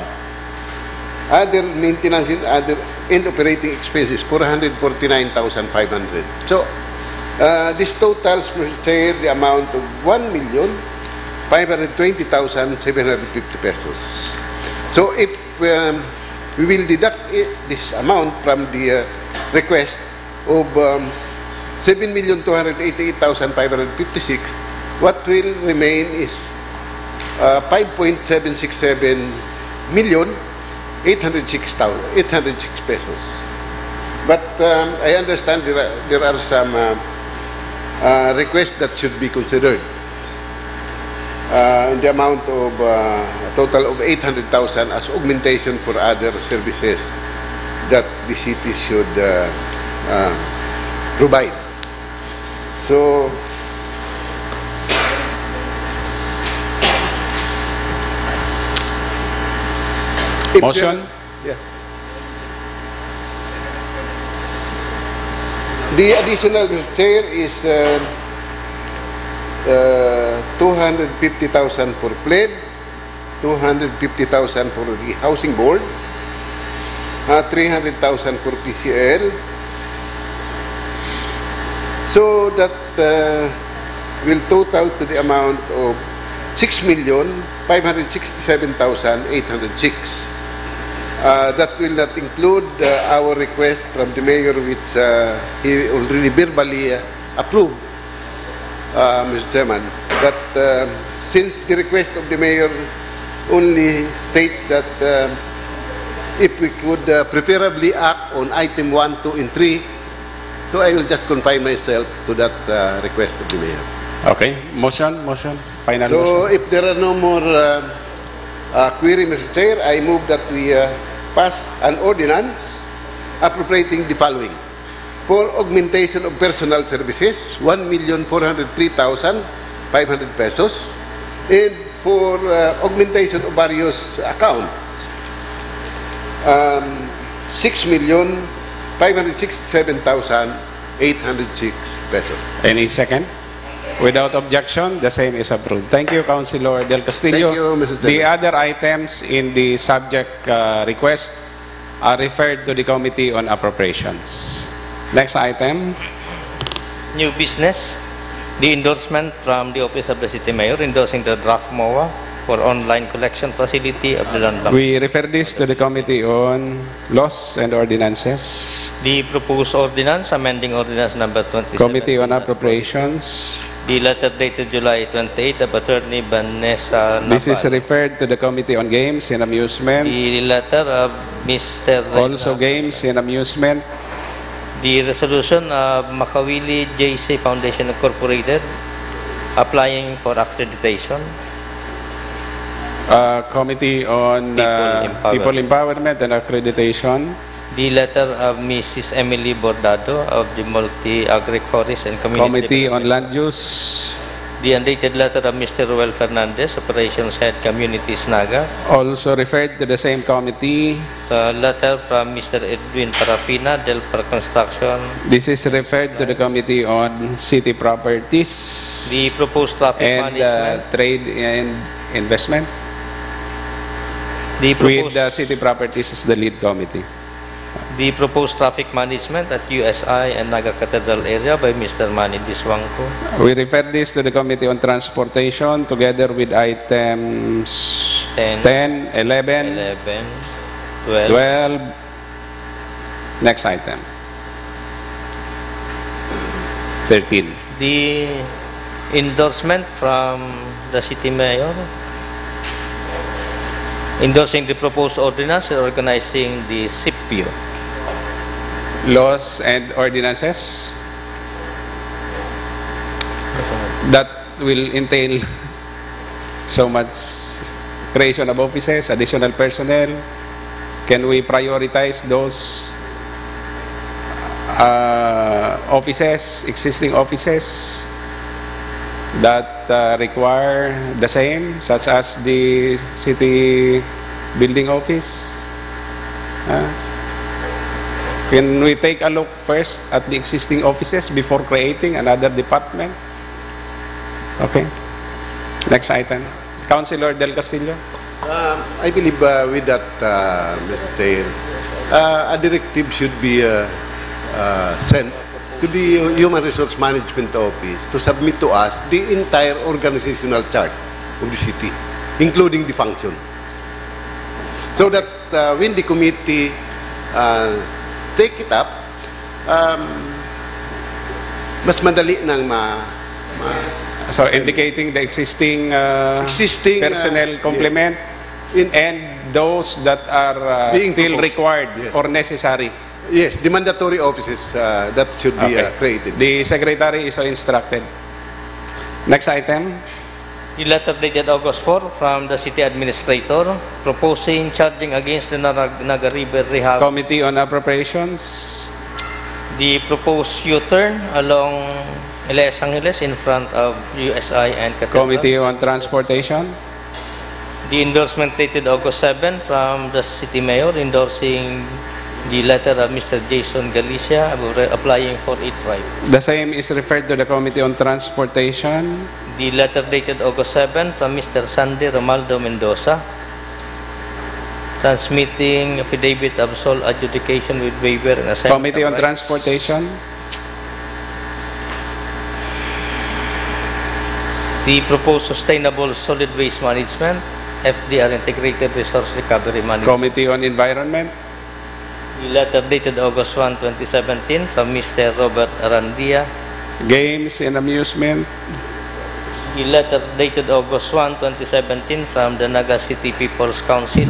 Other maintenance and other and operating expenses, four hundred forty-nine thousand five hundred. So, uh, this totals, Mister Chair, the amount of one million five hundred twenty thousand seven hundred fifty pesos. So, if um, we will deduct i- this amount from the uh, request of um, seven million two hundred eighty-eight thousand five hundred fifty-six, what will remain is uh, five point seven six seven million eight hundred six thousand, eight hundred six pesos. But um, I understand there are, there are some uh, uh, requests that should be considered uh, in the amount of uh, a total of eight hundred thousand as augmentation for other services that the city should uh, uh, provide. So, if there- Motion? Yeah. The additional, Mister Chair, is uh, uh, two hundred fifty thousand for PLEB, two hundred fifty thousand for the Housing Board, uh, three hundred thousand for P C L. So that uh, will total to the amount of six million five hundred sixty-seven thousand eight hundred six. Uh, that will not include uh, our request from the mayor, which uh, he already verbally uh, approved, uh, Mister Chairman. But uh, since the request of the mayor only states that uh, if we could uh, preferably act on item one, two, and three, so I will just confine myself to that uh, request of the mayor. Okay. Motion, motion. Final So motion. If there are no more uh, uh, query, Mister Chair, I move that we uh, pass an ordinance appropriating the following: for augmentation of personal services, one million four hundred three thousand five hundred pesos, and for uh, augmentation of various accounts, um, six million five hundred sixty-seven thousand eight hundred six pesos. Any second? Without objection, the same is approved. Thank you, Councilor Del Castillo. Thank you, Mister The Chairman. Other items in the subject uh, request are referred to the Committee on Appropriations. Next item. New business, the endorsement from the Office of the City Mayor endorsing the draft MOA for online collection facility of the Land Bank. We refer this to the Committee on Laws and Ordinances. The proposed ordinance amending ordinance number twenty-seven. Committee on Appropriations. The letter dated July twenty-eight of Attorney Vanessa This is Naval. Referred to the Committee on Games and Amusement. The letter of Mister Also Reynaldo. Games and Amusement. The resolution of Makawili J C Foundation Incorporated applying for accreditation. Uh, Committee on, People uh, Empowerment. People Empowerment and Accreditation. The letter of Missus Emily Bordado of the Multi-Agri Forest and Community Committee on Development. Land Use. The undated letter of Mister Ruel Fernandez, Operations Head, Communities Naga. Also referred to the same committee. The letter from Mister Edwin Parafina, Delpar Construction. This is referred to the Committee on City Properties The proposed traffic and, uh, management. Trade and Investment. The With, proposed uh, City Properties as the lead committee. The proposed traffic management at U S I and Naga Cathedral area by Mister Manny Diswangco. We refer this to the Committee on Transportation together with items Ten. ten, eleven, Eleven, twelve. twelve. Next item. Thirteen. The endorsement from the city mayor endorsing the proposed ordinance organizing the sipyo. Laws and ordinances that will entail so much creation of offices, additional personnel. Can we prioritize those, uh, offices, existing offices that, uh, require the same, such as the city building office? Uh, can we take a look first at the existing offices before creating another department? Okay. Next item. Councilor Del Castillo. Um, I believe, uh, with that, uh, Mister Chair, uh, a directive should be, uh, uh, sent to the Human Resource Management Office to submit to us the entire organizational chart of the city, including the function. So that, uh, when the committee, uh, take it up, um, mas madali nang ma-, ma- So, indicating the existing, uh, Existing, uh, personnel yeah. complement In and those that are, uh, Being still proposed. required Yes. or necessary. Yes, the mandatory offices, uh, that should be, Okay. uh, created. The secretary is so instructed. Next item. The letter dated August four from the city administrator proposing charging against the Narag-, Naga River Rehab. Committee on Appropriations. The proposed U-turn along Elias Angeles in front of U S I and Cathedral. Committee on Transportation. The endorsement dated August seven from the city mayor endorsing the letter of Mister Jason Galicia applying for a tribe. The same is referred to the Committee on Transportation. The letter dated August seven from Mister Sandy Romaldo Mendoza, transmitting affidavit of sole adjudication with waiver and assignment Committee of on Rights. Transportation. The proposed sustainable solid waste management, F D R integrated resource recovery management. Committee on Environment. The letter dated August one, twenty seventeen from Mister Robert Arandia. Games and Amusement. The letter dated August one, twenty seventeen from the Naga City People's Council.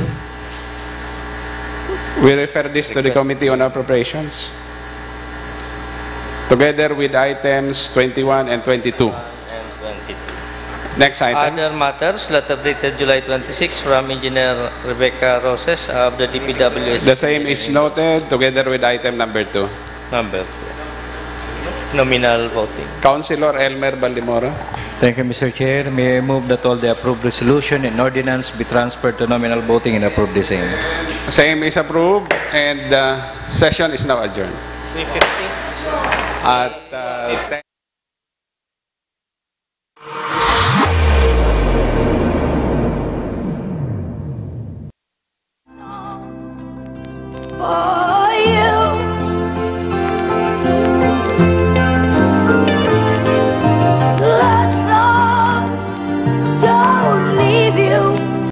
We refer this to the Request. Committee on Appropriations. Together with items twenty-one and twenty-two. And twenty-two. Next item. Other matters, letter dated July twenty-six from Engineer Rebecca Roses of the D P W S. The same is noted together with item number two. Number two. Nominal voting. Councilor Elmer Baldemoro. Thank you, Mister Chair. May I move that all the approved resolution and ordinance be transferred to nominal voting and approve the same. Same is approved and, uh, session is now adjourned. Three fifty. At, uh,